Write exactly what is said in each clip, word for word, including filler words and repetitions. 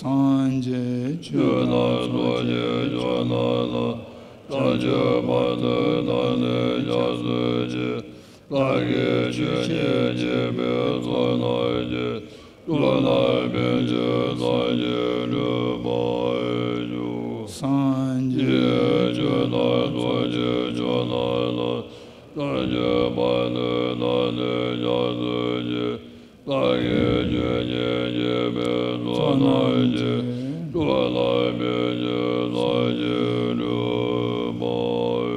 སངས་རྒྱས་ཆོས་དང་ཚོགས་ཀྱི་མཆོག་རྣམས་ལ། བྱང་ཆུབ་བར་དུ་བདག་ནི་སྐྱབས་སུ་མཆི། བདག་གིས་ཆོས་བཤད་བགྱིས་པའི་ཚོགས་རྣམས་ཀྱིས། ཀུན་ནས་ཕན་ཕྱིར་སངས་རྒྱས་འགྲུབ་པར་ཤོག། སངས་རྒྱས་ཆོས་དང་ཚོགས་ཀྱི་མཆོག་རྣམས་ལ། བྱང་ཆུབ་བར་དུ་བདག་ནི་སྐྱབས་སུ་མཆི། བདག་གིས་ཆོས་བཤད་བགྱིས་པའི་ཚོགས་རྣམས་ཀྱིས། ཀུན་ནས་ཕན་ཕྱིར་སངས་རྒྱས་འགྲུབ་པར་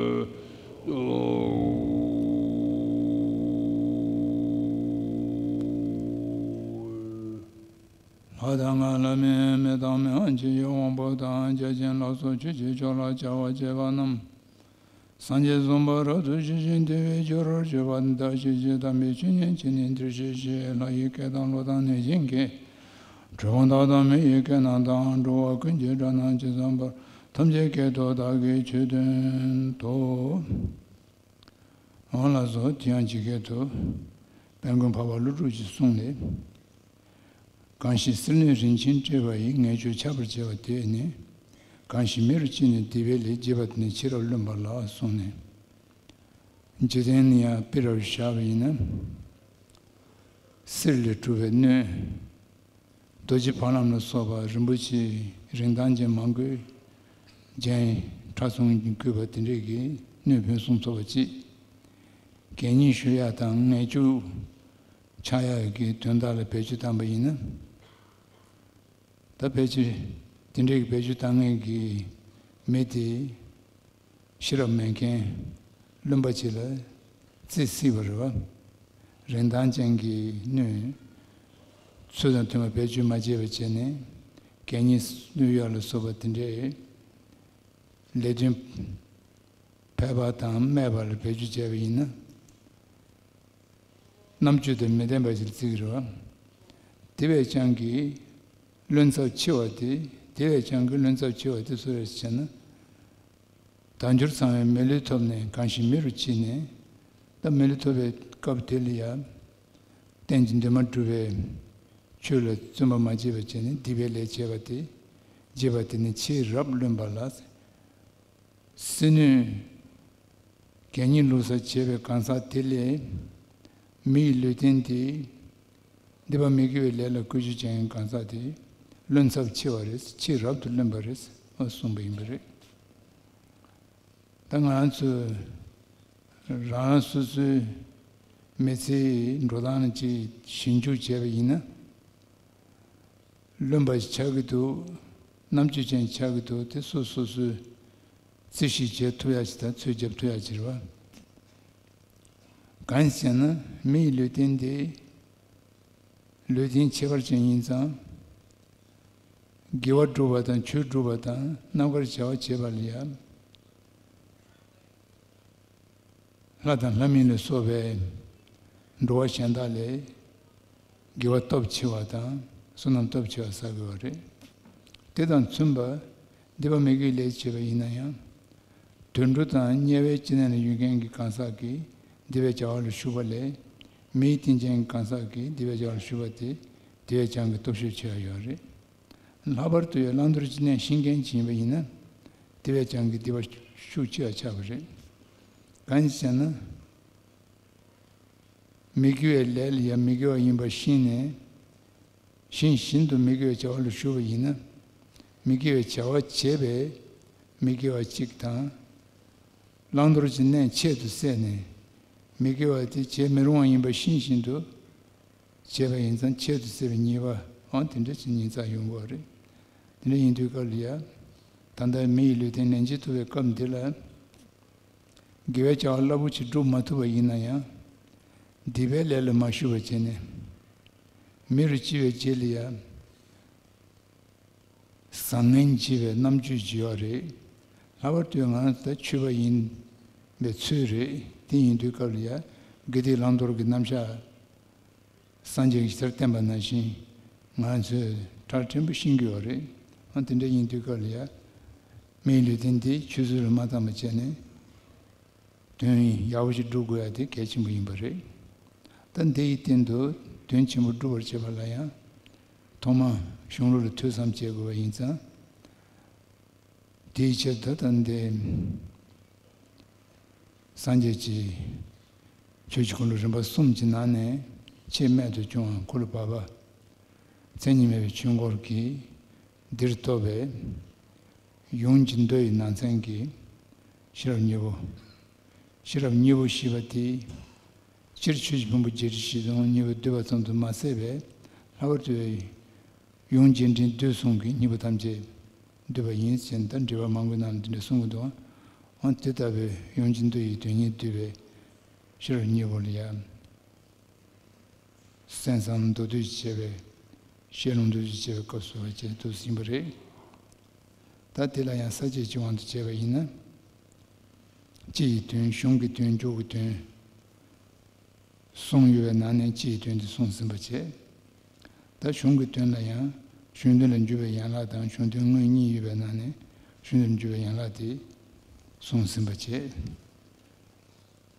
ཤོག། ལྷ་དང་ལྷ་མིན་མི་དང་མི་དབང་ཆེ་ཡི་དབང་པོ་དང་། བརྒྱ་བྱིན་ལ་སོགས་ཆོས་ཀྱི་མཆོག་ལ་བྱ་བ་བྱེད་པ་རྣམས། སངས་རྒྱས་བཟང་པོ་རབ་ཏུ་ཞི་ཞིང་དུལ་བའི་རྒྱུ་རོ་གཅོད་པ་འདི་དག་ཤེས་བྱའི་དམ་པའི་ཆོས་ཉན་བྱས་ནས་འདིར་གཤེགས་ཤིག། ལྷ་ཡི་སྐད་དང་ཀླུ་དང་གནོད་སྦྱིན་སྐད། གྲུལ་བུམ་དག་དང་མི་ཡི་སྐད་རྣམས་དང་། འགྲོ་བ་ཀུན་གྱི་སྒྲ་རྣམས་ཇི་ཙམ་པར། ཐམས་ཅད་སྐད་དུ་བདག་གིས་ཆོས་སྟོན་ཏོ། འོ་ལགས་སོ། དེ་ཡང་ཇི་སྐད་དུ། དཔལ་མགོན་འཕགས་པ་ཀླུ་སྒྲུབ་ཀྱི་གསུང་ལས། གང་ཞིག་གསེར་སྣོད་རིན་ཆེན་སྤྲས་པ་ཡིས། ངན་སྤྱོད་ཆགས་པར་བྱས་པ་དེས་ནི། གང་ཞིག་མི་རུ་ཅི་ནས་དེ་བས་ལེགས། བགྱིས་པ་དེ་ནི་ཆེས་རབ་བླུན་པ་ལགས་གསུངས་ནས། འཇིག་རྟེན་ནི་ཡང་དཔེ་རུ་བཞག་པ་ཡིན་ན། གསེར་ལས་གྲུབ་པའི་སྣོད། རྡོ་རྗེ་ཕ་ལམ་ལ་སོགས་པ་རིན་པོ་ཆེ་རིན་ཐང་ཅན་མང་པོས་རྒྱན་ཕྲ་ཚོམ་གྱིས་བརྐོས་པ་དེ་འདྲས་ཀྱི་སྣོད་ཕུན་སུམ་ཚོགས་པ་ཅིག། གད་སྙིགས་བཤུ་ཡག་དང་ངན་སྤྱོད་ཆགས་ཡག་གི་དོན་དག་ལ་བེད་སྤྱོད་བཏང་པ་ཡིན་ན། ད་ཕལ་ཆེར་དེ་འདྲའི་བེད་སྤྱོད་བཏང་མཁན་གྱི་མི་དེ་ཤེས་རབ་མེད་མཁན་བླུན་པ་ཅིག་ལ་བརྩི་སྲིད་པ་རེད་བ། རིན་ཐང་ཅན་གྱི་སྣོད་ཚུལ་དང་མཐུན་པར་བེད་སྤྱོད་མ་བྱས་པ་བྱས་ནས། གད་སྙིགས་བསྣུན་ཡག་ལ་སོགས་པ་དེ་འདྲའི་ལས་དོན་ཕལ་པ་དང་སྨད་པ་ལ་བེད་སྤྱོད་བྱས་པ་ཡིན་ན། རྣམ་དཔྱོད་དང་མི་ལྡན་པ་ཞིག་བརྩི་གི་རེད་བ། དེ་བས་ཀྱང་གི་བླུན་ཚབས་ཆེ་བ་དེ། དེ་བས་ཀྱང་གི་བླུན་ཚབས་ཆེ་བ་དེ་སུ་རེད་ཟེར་ན། དལ་འབྱོར་ཚང་བའི་མི་ལུས་ཐོབ་ནས། གང་ཞིག་མི་རུ་ཕྱིན་ནས། ད་མི་ལུས་ཐོབ་པའི་སྐབས་དེ་ལ་ཡང་། གཏན་གྱི་འདུན་མ་བསྒྲུབས་པའི་ཆོས་ལ་བརྩོན་པ་མ་བྱས་པ་བྱས་ནས། སྡིག་པའི་ལས་བྱས་པ་དེ། བགྱིས་པ་དེ་ནི་ཆེས་རབ་བླུན་པ་ལགས། གསེར་སྣོད་གད་སྙིགས་བླུགས་ས་བྱས་པའི་གང་ཟག་དེ་ལས། མི་ཡི་ལུས་རྟེན་དེ། སྡིག་པ་མི་དགེ་བའི་ལས་ལ་བཀོལ་སྤྱོད་བྱེད་མཁན་གང་ཟག་དེ། བླུན་ཚབས་ཆེ་བ་རེད། ཆེས་རབ་ཏུ་བླུན་པ་རེད། ཨོ་གསུངས་པ་ཡིན་པ་རེད། ད་ང་རང་ཚོས་རང་རང་སོ་སོའི་མི་ཚེའི་འགྲོ་སྟངས་ཅིག་ཞིབ་འཇུག་བྱས་པ་ཡིན་ན། བླུན་པ་ཞིག་ཆགས་ཀྱི་འདུག། རྣམ་དཔྱོད་ཅན་ཆགས་ཀྱི་འདུག། དེ་སོ་སོ་སོས་རྩིས་ཞིབ་བྱེད་ཐུབ་ཡག་ཅིག་དང་ཚོད་རྒྱབ་ཐུབ་ཡག་ཅིག་རེད་བ། གང་ཡིན་ཟེར་ན། མི་ཡི་ལུས་རྟེན་དེ་ལུས་རྟེན་ཁྱད་པར་ཅན་ཡིན་ཙང་། དགེ་བ་སྒྲུབ་པ་དང་ཆོས་སྒྲུབ་པ་དང་རྣམ་དཀར་བྱ་བ་བྱེད་པ་ལ་ཡང་། ལྷ་དང་ལྷ་མིན་ལ་སོགས་པའི་འགྲོ་བ་གཞན་དག་ལས་དགེ་བ་སྟོབས་ཆེ་བ་དང་བསོད་ནམས་སྟོབས་ཆེ་བ་བསགས་དགོས་པ་རེད། དེ་དང་མཚུངས་པར་སྡིག་པ་མི་དགེའི་ལས་བྱས་པ་ཡིན་ན་ཡང་། དུད་འགྲོ་དང་དམྱལ་བའི་སྐྱེ་གནས་ལ་ཡོད་མཁན་གྱི་གང་ཟག་གིས་སྡིག་པའི་བྱ་བ་ལ་ཞུགས་པ་ལས། མི་ཡི་རྟེན་ཅན་གྱི་གང་ཟག་གིས་སྡིག་པའི་བྱ་བ་ལ་ཞུགས་པ་དེ་དེ་བས་ཀྱང་གི་སྟོབས་ཤུགས་ཆེ་བ་ཡོད་རེད། ལྷག་པར་དུ་ཡང་བླང་དོར་གྱི་གནས་ཤེས་མཁན་ཅིག་ཡིན་པ་ཡིན་ན། དེ་བས་ཀྱང་གི་སྡིག་པ་ཤུགས་ཆེ་བ་ཆགས་པ་རེད། གང་ཡིན་ཟེར་ན། མི་དགེ་བའི་ལས་ལ་ཡང་མི་དགེ་བ་ཡིན་པ་ཤེས་ནས། ཤེས་བཞིན་དུ་མི་དགེ་བའི་བྱ་བ་ལ་ཞུགས་པ་ཡིན་ན། མི་དགེ་བའི་བྱ་བ་བྱས་པས་མི་དགེ་བ་གཅིག་དང་། བླང་དོར་གྱི་གནས་ཆེད་དུ་བསྲེས་ནས། མི་དགེ་བ་དེ་བྱེད་མི་རུང་བ་ཡིན་པ་ཤེས་བཞིན་དུ། བྱས་པ་ཡིན་ཙང་ཆེད་དུ་བསྲེས་པའི་ཉེས་པའང་དེ་འདྲ་ཞིག་ཉེས་རྩ་ཡོང་གི་ཡོད་རེད། དེ་འདྲ་ཡིན་དུས་སྐབས་ལ་ཡ། ད་ལྟ་མི་ཡི་ལུས་རྟེན་ལེན་བྱེད་ཐུབ་པའི་སྐབས་འདི་ལ། དགེ་བའི་བྱ་བ་རླབས་པོ་ཆེ་སྒྲུབ་མ་ཐུབ་པ་ཡིན་ན་ཡང་། སྡིག་པའི་ལས་ལ་མ་ཞུགས་པ་བྱས་ནས། མི་རུ་སྐྱེ་བའི་རྗེས་ལ་ཡ། བཟང་ངན་འབྱེད་པའི་རྣམ་དཔྱོད་ཅིག་ཡོད་རེད། ལྷག་པར་དུ་ང་རང་ཚོ་ད་ཆོས་པ་ཡིན་པའི་ཚུལ་རེད། དེ་ཡིན་དུས་སྐབས་ལ་ཡ། དགེ་སྡིག་བླང་དོར་གྱི་རྣམ་གཞག་སངས་རྒྱས་ཀྱིས་ཕྱིར་བསྟན་པ་ནང་བཞིན་ང་ཚོས་ཁྲ་ཕྲན་བུ་ཤེས་ཀྱི་ཡོད་རེད། ཨ་དེ་འདྲ་ཡིན་དུས་སྐབས་ལ་ཡ། མིའི་ལུས་རྟེན་འདི་ཆུད་ཟོས་ལ་མ་བཏང་བ་བྱས་ནས། དོན་ཡག་པོ་ཞིག་སྒྲུབ་དགོས་ཡ་དེ་གལ་ཆེན་པོ་ཡིན་པ་རེད། ད་འདི་ཡི་སྟེང་དུ་དོན་ཆེན་པོ་སྒྲུབ་པར་བྱེད་པ་ལ་ཡང་། ཐོག་མ་གཞུང་ལུགས་ལ་ཐོས་བསམ་བྱེད་དགོས་པ་ཡིན་ཙང་། དེའི་ཕྱིར་ད་ལྟ་འདི་སངས་རྒྱས་ཀྱི་ཆོས་ཀྱི་འཁོར་ལོ་རིམ་པ་གསུམ་གྱི་ནང་ནས་ཆེས་རྨད་དུ་བྱུང་བ་འཁོར་ལོ་བར་པ་མཚན་ཉིད་མེད་པའི་ཆོས་འཁོར་གྱི་འདིར་གཏོགས་པའི་ཡུམ་གྱི་མདོ་ཡི་ནང་ཚན་གྱི་ཤེས་རབ་གཉིས་པོ། ཤེས་རབ་གཉིས་པོ་ཞེས་པ་དེ། སྤྱིར་ཆོས་ཀྱི་ཕུང་པོ་བརྒྱད་ཁྲི་བཞི་སྟོང་གཉིས་པོ་བསྡུས་པ་ཙམ་དུ་མ་ཟད་པའི་ལྷག་པར་དུ་ཡུམ་རྒྱས་འབྲིང་བསྡུས་གསུམ་གྱི་གཉིས་པོ་ཐམས་ཅད་བསྡུས་པ་ཡིན་ཟེར་ད་འགྲེལ་པ་མང་པོའི་ནང་ལ་འདི་འདྲ་གསུང་གི་འདུག་ཨང་། དེ་ལྟ་བུའི་ཡུམ་གྱི་མདོ་ཡི་དོན་གཉིས་བསྡུས་པའི་ཤེས་རབ་གཉིས་པོ་ལ་ཡང་། གསན་བསམ་མདོར་བསྡུས་བྱས་པའི་ཤེས་རབ་མདོར་བསྡུས་བྱས་པའི་སྐབས་སུ་བ་ཅན་དུ་ཟིན་པ་རེད། ད་དེ་ལ་ཡང་ས་བཅད་ཀྱི་དབང་དུ་བྱས་པ་ཡིན་ན། སྤྱི་ཡི་དོན། གཞུང་གི་དོན། མཇུག་གི་དོན། གསུམ་ཡོད་པའི་ནང་ནས་སྤྱི་ཡི་དོན་དེ་གསུངས་ཟིན་པ་བྱས། ད་གཞུང་གི་དོན་ལ་ཡང་གཞུང་དོན་ལ་འཇུག་པའི་ཡན་ལག་དང་གཞུང་དོན་དངོས་གཉིས་ཡོད་པའི་ནང་ནས་གཞུང་དོན་ལ་འཇུག་པའི་ཡན་ལག་དེ་གསུངས་ཟིན་པ་བྱས།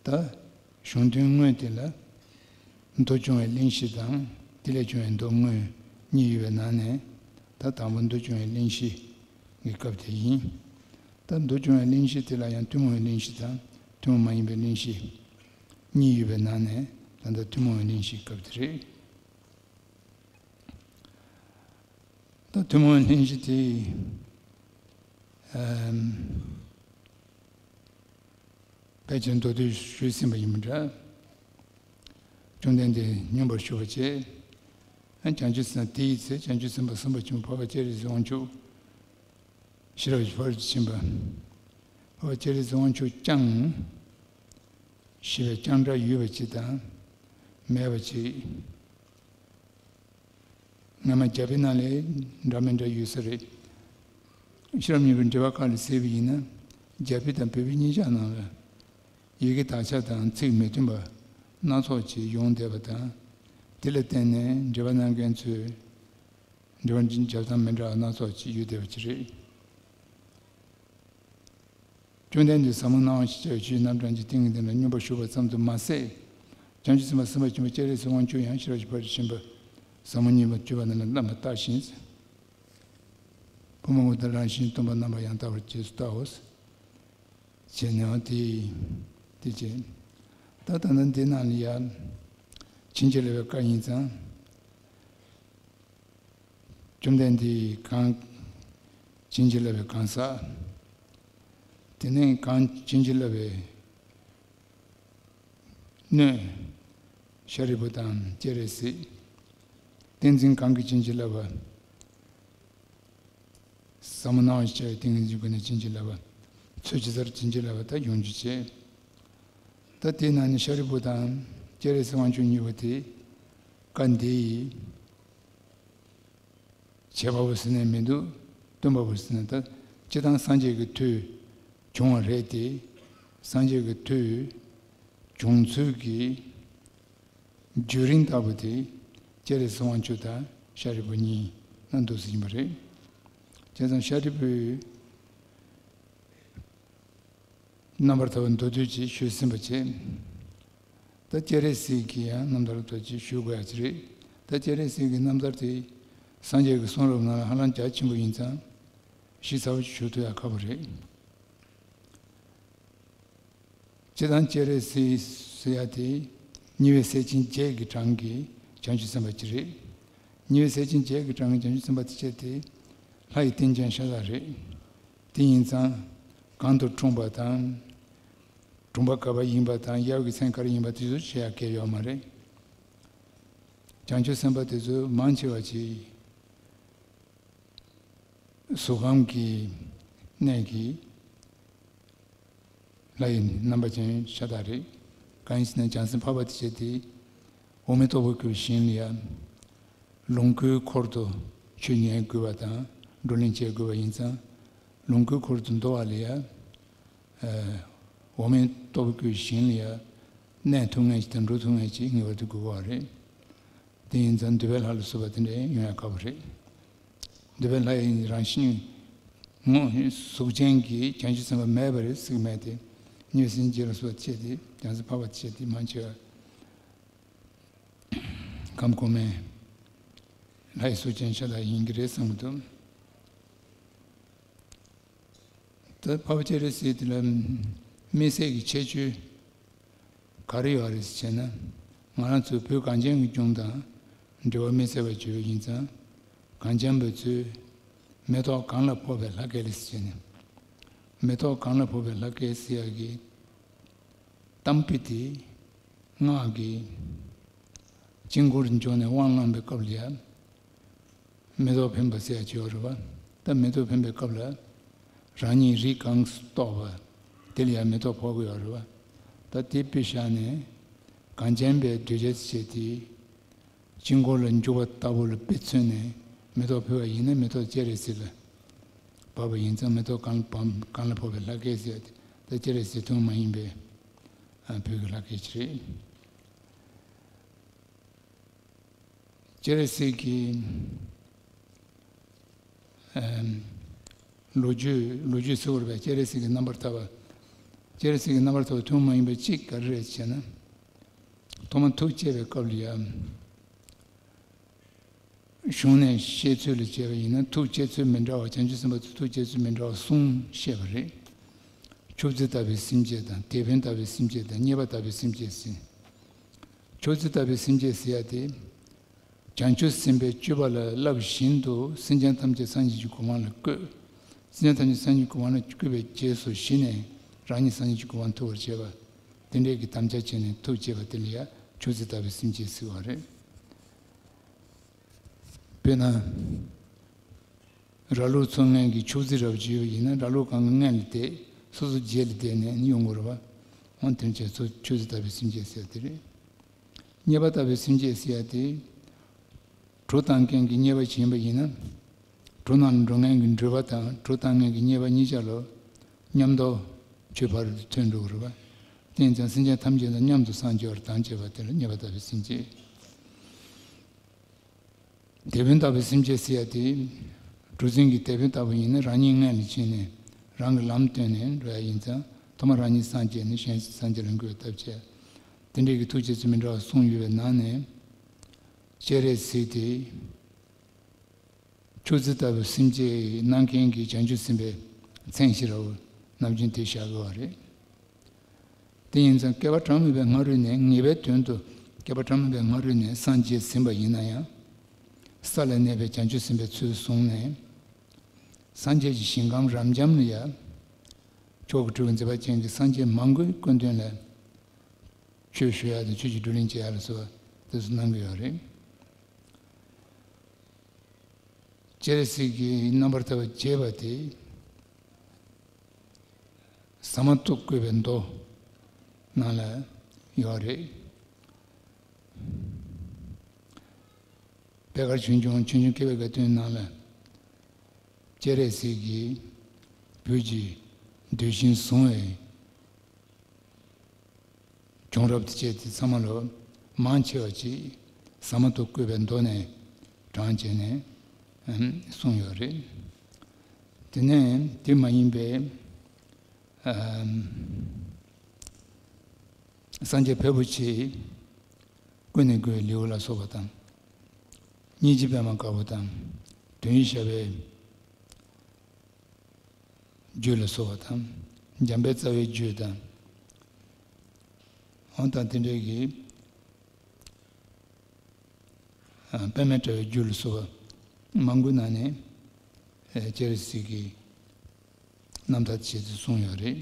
ད་གཞུང་དོན་དངོས་དེ་ལ་མདོ་སྐྱོང་བའི་གླེང་གཞི་དང་དེ་ལས་བྱུང་བའི་མདོ་དངོས་གཉིས་ཡོད་པའི་ནང་ནས་ད་དང་པོ་མདོ་སྐྱོང་བའི་གླེང་གཞི་གི་སྐབས་དེ་ཡིན། ད་མདོ་སྐྱོང་བའི་གླེང་གཞི་དེ་ལ་ཡང་ཐུན་མོང་བའི་གླེང་གཞི་དང་ཐུན་མོང་མ་ཡིན་པའི་གླེང་གཞི་གཉིས་ཡོད་པའི་ནང་ནས་ད་ལྟ་ཐུན་མོང་བའི་གླེང་གཞིའི་སྐབས་དེ་རེད། ད་ཐུན་མོང་བའི་གླེང་གཞི་དེ། ཨམ། ཕལ་ཆེར་མདོར་བསྡུས་ཞུས་ཟིན་པ་ཡིན་པ་འདྲ། བཅོམ་ལྡན་འདས་སྙོམས་པར་ཞུགས་པ་བཅས། བྱང་ཆུབ་སེམས་དཔའ་དེའི་ཚེ་བྱང་ཆུབ་སེམས་དཔའ་གསུམ་པ་བྱུང་བ་འཕགས་པ་སྤྱན་རས་གཟིགས་དབང་ཕྱུག་ཤེས་རབ་ཀྱི་ཕ་རོལ་ཏུ་ཕྱིན་པ། འཕགས་པ་སྤྱན་རས་གཟིགས་དབང་ཕྱུག་ཀྱང་ཞེས་པའི་ཀྱང་སྒྲ་ཡོད་པ་ཅིག་དང་མེད་པ་ཅིག་སྔ་མ་རྒྱ་བོད་ནང་ལས་འདྲ་མི་འདྲ་ཡོད་ས་རེད། ཤེས་རབ་གཉིས་པོའི་འགྲེལ་པ་ཁག་ལ་གཟིགས་པ་ཡིན་ན། རྒྱ་བོད་དང་བོད་པའི་གཉིས་ཆ་ནང་ལ་ཡི་གེ་དག་ཆ་དང་ཚིག་མི་མཐུན་པ་སྣ་ཚོགས་ཅིག་ཡོང་བསྡད་པ་དང་། དེ་ལ་བརྟེན་ནས་འགྲེལ་པ་གནང་མཁན་ཚོས་འགྲེལ་པ་འཇལ་སྟངས་མི་འདྲ་བ་སྣ་ཚོགས་ཅིག་ཡོད་བསྡད་པ་ཅིག་རེད། བཅོམ་ལྡན་འདས་ཟབ་མོ་སྣང་བ་ཞེས་བྱ་བའི་ཆོས་རྣམ་གྲངས་ཀྱི་ཏིང་ངེ་འཛིན་ལ་སྙོམས་པར་ཞུགས་པ་ཙམ་དུ་མ་ཟད། བྱང་ཆུབ་སེམས་དཔའ་གསུམ་པ་བྱུང་བ་སྤྱན་རས་གཟིགས་དབང་ཕྱུག་ཡང་ཤེས་རབ་ཀྱི་ཕ་རོལ་ཏུ་ཕྱིན་པ་ཟབ་མོ་གཉིས་པ་སྤྱོད་པ་རྣམས་ལ་རྣམ་པར་བལྟ་ཞིང་། ཕུང་པོ་ངོ་ལྟར་རང་བཞིན་སྟོང་པ་རྣམ་པར་ཡང་དག་པར་རྗེས་སུ་བལྟའོ། ཞེས་ནས་དེ་དེ་བྱས། ད་ད་ནི་འདི་ནང་ལ་ཡང་བྱིན་གྱིས་བརླབས་པའི་བཀའ་ཡིན་ཙང་། བཅོམ་ལྡན་འདས་གང་བྱིན་གྱིས་བརླབས་པའི་གང་ཟག་དེ་ནས་གང་བྱིན་གྱིས་བརླབས་པའི་སྣོད། ཤཱ་རིའི་བུ་དང་སྤྱན་རས་གཟིགས། ཏིང་འཛིན་གང་གིས་བྱིན་གྱིས་བརླབས་པ། ཟབ་མོ་སྣང་བ་ཞེས་བྱ་བའི་ཏིང་ངེ་འཛིན་སྒོ་ནས་བྱིན་གྱིས་བརླབས་པ། ཚུལ་ཇི་ལྟར་བྱིན་གྱིས་བརླབས་པ་དག་ཡོངས་གྱུར་ཅིག་ད་དེའི་ནང་ནས་ཤཱ་རིའི་བུ་དང་སྤྱན་རས་གཟིགས་དབང་ཕྱུག་གཉིས་པོ་དེ་བཀའ་འདི་ཡི་བྱེད་པ་པོ་ཟེར་ནས་མི་འདུག་སྟོན་པ་པོ་ཟེར་ནས་ད་སྤྱིར་བཏང་སངས་རྒྱས་ཀྱི་དུས་བྱུང་བ་རེད་དེ། སངས་རྒྱས་ཀྱི་དུས་བྱུང་ཚུལ་གྱི་བརྒྱུད་རིམ་ལྟ་བུ་དེ་སྤྱན་རས་གཟིགས་དབང་ཕྱུག་དང་ཤཱ་རིའི་བུ་གཉིས་ན་འདུག་ཟིན་པ་རེད། བྱས་ཙང་ཤཱ་རིའི་བུས་རྣམ་པར་ཐར་པ་མདོར་བསྡུས་ཅིག་ཞུས་ཟིན་པ་བྱས། ད་སྤྱན་རས་གཟིགས་ཀྱི་ཡང་རྣམ་ཐར་ཐོག་ཅིག་ཞུ་དགོས་ཡ་ཅིག་རེད། ད་སྤྱན་རས་གཟིགས་ཀྱི་རྣམ་ཐར་དེ་སངས་རྒྱས་ཀྱི་གསུང་རབ་ནང་ལ་ཧ་ལམ་རྒྱ་ཆེན་པོ་ཡིན་ཙང་ཞིབ་ཚགས་པོ་ཞུ་ཐུབ་ཡ་ཁག་པོ་རེད། སྤྱིར་བཏང་སྤྱན་རས་གཟིགས་ཟེར་ཡ་དེ་ཉེ་བའི་སྲས་ཆེན་བརྒྱད་ཀྱི་གྲངས་ཀྱི་བྱང་ཆུབ་སེམས་དཔའ་ཅིག་རེད། ཉེ་བའི་སྲས་ཆེན་བརྒྱད་ཀྱི་གྲངས་ཀྱི་བྱང་ཆུབ་སེམས་དཔའ་དེ་བྱས་ཏེ་ལྷ་ཡི་རྟེན་ཅན་ཤ་སྟག་རེད། དེ་ཡིན་ཙང་གང་དུ་འཁྲུངས་པ་དང་། གྲོང་པ་ག་པར་ཡིན་པ་དང་། དབྱར་གྱི་མཚན་ག་རེ་ཡིན་པ་དེ་ཚོ་བཤད་ཡ་གལ་ཡོད་མ་རེད། བྱང་ཆུབ་སེམས་དཔའ་དེ་ཚོ་མང་ཆེ་བ་ཅིག་གཟུགས་ཁམས་ཀྱི་གནས་ཀྱི་ལྷ་ཡི་རྣམ་པ་ཅན་ཤ་སྟག་རེད། གང་ཡིན་ཟེར་ན་བྱང་སེམས་འཕགས་པ་དེ་བྱས་ཏེ་འོག་མིན་སྟོབས་པོ་བཀོད་པའི་ཞིང་ལ་ཡ། ལོངས་སྐུའི་འཁོར་དུ་ཆོས་ཉན་དགོས་པ་དང་བགྲོ་གླེང་བྱེད་དགོས་པ་ཡིན་ཙང་། ལོངས་སྐུའི་འཁོར་དུ་འདུ་བ་ལ་ཡ། འོག་མིན་སྟོབས་པོ་བཀོད་པའི་ཞིང་ལ་ཡ། གནས་ཐུབ་མཁན་ཞིག་དང་འགྲོ་ཐུབ་མཁན་ཞིག་ངེས་པར་དུ་དགོས་པ་རེད། དེ་ཡིན་ཙང་འདོད་པའི་ལྷ་ལ་སོགས་པ་དེ་འདྲ་ཡོང་ཡ་དཀའ་པོ་རེད། འདོད་པའི་ལྷ་ཡི་རང་བཞིན་དངོས་གཟུགས་ཅན་གྱི་བྱང་ཆུབ་སེམས་དཔའ་མེད་པ་རེད་ཟེར་གྱི་མེད་དེ། ཉེ་བའི་སྲས་ཆེན་བརྒྱད་ལ་སོགས་པ་བྱས་ཏེ་བྱང་སེམས་འཕགས་པ་བྱས་ཏེ་མང་ཆེ་བ་ཁམས་གོང་མའི་ ལྷའི་གཟུགས་ཅན་ཤ་སྟག་ཡིན་གྱི་རེད་བསམ་གྱི་འདུག་ད་འཕགས་པ་སྤྱན་རས་གཟིགས་དེ་ལ་དམིགས་བསལ་གྱི་ཁྱད་ཆོས་ག་རེ་ཡོད་རེད་ཟེར་བྱས་ན། ང་རང་ཚོ་བོད་གངས་ཅན་གྱི་ལྗོངས་དང་འབྲེལ་བ་མི་སེར་བ་བརྗོད་ཡིན་ཙང་། གངས་ཅན་པ་ཚོས་མེ་ཏོག་གང་ལ་ཕོག་པའི་ལྷ་སྐལ་ཟེར་བྱས་ནས། མེ་ཏོག་གང་ལ་ཕོག་པའི་ལྷ་སྐལ་ཟེར་ཡག་གི་གཏམ་དཔེ་དེ། སྔགས་ཀྱི་དཀྱིལ་འཁོར་འཇོག་ནས་དབང་བླངས་པའི་སྐབས་ལ་ཡང་། མེ་ཏོག་འཕེན་པ་ཟེར་ཡག་ཅིག་ཡོད་རེད་བ། ད་མེ་ཏོག་འཕེན་པའི་སྐབས་ལ། རང་ཉིད་རིགས་གང་གཏོགས་པ་དེ་ལ་ཡང་མེ་ཏོག་ཕོག་གི་ཡོད་རེད་བ། ད་དེ་དཔེ་བཞག་ནས། གངས་ཅན་པའི་གདུལ་བྱ་ཟེར་བྱས་དེ། དཀྱིལ་འཁོར་ལ་འཇུག་པ་ལྟ་བུ་ལ་དཔེ་མཚོན་ནས་མེ་ཏོག་ཕུལ་བ་ཡིན་ན། མེ་ཏོག་སྤྱན་རས་གཟིགས་ལ་བབས་པ་ཡིན་ཙང་། མེ་ཏོག་གང་ལ་བབ་གང་ལ་ཕོག་པའི་ལྷ་སྐལ་ཟེར་ཡག་དེ། ད་སྤྱན་རས་གཟིགས་ཐུན་མོང་མ་ཡིན་པའི་ཨ་བོད་ཀྱི་ལྷ་སྐལ་ཅིག་རེད། སྤྱན་རས་གཟིགས་ཀྱི་ཨམ་ལོ་རྒྱུས། ལོ་རྒྱུས་ཟེར་བ་རེད་པས། སྤྱན་རས་གཟིགས་ཀྱི་རྣམ་པར་ཐར་པ། སྤྱན་རས་གཟིགས་ཀྱི་རྣམ་པར་ཐར་པ་ཐུན་མོང་མ་ཡིན་པ་གཅིག་ག་རེ་རེད་ཟེར་ན། ཐོག་མར་ཐུགས་བསྐྱེད་པའི་སྐབས་ལ་ཡང་། གཞུང་ནས་བཤད་ཚུལ་ལ་བྱས་པ་ཡིན་ན། ཐུགས་བསྐྱེད་ཚུལ་མི་འདྲ་བ། བྱང་ཆུབ་སེམས་དཔའ་ཚོས་ཐུགས་བསྐྱེད་ཚུལ་མི་འདྲ་བ་གསུམ་བཤད་པ་རེད། མཆོག་སྲེད་ལྟ་བུའི་སེམས་བསྐྱེད་དང་། དེད་དཔོན་ལྟ་བུའི་སེམས་བསྐྱེད་དང་། རྙེད་པ་ལྟ་བུའི་སེམས་བསྐྱེད་ཟེར། མཆོག་སྲེད་ལྟ་བུའི་སེམས་བསྐྱེད་ཟེར་ཡག་དེ། བྱང་ཆུབ་སེམས་དཔས་སྤྱོད་པ་ལ་བསླབས་བཞིན་དུ་སེམས་ཅན་ཐམས་ཅད་སངས་རྒྱས་ཀྱི་གོ་འཕང་ལ་བཀོད། སེམས་ཅན་ཐམས་ཅད་སངས་རྒྱས་ཀྱི་གོ་འཕང་ལ་བཀོད་པའི་རྗེས་སུ་གཞི་ནས་རང་ཉིད་སངས་རྒྱས་ཀྱི་གོ་འཕང་ཐོབ་པར་བྱེད་པ། དེ་འདྲའི་གི་དམ་བཅའ་བྱས་ནས་ཐུགས་བསྐྱེད་པ་དེ་ལ་ཡང་མཆོག་སྲེད་ལྟ་བུའི་སེམས་བསྐྱེད་ཟེར་བ་རེད། དཔེར་ན། ར་ལུག་འཚོ་མཁན་གྱི་མཆོག་སྲེད་ར་བ་ཅིག་ཡོད་པ་ཡིན་ན། ར་ལུག་གང་གི་སྔོན་ལ་བསྡད། སོ་སོ་རྗེས་ལ་བསྡད་ནས་ཡོང་དགོས་རེད་བ། འོ་དེ་བྱས་ཚོ་མཆོག་སྲེད་ལྟ་བུའི་སེམས་བསྐྱེད་ཟེར་དེ་རེད། རྙེད་པ་ལྟ་བུའི་སེམས་བསྐྱེད་ཟེར་ཡག་དེ། གྲོ་བཏང་མཁན་གྱི་རྙེད་པ་ཅིག་ཡིན་པ་ཡིན་ན། གྲོ་ནང་ལ་འགྲོ་མཁན་གྱི་འགྲུལ་པ་དང་། གྲོ་བཏང་མཁན་གྱི་རྙེད་པ་གཉིས་ཆ་ལ་མཉམ་དུ་ཆོས་ཕ་རོལ་ཏུ་ཐོན་འགྲོ་གི་རེད་བ། དེ་ཡིན་ཙང་སེམས་ཅན་ཐམས་ཅད་དང་མཉམ་དུ་སངས་རྒྱས་པར་དམ་བཅས་པ་དེ་ལ་རྙེད་པ་ལྟ་བུའི་སེམས་བསྐྱེད། དེད་དཔོན་ལྟ་བུའི་སེམས་བསྐྱེད་ཟེར་ཡག་དེ། གྲུ་གཟིངས་ཀྱི་དེད་དཔོན་ལྟ་བུ་ཡིན་ན། རང་ཉིད་སྔོན་ལ་ཕྱིན་ནས་རང་གི་ལམ་སྟོན་ནས་འགྲོ་ཡག་ཡིན་ཙང་། ཐོག་མར་རང་ཉིད་སངས་རྒྱས་ནས་གཞན་སངས་རྒྱས་ལ་འགོད་ཐབས་བྱས། དེ་འདྲའི་གི་ཐུགས་བསྐྱེད་ཚུལ་མི་འདྲ་བ་གསུངས་ཡོད་པའི་ནང་ནས། སྤྱན་རས་གཟིགས་དེ་མཆོག་སྲེད་ལྟ་བུའི་སེམས་བསྐྱེད་གནང་མཁན་གྱི་བྱང་ཆུབ་སེམས་དཔའི་མཚན་ཞེས་རབ་ནམ་རྒྱུན་དེ་བཞག་དགོས་པ་རེད། དེ་ཡིན་ཙང་བསྐལ་པ་གྲངས་མེད་པའི་སྔ་རོལ་ནས། ངེས་པའི་དོན་དུ་བསྐལ་པ་གྲངས་མེད་པའི་སྔ་རོལ་ནས་སངས་རྒྱས་ཟིན་པ་ཡིན་ན་ཡང་། ས་ལ་གནས་པའི་བྱང་ཆུབ་སེམས་དཔའི་ཚུལ་བཟུང་ནས། སངས་རྒྱས་ཀྱི་ཞིང་ཁམས་རབ་འབྱམས་ལ་ཡང་། མཆོག་གི་སྤྲུལ་པའི་མཛད་པ་ཅན་གྱི་སངས་རྒྱས་མང་པོའི་སྐུ་མདུན་ལ་ཆོས་ཞུ་ཡག་དང་། ཆོས་ཀྱི་བགྲོ་གླེང་བྱེད་ཡག་ལ་སོགས་པ་དེ་ཚོ་གནང་གི་ཡོད་རེད། སྤྱན་རས་གཟིགས་ཀྱི་རྣམ་པར་ཐར་པ་རྒྱས་པ་དེ། ཟ་མ་ཏོག་བཀོད་པའི་མདོ་ནང་ལ་ཡོད་རེད། པད་དཀར་ཆོས་འབྱུང་། ཆོས་འབྱུང་བསྐལ་པའི་དགའ་སྟོན་ནང་ལ། སྤྱན་རས་གཟིགས་ཀྱིས་བོད་ཀྱི་གདུལ་ཞིང་བཟུང་བའི་བྱུང་རབས་དེ་བཅས་དེ་ཚང་མ་ལོ་མང་ཆེ་བ་ཅིག་ཟ་མ་ཏོག་བཀོད་པའི་མདོ་ནས་དྲངས་བྱས་ནས་གསུངས་ཡོད་རེད། དེ་ནས་དེ་མ་ཡིན་པའི་ཨམ། སངས་རྒྱས་ཕལ་པོ་ཆེ་ཀུན་ནས་བསྐོར་བའི་ལེའུ་ལ་སོགས་པ་དང་། སྙིང་རྗེ་པདྨ་དཀར་པོ་དང་། དོན་ཡིད་ཤར་བའི་རྒྱུད་ལ་སོགས་པ་དང་། འཇམ་དཔལ་རྩ་བའི་རྒྱུད་དང་། འོ་ད་དེ་འདྲའི་གི་ཨ། པདྨའི་དྲ་བའི་རྒྱུད་ལ་སོགས་པ་མང་པོའི་ནང་ནས། ཨ། སྤྱན་རས་གཟིགས་ཀྱི་རྣམ་ཐར་ཆེད་དུ་གསུངས་ཡོད་རེད།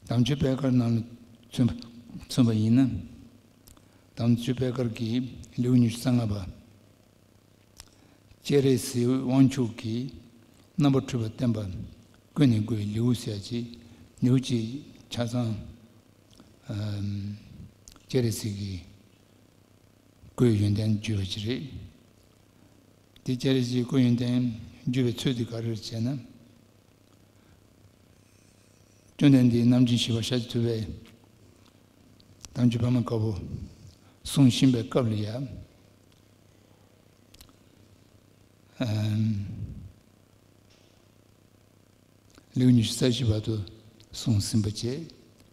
དམ་ཆོས་པད་དཀར་ནང་ལ་མཚོན་པ་མཚོན་པ་ཡིན་ན། དམ་ཆོས་པད་དཀར་གྱི་ལེའུ་ཉི་ཤུ་རྩ་ལྔ་པ། སྤྱན་རས་གཟིགས་དབང་ཕྱུག་གིས་རྣམ་པར་འཕྲུལ་པ་བསྟན་པ་ཀུན་ནས་བསྐོར་བའི་ལེའུ་ཟེར་ཡག་ཅིག་ལེའུ་གཅིག་ཆ་ཚང་། ཨམ། སྤྱན་རས་གཟིགས་ཀྱི་སྐུའི་ཡོན་ཏན་བརྗོད་པ་ཅིག་རེད། དེ་སྤྱན་རས་གཟིགས་ཀྱི་སྐུའི་ཡོན་ཏན་བརྗོད་པའི་ཚུལ་དེ་ག་རེ་རེད་ཟེར་ན། བཅོམ་ལྡན་འདས་རྣམ་མཁྱེན་ཞི་བ་ཤཱཀྱ་ཐུབ་པས་དམ་ཆོས་པདྨ་དཀར་པོ་གསུང་བཞིན་པའི་སྐབས་ལ་ཡང་། ཨམ། ལེའུ་ཉི་ཤུ་རྩ་བཞི་བར་དུ་གསུངས་ཟིན་པ་བཅས།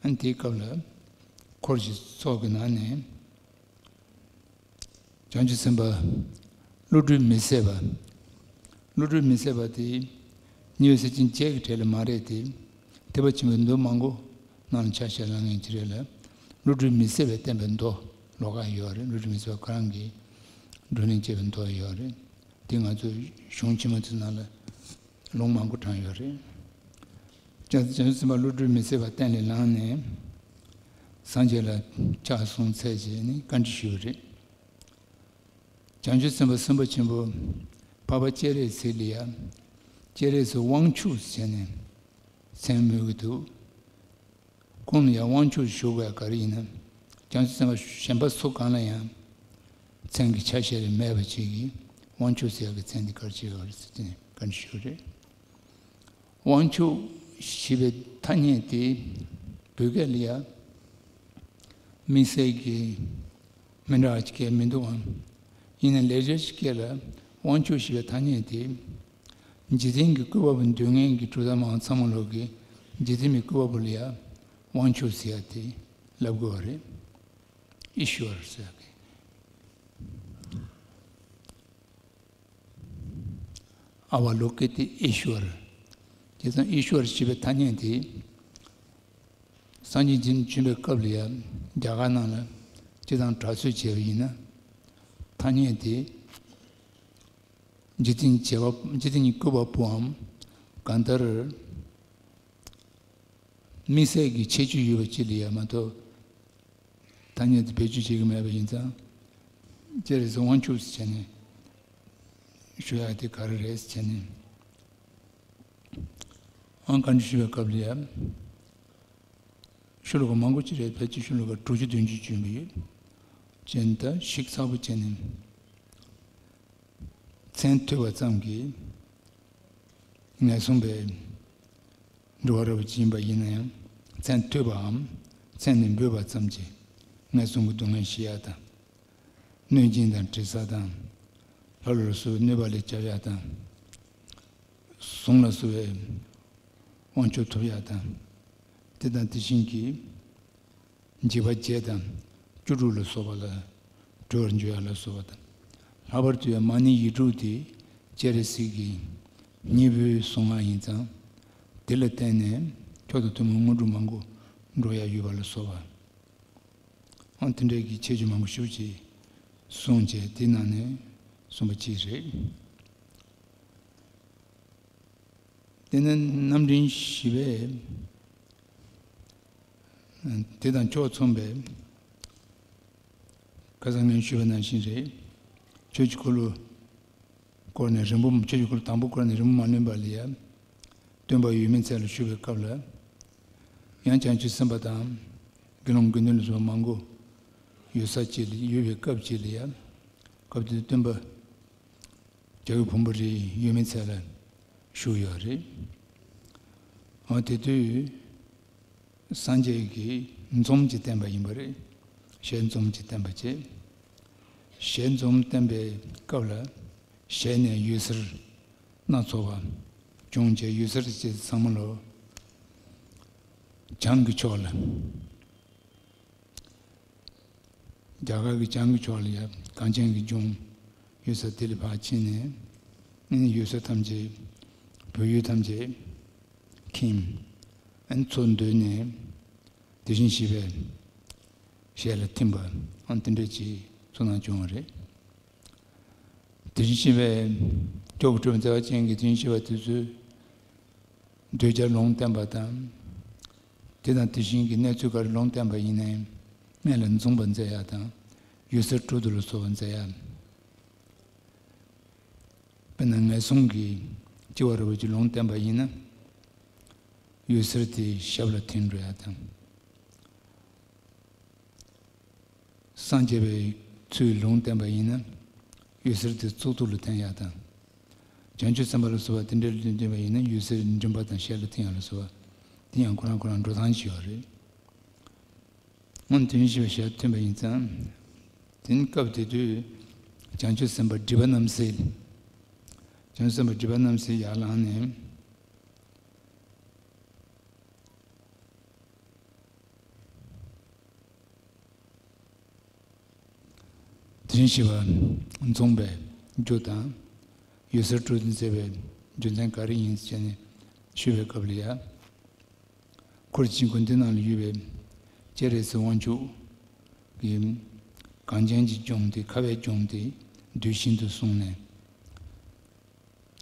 ཨ་ནི་དེའི་སྐབས་ལ་འཁོར་གྱི་ཚོགས་ཀྱི་ནང་ནས་ བྱང་ཆུབ་སེམས་དཔའ་བློ་གྲོས་མི་ཟད་པ། བློ་གྲོས་མི་ཟད་པ་དེ་ཉི་འོད་ཟེར་ཅན་བརྒྱད་ཀྱི་གྲས་ལ་མ་རེད་དེ། ཐེག་པ་ཆེན་པོའི་མདོ་མང་པོ་ནང་ལ་ཕྱག་བྱས་ལ་ངེས་ཀྱི་རེད་ལ། བློ་གྲོས་མི་ཟད་པའི་བསྟན་པའི་མདོ་ལོགས་ཀ་ཡོད་རེད། བློ་གྲོས་མི་ཟད་པ་ཁོ་རང་གིས་བགྲོ་གླེང་བྱས་པའི་མདོ་ཡོད་རེད། དེ་ང་ཚོ་གཞུང་ཕྱི་མ་ཚོའི་ནང་ལ་ལུང་མང་པོ་དྲངས་ཡོད་རེད། བྱང་ཆུབ་སེམས་དཔའ་བློ་གྲོས་མི་ཟད་པ་སྟན་ལས་ལངས་ནས་སངས་རྒྱས་ལ་ཕྱག་གསུམ་འཚལ་བྱས་ནས་བཀའ་འདྲི་ཞུས་པ་རེད། བྱང་ཆུབ་སེམས་དཔའ་སེམས་དཔའ་ཆེན་པོ་འཕགས་པ་སྤྱན་རས་གཟིགས་ལ་ཡང་སྤྱན་རས་གཟིགས་དབང་ཕྱུག་ཟེར་ནས་མཚན་སྨོས་ཀྱི་འདུག། ཁོང་ལ་ཡང་དབང་ཕྱུག་ཞུ་དགོས་ཡ་ག་རེ་ཡིན་ན། བྱང་ཆུབ་སེམས་དཔའ་གཞན་པ་སུ་གང་ལ་ཡང་མཚན་གྱི་ཆ་ཤས་རེ་མེད་པ་ཅིག་གིས་དབང་ཕྱུག་ཟེར་ཡ་གི་མཚན་འདི་ག་རེ་བྱེད་ཡོད་རེད་ཟེར་ནས་བཀའ་འདྲི་ཞུས་རེད། དབང་ཕྱུག་ཞེས་པའི་ཐ་སྙད་དེ་བོད་སྐད་ལ་ཡང་དམིགས་བསལ་གྱི་མི་འདྲ་བ་ཅིག་མི་འདུག་ཨང་། ཡིན་ནའི་ལེགས་སྦྱར་གྱི་སྐད་ལ་དབང་ཕྱུག་ཞེས་པའི་ཐ་སྙད་དེ་འཇིག་རྟེན་གྱི་བཀོད་པ་པོ་འདོད་མཁན་གྱི་གྲུབ་མཐའ་མང་ཚང་མ་ལོག་གི་འཇིག་རྟེན་པའི་བཀོད་པ་པོ་ལ་ཡང་དབང་ཕྱུག་ཟེར་ཡ་དེ་ལབ་དགོས་པ་རེད། ཨི་ཤྭར་ཟེར་ཡ་གི། ཨ་བ་ལོ་ཀི་ཏི་ཨི་ཤྭར། དེ་ཙང་ཨི་ཤྭར་ཞེས་པའི་ཐ་སྙད་དེ་སངས་རྒྱས་བྱོན་པའི་སྐབས་ལ་ཡང་རྒྱ་གར་ནང་ལ་སྤྱི་དང་གྲགས་ཚོད་བྱས་པ་ཡིན་ན། ཐ་སྙད་དེ་འཇིག་རྟེན་བྱེ་བ་འཇིག་རྟེན་གྱི་བཀོད་པ་པོའམ་གང་ལྟར་དམིགས་བསལ་གྱི་ཁྱད་ཆོས་ཡོད་པ་ཅིག་ལ་ཡང་མ་གཏོགས། ཐ་སྙད་དེ་བེད་སྤྱོད་བྱེད་ཀྱི་མེད་པ་ཡིན་ཙང་། སྤྱན་རས་གཟིགས་དབང་ཕྱུག་ཟེར་བྱས་ནས་ཞུ་ཡག་དེ་ག་རེ་རེད་ཟེར་བྱས་ནས། ཨང་བཀའ་འདྲི་ཞུ་བའི་སྐབས་ལ་ཡང་ཤོ་ལོ་ཀ་མང་པོ་ཅིག་རེད། ཕལ་ཆེར་ཤོ་ལོ་ཀ་དྲུག་ཅུ་བདུན་ཅུ་བྱོན་གྱི་ཡོད། ཅན་ད་ཞིབ་ཚགས་པོ་བྱས་ནས། མཚན་ཐོས་པ་ཙམ་གྱིས་ངན་སོང་པའི་འགྲོ་བ་རབ་ཅིག་ཡིན་པ་ཡིན་ན་ཡང་། མཚན་ཐོས་པའམ་མཚན་ནས་འབོད་པ་ཙམ་གྱིས་ངན་སོང་གི་སྡུག་བསྔལ་ཞི་ཡག་དང་། གནོད་སྦྱིན་དང་དྲི་ཟ་དང་། ལྷ་ཀླུ་སོགས་གནོད་པ་ལས་སྐྱོབ་ཡག་དང་། གཟུངས་ལ་སོགས་པའི་དབང་མཆོག་ཐོབ་ཡག་དང་། དེ་དང་དེ་བཞིན་གྱི་འཇིགས་པ་བརྒྱད་དང་བཅུ་དྲུག་ལ་སོགས་པ་ལ་གྲོལ་བར་འགྱུར་ཡག་ལ་སོགས་པ་དང་། ལྷག་པར་དུ་ཡང་མ་ཎི་ཡིག་དྲུག་དེ་སྤྱན་རས་གཟིགས་ཀྱི་སྙིང་པོའི་གཟུངས་སྔགས་ཡིན་ཙང་། དེ་ལ་བརྟེན་ནས་མཆོག་དང་ཐུན་མོང་དངོས་གྲུབ་མང་པོ་འགྲོ་ཡག་ཡོད་པ་ལ་སོགས་པ། ཨང་དེ་འདྲའི་གི་ཁྱད་ཆོས་མང་པོ་ཞེ་པོ་ཅིག་གསུངས་བྱས། དེའི་ནང་ནས་གསུངས་པ་གཅིག་རེད། དེ་ནས་རྣམ་འདྲེན་བཞི་པས་དེ་དང་ཕྱོགས་མཚུངས་པའི། ཁ་སང་ངས་ཞུས་པ་ནང་བཞིན་རེད། ཆོས་ཀྱི་འཁོར་ལོ་སྐོར་ནས་རིང་པོ། ཆོས་ཀྱི་འཁོར་ལོ་དང་པོ་སྐོར་ནས་རིང་པོ་མ་ལོན་པ་ལ་ཡང་སྟོན་པ་ཡོད་མེད་ཚད་ལ་ཞུ་བའི་སྐབས་ལ། ཡང་བྱང་ཆུབ་སེམས་དཔའ་དང་དགེ་སློང་དགེ་འདུན་ལ་སོགས་པ་མང་པོ་ཡོད་ས་ཅིག་ལ། ཡོད་པའི་སྐབས་ཅིག་ལ་ཡང་། སྐབས་དེར་སྟོན་པ་རྒྱལ་བའི་བུམ་པ་རེ་ཡོད་མེད་ཚད་ལ་ཞུ་ཡོད་རེད། འོ་དེ་དུས་སངས་རྒྱས་ཀྱིས་འཛུམ་གྱིས་བསྟན་པ་ཡིན་པ་རེད། ཞལ་འཛུམ་གྱིས་བསྟན་པ་བྱས། ཞལ་འཛུམ་བསྟན་པའི་སྐབས་ལ་ཞལ་ནས་འོད་ཟེར་སྣ་ཚོགས་པ་བྱུང་བྱས། འོད་ཟེར་བཅས་ཚང་མ་ལོ་བྱང་གི་ཕྱོགས་ལ། རྒྱ་གར་གྱི་བྱང་གི་ཕྱོགས་ལ་ཡ་གངས་ཅན་གྱི་ལྗོངས་ཡོད་ས་དེ་ལ་ཕར་ཕྱིན་ནས། ཨ་ནི་འོད་ཟེར་ཐམས་ཅད་བོད་ཡུལ་ཐམས་ཅད་ཁེངས། ཨ་ནི་མཚོ་འདོད་ནས་དེ་བཞིན་གཤེགས་པའི་ཞལ་ལ་ཐིམ་པ། ཨ་ནི་དེ་འདྲ་ཅིག་ཚོར་སྣང་བྱུང་བ་རེད། དེ་བཞིན་གཤེགས་པའི་སྐྱོབ་པའི་གྲུབ་མཛད་པ་ཅན་གྱི་དེ་བཞིན་གཤེགས་པ་དེ་ཚོས། འདོད་ཆགས་ལུང་བསྟན་པ་དང་། དེ་དང་དེ་བཞིན་གྱི་གནས་ཚུལ་ག་རེ་ལུང་བསྟན་པ་ཡིན་ནའི་སྔོན་ལ་འཛུམ་པ་མཛད་ཡག་དང་། འོད་ཟེར་སྤྲོ་བསྡུ་ལ་སོགས་པ་མཛད་ཡག། དཔེར་ན་ངན་སོང་གི་སྐྱེ་བ་རབ་ཅིག་ལུང་བསྟན་པ་ཡིན་ན། འོད་ཟེར་དེ་ཞབས་ལ་ཐིམ་འགྲོ་ཡག་དང་། སངས་རྒྱས་པའི་ཚུལ་ལུང་བསྟན་པ་ཡིན་ན། འོད་ཟེར་དེ་གཙུག་ཏོར་ལ་ཐིམ་ཡག་དང་། བྱང་ཆུབ་སེམས་དཔའ་ལ་སོགས་པ་དེ་འདྲ་ལུང་བསྟན་པ་ཡིན་ན། འོད་ཟེར་མགྲིན་པ་དང་ཞལ་ལ་ཐིམ་ཡག་ལ་སོགས་པ། དེ་ཡང་ཁོ་རང་ཁོ་རང་འགྲོ་སྟངས་ཤིག་ཡོད་རེད། སྔོན་དོན་ཞེས་པའི་ཞལ་ཐིམ་པ་ཡིན་ཙང་། དེ་ནི་སྐབས་དེ་དུས་བྱང་ཆུབ་སེམས་དཔའ་སྒྲིབ་པ་རྣམ་སེལ། བྱང་ཆུབ་སེམས་དཔའ་སྒྲིབ་པ་རྣམ་སེལ་ཡར་ལངས་ནས། དྲིན་ཞེས་པ་འཛོམས་པའི་རྒྱུ་དང་། འོད་གསལ་སྤྲོས་བྲལ་མཛད་པའི་རྒྱུ་མཚན་ག་རེ་ཡིན་ཟེར་ནས་ཞུས་པའི་སྐབས་ལ་ཡ། འཁོར་བཅས་ཀྱི་མགོན་འདི་ནང་ལ་ཡོད་པའི་སྤྱན་རས་གཟིགས་དབང་ཕྱུག་གིས་གངས་ཅན་གྱི་ལྗོངས་དེ་ཁ་བའི་ལྗོངས་དེ་རྡུལ་བཞིན་དུ་བཟུང་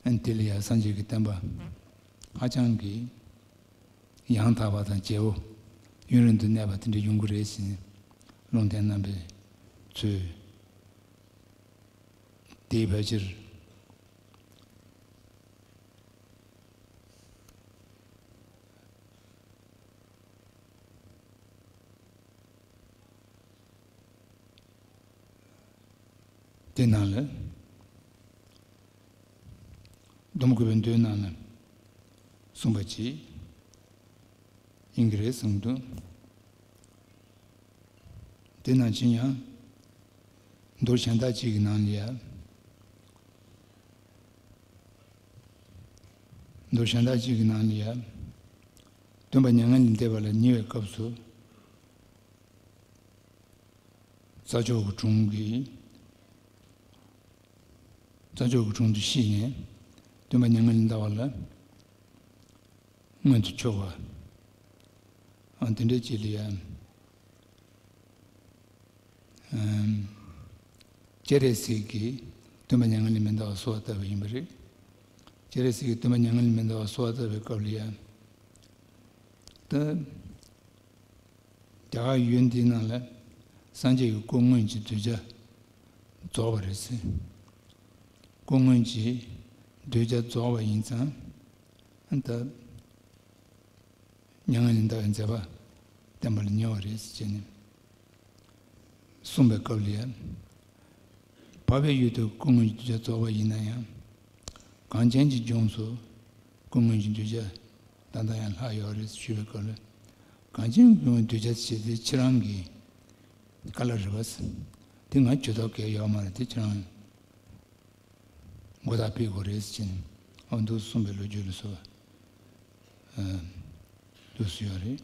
ནས། དེ་ལ་ཡང་སངས་རྒྱས་ཀྱི་བསྟན་པ་ཧ་ཅང་གི་ཡང་དག་པ་དང་རྒྱལ་པོ་ཡུན་རིང་དུ་གནས་པ་དེ་འདྲ་ཡོང་གི་རེད་ཟེར་ནས་ལུང་བསྟན་གནང་བའི་ཚུལ་དེའི་ཕལ་ཆེར། དེ་ནང་ལ་སྡོམ་བརྒྱུད་པའི་མདོའི་ནང་ལ་གསུངས་པ་ཅིག་ཡིན་གྱི་རེད་གསུངས་འདུག་དེ་ནང་བཞིན་ཡང་མདོ་གཞན་དག་ཅིག་གི་ནང་ལ་ཡང་། མདོ་གཞན་དག་ཅིག་གི་ནང་ལ་ཡང་། སྟོན་པ་མྱ་ངན་ལས་འདས་པ་ལ་ཉེ་བའི་སྐབས་སུ། རྩྭ་མཆོག་གི་དྲུང་གི། རྩྭ་མཆོག་གི་དྲུང་དུ་གཤེགས་ནས་སྟོན་པ་མྱ་ངན་ལས་འདས་པ་ལ་མངོན་དུ་ཕྱོགས་པ། ཨ་དེ་འདྲའི་ཅིག་ལ་ཡང་། ཨམ། སྤྱན་རས་གཟིགས་ཀྱིས་སྟོན་པ་མྱ་ངན་ལས་མི་འདའ་བར་གསོལ་བ་བཏབ་པ་ཡིན་པ་རེད། སྤྱན་རས་གཟིགས་ཀྱིས་སྟོན་པ་མྱ་ངན་ལས་མི་འདའ་བར་གསོལ་བ་བཏབ་པའི་སྐབས་ལ་ཡང་། ད། རྒྱ་གར་ཡུལ་འདིའི་ནང་ལ་སངས་རྒྱས་ཀྱི་སྐུ་དངོས་ཀྱི་གདུལ་བྱ་རྫོགས་པ་རེད་ཟེར། སྐུ་དངོས་ཀྱི་གདུལ་བྱ་རྫོགས་པ་ཡིན་ཙང་། ད། མྱ་ངན་ལས་འདའ་བའི་མཛད་པ་བསྟན་པ་ལ་ཉེ་བ་རེད་ཟེར་བྱས་ནས་གསུངས་པའི་སྐབས་ལ་ཡང་། འཕགས་པའི་ཡུལ་དུ་སྐུ་དངོས་ཀྱི་གདུལ་བྱ་རྫོགས་པ་ཡིན་ན་ཡང་། གངས་ཅན་གྱི་ལྗོངས་སུ་སྐུ་དངོས་ཀྱི་གདུལ་བྱ་ད་ལྟ་ཡང་ལྷག་ཡོད་རེད་ཞུས་པའི་སྐབས་ལ། གངས་ཅན་གྱི་ལྗོངས་གདུལ་བྱ་ཞེས་དེ་ཁྱེད་རང་གི་དཀའ་ལས་རེད་པ། དེ་ང་ཇུས་གཏོགས་གལ་ཡོད་མ་རེད། དེ་ཁྱེད་རང་མགོ་བཏགས་ཕེབས་དགོས་རེད་ཟེར་ནས་ཨ་འདུག་གསུངས་པའི་ལོ་རྒྱུས་ལ་སོགས་པ་འདུག་སེ་ཡོད་རེད།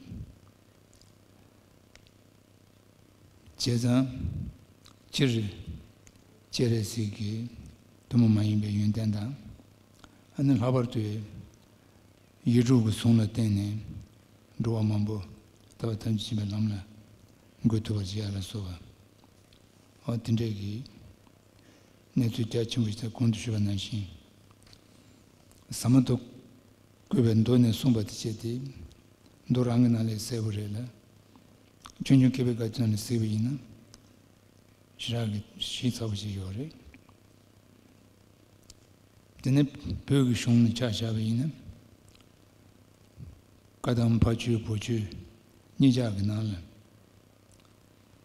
བྱས་ཙང་། སྤྱིར་སྤྱན་རས་གཟིགས་ཀྱི་ཐུན་མོང་མ་ཡིན་པའི་ཡོན་ཏན་དང་། ཨ་ནི་ལྷག་པར་དུ་ཡིག་དྲུག་གི་གཟུངས་ལ་བརྟེན་ནས་འགྲོ་བ་མང་པོ་ཐར་པ་ཐམས་ཅད་མཁྱེན་པའི་ལམ་ལ་འགོད་ཐུབ་པར་བྱེད་ཡ་ལ་སོགས་པ། འོ་དེ་འདྲས་ཀྱི་གནས་ཚུལ་རྒྱ་ཆེན་པོ་ཞིག་གོང་དུ་ཞུས་པ་ནང་བཞིན། ཟབ་མོ་ཐོག་བཀོད་པའི་མདོ་ནས་གསུངས་པ་དེ་བྱས་ཏེ། མདོ་རང་གི་ནང་ལས་གསལ་པོ་རེད་ལ། ཆུང་ཆུང་མཁས་པའི་བཀའ་ཆོས་ནང་ནས་གཟིགས་པ་ཡིན་ན། ཞེ་དྲག་གི་ཞིབ་ཚགས་པོ་ཞིག་ཡོད་རེད། དེ་ནས་བོད་ཀྱི་གཞུང་ནས་ཆ་བཞག་པ་ཡིན་ན། བཀའ་གདམས་ཕ་ཆོས་བུ་ཆོས་གཉིས་ཆར་གྱི་ནང་ལ།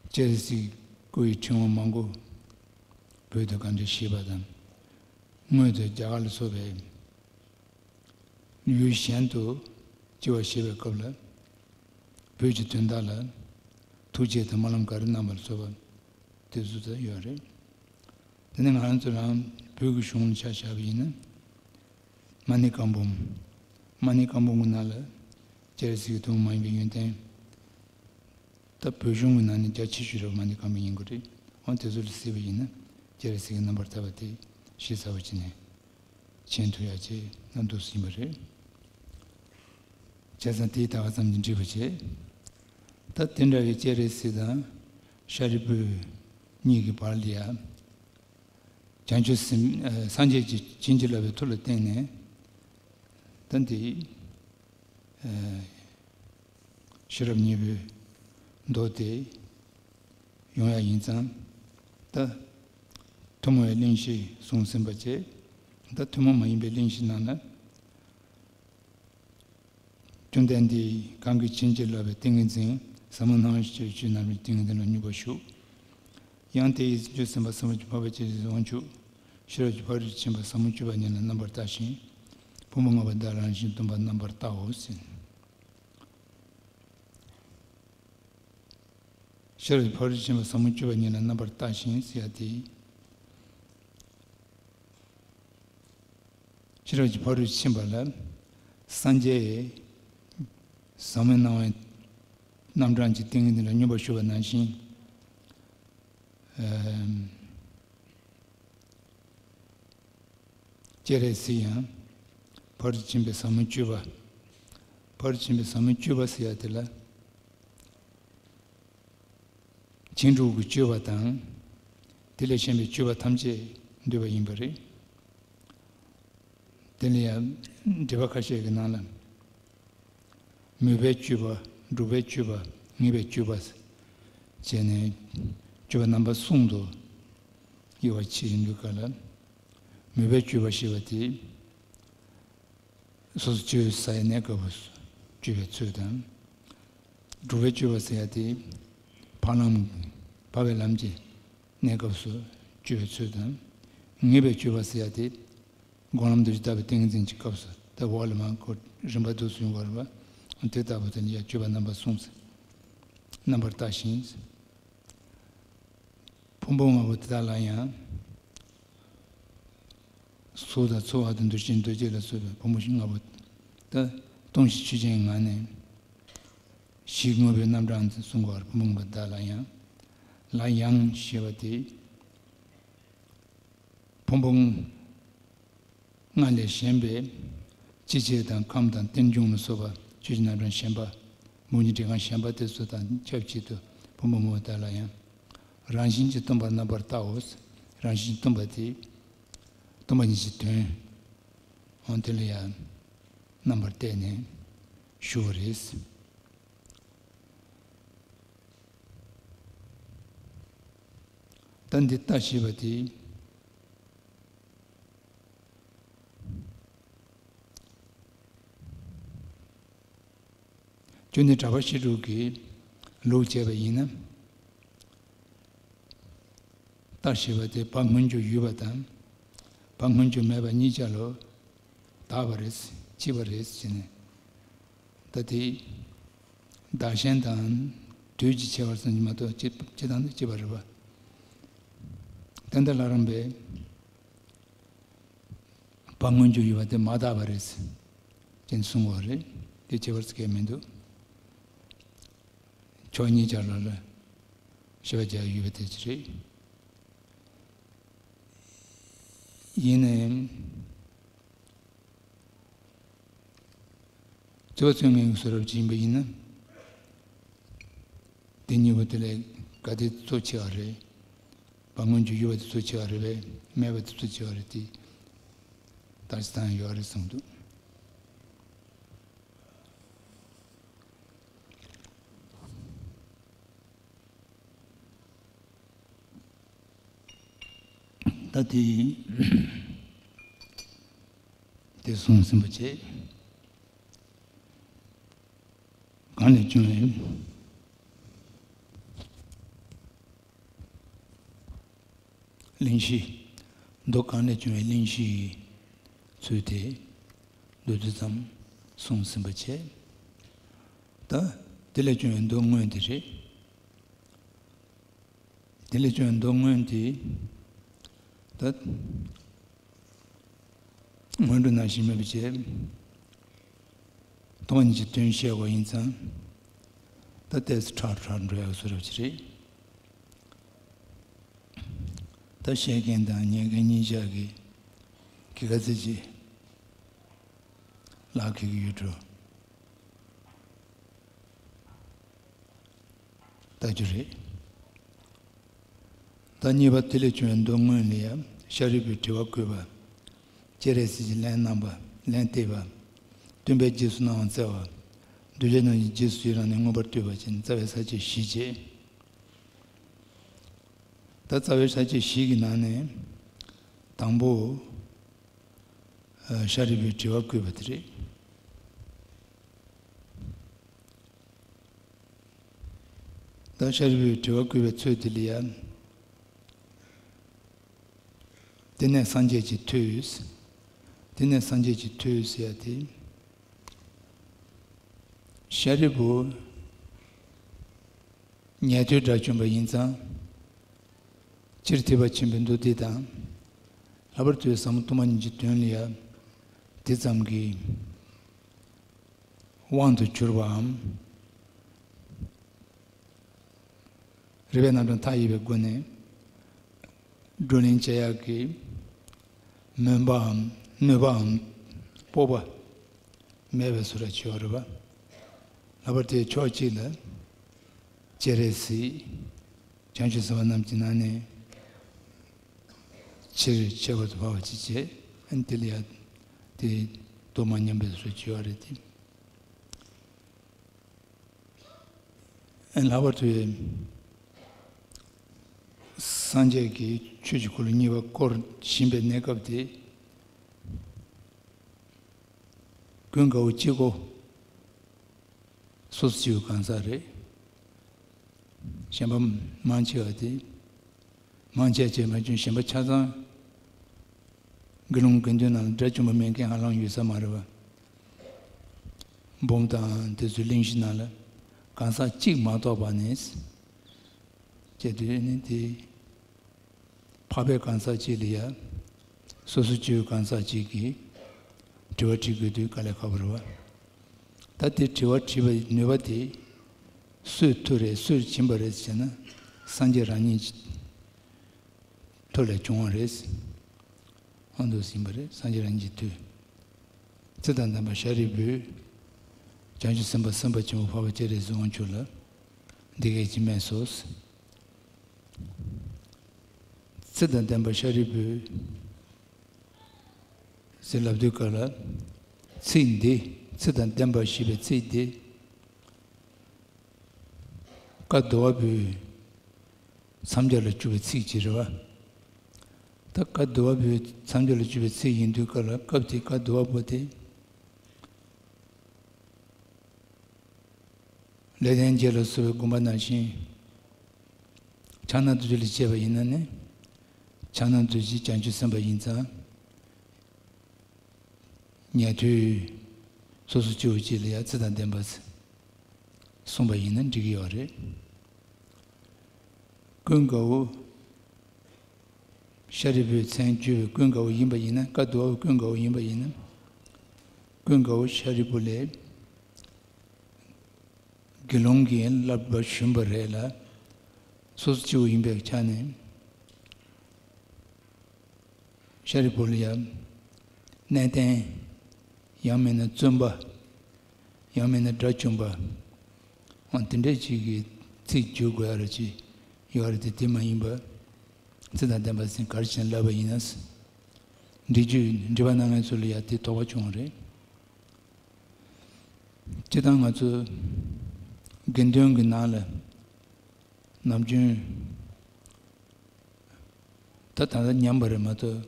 སྤྱན་རས་གཟིགས་སྐུ་ཡི་ཕྲེང་བ་མང་པོ་བོད་དུ་གང་འདྲ་བཞེས་པ་དང་། སྔོན་དུ་རྒྱ་གར་ལ་སོགས་པའི་ཡུལ་གཞན་དུ་སྤྱི་བ་བཞེས་པའི་སྐབས་ལ། བོད་ཀྱི་དོན་དག་ལ་ཐུགས་བསྐྱེད་དང་སྨོན་ལམ་ག་རེ་གནང་བ་ལ་སོགས་པ་དེ་ཚོ་ད་ཡོད་རེད། དེ་ནས་ང་རང་ཚོ་རང་བོད་ཀྱི་གཞུང་ལ་ཆ་བཞག་པ་ཡིན་ན། མ་ཎི་བཀའ་འབུམ། མ་ཎི་བཀའ་འབུམ་གྱི་ནང་ལ་སྤྱན་རས་གཟིགས་ཀྱི་ཐུན་མོང་མ་ཡིན་པའི་ཡོན་ཏན། ད་བོད་གཞུང་གི་ནང་ནས་རྒྱ་ཆེ་ཤོས་རེད་པ། མ་ཎི་བཀའ་འབུམ་ཡིན་དགོས་རེད། འོ་དེ་ཚོ་ལ་གཟིགས་པ་ཡིན་ན་སྤྱན་རས་གཟིགས་ཀྱི་རྣམ་པར་ཐར་པ་དེ་ཞིབ་ཚགས་པོ་བྱས་ནས་མཁྱེན་ཐུབ་ཡ་ཆེ་ན་འདུག་སེ་ཡིན་པ་རེད། བྱས་ཙང་དེའི་ད་ག་ཙམ་གྱིས་འགྲིག་པ་བྱས། ད་དེ་འདྲ་བའི་སྤྱན་རས་གཟིགས་དང་ཤཱ་རིའི་བུ་གཉིས་ཀྱི་བར་ལ་ཡ། བྱང་ཆུབ་སེམས། ཨ། སངས་རྒྱས་ཀྱིས་བྱིན་གྱིས་བརླབས་པའི་མཐུ་ལ་བརྟེན་ནས། ད་འདི། ཨ། ཤེས་རབ་སྙིང་པོའི་མདོ་དེ་ཡོང་ཡ་ཡིན་ཙང་། ད་ཐུན་མོང་བའི་གླེང་གཞི་གསུངས་ཟིན་པ་བཅས། ད་ཐུན་མོང་མ་ཡིན་པའི་གླེང་གཞི་ནང་ལ། བཅོམ་ལྡན་འདས་གང་གིས་བྱིན་གྱིས་བརླབས་པའི་ཏིང་ངེ་འཛིན་ཟབ་མོ་སྣང་བའི་ཆོས་ཀྱི་རྣམ་རིག་ཏིང་ངེ་འཛིན་ལ་སྙོམས་པར་ཞུགས། ཡང་དེ་ཡི་རྗེས་སུ་སེམས་དཔའ་ཚོགས་པ་ཀུན་འཕགས་པ་སྤྱན་རས་གཟིགས་དབང་ཕྱུག་ཤེས་རབ་ཀྱི་ཕ་རོལ་ཏུ་ཕྱིན་པ་ཟབ་མོ་སྤྱོད་པ་ཉིད་ལ་རྣམ་པར་བལྟ་ཞིང་། ཕུང་པོ་ལྔ་པོ་དག་རང་བཞིན་སྟོང་པར་རྣམ་པར་བལྟའོ་ཟེར། ཤེས་རབ་ཀྱི་ཕ་རོལ་ཏུ་ཕྱིན་པ་ཟབ་མོ་སྤྱོད་པ་ཉིད་ལ་རྣམ་པར་བལྟ་ཞིང་ཟེར་ཡ་དེ། ཤེས་རབ་ཀྱི་ཕ་རོལ་ཏུ་ཕྱིན་པ་ལ་སངས་རྒྱས་ཟབ་མོའི་སྣང་བའི་རྣམ་གྲངས་ཀྱི་ཏིང་ངེ་འཛིན་ལ་སྙོམས་པར་ཞུགས་པ་ནང་བཞིན། ཨ། སྤྱན་རས་གཟིགས་ཡང་ཕར་ཕྱིན་པའི་ཟབ་མོ་སྤྱོད་པ། ཕར་ཕྱིན་པའི་ཟབ་མོ་སྤྱོད་པ་ཟེར་ཡ་དེ་ལ། ཕྱིན་དྲུག་གི་སྤྱོད་པ་དང་། དེ་ལས་གཞན་པའི་སྤྱོད་པ་ཐམས་ཅད་འདུས་པ་ཡིན་པ་རེད། དེ་ལ་ཡང་འགྲེལ་པ་ཁ་ཤས་ཀྱི་ནང་ལ། མོས་པའི་སྤྱོད་པ། སྒྲུབ་པའི་སྤྱོད་པ། ངེས་པའི་སྤྱོད་པ། བྱས་ནས་སྤྱོད་པ་རྣམ་པ་གསུམ་དུ་དབྱེ་བ་ཕྱེ་ཡིན་དུས་སྐབས་ལ། མོས་པའི་སྤྱོད་པ་ཞེས་པ་དེ། སོ་སོ་སྤྱོད་ས་ཡི་གནས་སྐབས་སུ་སྤྱོད་པའི་ཚུལ་དང་། སྒྲུབ་པའི་སྤྱོད་པ་ཟེར་ཡ་དེ། འཕགས་ལམ། འཕགས་པའི་ལམ་གྱི་གནས་སྐབས་སུ་སྤྱོད་པའི་ཚུལ་དང་། ངེས་པའི་སྤྱོད་པ་ཟེར་ཡ་དེ། སྒོམ་ལམ་རྡོ་རྗེ་ལྟ་བུའི་ཏིང་འཛིན་གྱི་སྐབས་སུ་ད་འོག་ལ་མར་ཁོ་རིམ་པ་འདུག་སེ་ཡོང་བ་རེད་པ། དེ་ལྟ་བུ་དེ་ནི་ཡང་སྤྱོད་པ་རྣམ་པ་གསུམ་ཟེར། རྣམ་པར་བལྟ་ཞིང་། ཕུང་པོ་ལྔ་པོ་དེ་དག་ལ་ཡང་། གཟུགས་དང་ཚོར་བ་དང་འདུ་ཤེས་འདུ་བྱེད་ལ་སོགས་པའི་ཕུང་པོ་ལྔ་པོ་དེ་སྟོང་ཞིང་ཆོས་ཅན་ངང་ནས་གཞི་དངོས་པོའི་རྣམ་གྲངས་གསུང་གི་ཡོད་པ་རེད། ཕུང་པོ་ལྔ་པོ་དེ་དག་ལ་ཡང་། ལ་ཡང་ཞེས་པ་དེ། ཕུང་པོ་ལྔ་ལས་གཞན་པའི་ལྕི་བྱེད་དང་ཁམས་དང་རྟེན་འབྱུང་ལ་སོགས་པ་ཆོས་ཀྱི་རྣམ་གྲངས་གཞན་པ། མུ་གེའི་འབྲས་གང་གཞན་པ་དེ་ཚོ་དང་ཆབས་ཅིག་ཏུ་ཕུང་པོ་ལྔ་པོ་དག་ལ་ཡང་། རང་བཞིན་གྱིས་སྟོང་པར་རྣམ་པར་བལྟའོ། རང་བཞིན་སྟོང་པ་དེ། སྟོང་པ་ཉིད་ཀྱི་དོན། འོ་དེ་ལ་ཡང་རྣམ་པར་བལྟས་ནས་ཞུ་བ་རེད། ད་འདི་ལྟ་ཞེས་པ་དེ། ཅོ་ནེ་གྲགས་པ་བཤད་སྒྲུབ་ཀྱི་ལུགས་བྱས་པ་ཡིན་ན། ལྟ་ཞེས་པ་དེ་བ་སྔོན་འཇུག་ཡོད་པ་དང་། བ་སྔོན་འཇུག་མེད་པ་གཉིས་ཆ་ལ་དག་པ་རེད། གཅིག་པ་རེད་ཟེར་ནས། ད་དེ། བདག་གཞན་དང་དུས་ཀྱི་ཁྱད་པར་ཙམ་གྱིས་མ་གཏོགས་སྤྱི་སྤྱི་དང་ནི་གཅིག་པ་རེད་པ། ཏན་ཏན་ལྷ་རམས་པས། བ་སྔོན་འཇུག་ཡོད་པ་དེ་མ་དག་པ་རེད། ཅེས་གསུངས་པ་རེད། དེ་ཁྱད་པར་ཙམ་གང་ཡང་མི་འདུག་ཕྱོགས་གཉིས་ཆར་ལ་ལ་ཞེས་པ་བརྒྱབ་ཡོད་པ་དེ་ཅི་རེད། ཡིན་ནའང་། གཙོ་བོ་མཚོན་མཁན་གྱི་བཟོ་འདྲ་ཅིག་ཡིན་པ་ཡིན་ན། དེ་གཉིས་པོ་དེ་ལས་ག་དེ་གཙོ་ཆེ་བ་རེད། བ་སྔོན་འཇུག་ཡོད་པ་དེ་གཙོ་ཆེ་བ་རེད་པས། མེད་པ་དེ་གཙོ་ཆེ་བ་རེད་དེ། ད་ཅི་ཐང་ཡོད་རེད་གསུངས་འདུག་ད་དེ་དེ་གསུངས་ཟིན་པ་བྱས། གང་ལས་བྱུང་བའི་གླེང་གཞི། མདོ་གང་ལས་བྱུང་བའི་གླེང་གཞི་ཡི་ཚུལ་དེ་མདོ་དེ་ཙམ་གསུངས་ཟིན་པ་བྱས། ད་དེ་ལས་བྱུང་བའི་མདོ་སྔོན་དེ་རེད། དེ་ལས་བྱུང་བའི་མདོ་སྔོན་དེ། ད་སྔོན་འགྲོ་ནང་བཞིན་མེད་པ་བྱས། སྟོང་ཉིད་ཀྱི་དོན་བཤད་དགོས་ཡིན་ཙང་། ད་ཏོག་ཙམ་ཕྲ་ཕྲ་འགྲོ་ཡག་བཟོ་འདྲ་ཅིག་རེད། ད་བཤད་མཁན་དང་ཉན་མཁན་གཉིས་ཆ་གིས་ག་ཚོད་ཅིག་ལག་འཁེལ་གྱི་ཡོད་འགྲོ། ལྟ་རྒྱུ་རེད། ད་གཉིས་པ་དེ་ལས་བྱུང་བའི་མདོ་སྔོན་ལ་ཡང་ཤཱ་རིའི་བུས་དྲི་བ་བཀོད་པ། སྤྱན་རས་གཟིགས་ཀྱིས་ལན་གནང་བ། ལན་བཏབ་པ། སྟོན་པས་རྗེས་སུ་གནང་བ་སྩལ་བ། གདུལ་བྱ་རྣམས་ཀྱི་རྗེས་སུ་ཡི་རང་ནས་མངོན་པར་བསྟོད་པ་བཅས་ནི་རྩ་བའི་ས་བཅད་བཞི་བྱས། ད་རྩ་བའི་ས་བཅད་བཞི་གི་ནང་ནས་དང་པོ། ཨ། ཤཱ་རིའི་བུས་དྲི་བ་བཀོད་པ་དེ་རེད། ད་ཤཱ་རིའི་བུས་དྲི་བ་བཀོད་པའི་ཚུལ་དེ་ལ་ཡང་། དེ་ནས་སངས་རྒྱས་ཀྱི་མཐུས། དེ་ནས་སངས་རྒྱས་ཀྱི་མཐུས་ཟེར་ཡ་དེ། ཤཱ་རིའི་བུ། ཉན་ཐོས་དགྲ་བཅོམ་པ་ཡིན་ཙང་། སྤྱིར་ཐེག་པ་ཆེན་པོའི་མདོ་སྡེ་དང་། ལྷག་པར་དུ་ཟབ་མོ་སྟོང་པ་ཉིད་ཀྱི་དོན་ལ་ཡང་དེ་ཙམ་གྱི་དབང་དུ་གྱུར་པའམ། རིགས་པའི་རྣམ་གྲངས་མཐའ་ཡས་པའི་སྒོ་ནས་བགྲོ་གླེང་བྱེད་ཡག་གི་མོས་པའམ་ གནོད་པའམ་སྤོབས་པ་མེད་པའི་བཟོ་འདྲ་བྱེད་ཡོད་རེད་པ། ལྷག་པར་དུ་ཕྱོགས་གཅིག་ལ་སྤྱན་རས་གཟིགས་བྱང་ཆུབ་སེམས་དཔའ་རྣམས་ཀྱི་ནང་ནས་ཆེས་ཁྱད་པར་དུ་འཕགས་པ་ཅིག་བྱས། ཨ་ནི་དེ་ལ་ཡང་དེ་དོ་མ་མཉམ་པའི་བཟོ་འདྲ་བྱེད་ཡོད་རེད་དེ། ལྷག་པར་དུ་སངས་རྒྱས་ཀྱིས་ཆོས་ཀྱི་འཁོར་ལོ་གཉིས་པ་བསྐོར་བཞིན་པའི་གནས་སྐབས་དེ། ཀུན་དགའ་བོ་གཅིག་པོ་སོ་སོ་སྐྱེ་བོའི་གང་ཟག་རེད། གཞན་པ་མང་ཆེ་བ་དེ། མང་ཆེ་བ་བྱས་མ་བྱུང་གཞན་པ་ཆ་ཚང་དགེ་སློང་དགེ་འདུན་ནང་ལ་དགྲ་བཅོམ་པ་མེད་མཁན་ཧ་ལམ་ཡོད་ས་མ་རེད་པ། འབུམ་དང་དེ་ཚོའི་གླེང་གཞི་ནང་ལ་གང་ཟག་གཅིག་མ་གཏོགས་པ་ནས་བྱས་དུས་ནི་དེ། འཕགས་པའི་གང་ཟག་གཅིག་ལ་ཡ། སོ་སོ་སྐྱེ་བོའི་གང་ཟག་གཅིག་གིས་དྲི་བ་དྲི་དགོས་དུས་དཀའ་ལས་ཁག་པོ་རེད་པ། ད་དེ་དྲི་བ་དྲི་བའི་ནུས་པ་དེ་སུས་ཐོས་རེད། སུས་བྱིན་པ་རེད་ཟེར་ན། སངས་རྒྱས་རང་ཉིད་ཀྱི་ཐོག་ལས་བྱུང་བ་རེད། ཨ་འདུག་ཟིན་པ་རེད། སངས་རྒྱས་རང་ཉིད་ཀྱི་ཐོག་ཚེ་དང་ལྡན་པ་ཤཱ་རིའི་བུས་བྱང་ཆུབ་སེམས་དཔའ་སེམས་དཔའ་ཆེན་པོ་འཕགས་པ་སྤྱན་རས་གཟིགས་དབང་ཕྱུག་ལ་འདི་སྐད་ཅེས་སྨྲས་སོ། ཚེ་དང་ལྡན་པ་ཤཱ་རིའི་བུ། ཟེར་ལབ་དུས་སྐབས་ལ། ཚིག་འདི་ཚེ་དང་ལྡན་པ་ཞེས་པའི་ཚིག་འདི། བཀའ་བསྡུ་བ་པོའི་མཚམས་སྦྱར་ལ་བཅུག་པའི་ཚིག་ཅིག་རེད་པ། ད་བཀའ་བསྡུ་བ་པོའི་མཚམས་སྦྱར་ལ་བཅུག་པའི་ཚིག་ཡིན་དུས་སྐབས་ལ། སྐབས་དེའི་བཀའ་བསྡུ་བ་པོ་དེ། ལེགས་ལྡན་འབྱེད་ལ་སོགས་པའི་དགོངས་པ་ནང་བཞིན། ཕྱག་ན་རྡོ་རྗེ་ལ་བྱས་པ་ཡིན་ན་ནི། ཕྱག་ན་རྡོ་རྗེ་བྱང་ཆུབ་སེམས་དཔའ་ཡིན་ཙང་། ཉན་ཐོས་སོ་སོ་སྐྱེ་བོ་གཅིག་ལ་ཡང་ཚེ་དང་ལྡན་པ་གསུངས་པ་ཡིན་ན་འགྲིག་གི་ཡོད་རེད། ཀུན་དགའ་བོ། ཤཱ་རིའི་བུའི་མཚན་བརྗོད་པའི་ཀུན་དགའ་བོ་ཡིན་པ་ཡིན་ན། བཀའ་བསྡུ་བ་པོ་ཀུན་དགའ་བོ་ཡིན་པ་ཡིན་ན། ཀུན་དགའ་བོ་ཤཱ་རིའི་བུ་ལས། དགེ་སློང་གིས་བསླབ་པ་ཞུས་པ་རེད་ལ། སོ་སོ་སྐྱེ་བོ་ཡིན་པའི་ཆ་ནས། ཤཱ་རིའི་བུ་ལ་ཡང་གནས་བརྟན། ཡང་མིན་ན་བཙུན་པ། ཡང་མིན་ན་དགྲ་བཅོམ་པ། འོ་དེ་འདྲས་ཅིག་གི་ཚིག་བརྗོད་དགོས་ཡ་ར་ཅིག་ཡོད་རེད་དེ། དེ་མ་ཡིན་པ། ཚེ་དང་ལྡན་པ་ཟེར་ག་རེ་བྱས་ནས་ལབ་པ་ཡིན་ན། འགྲེལ་བརྗོད་འགྲེལ་པ་གནང་མཁན་ཚོ་ལ་ཡང་དེ་དོགས་པ་བྱུང་བ་རེད། སྤྱིར་བཏང་ང་ཚོ་དགེ་འདུན་གྱི་ནང་ལ་ནམ་རྒྱུན། ད་ད་ལྟ་ཉམས་པ་རེད་མ་གཏོགས།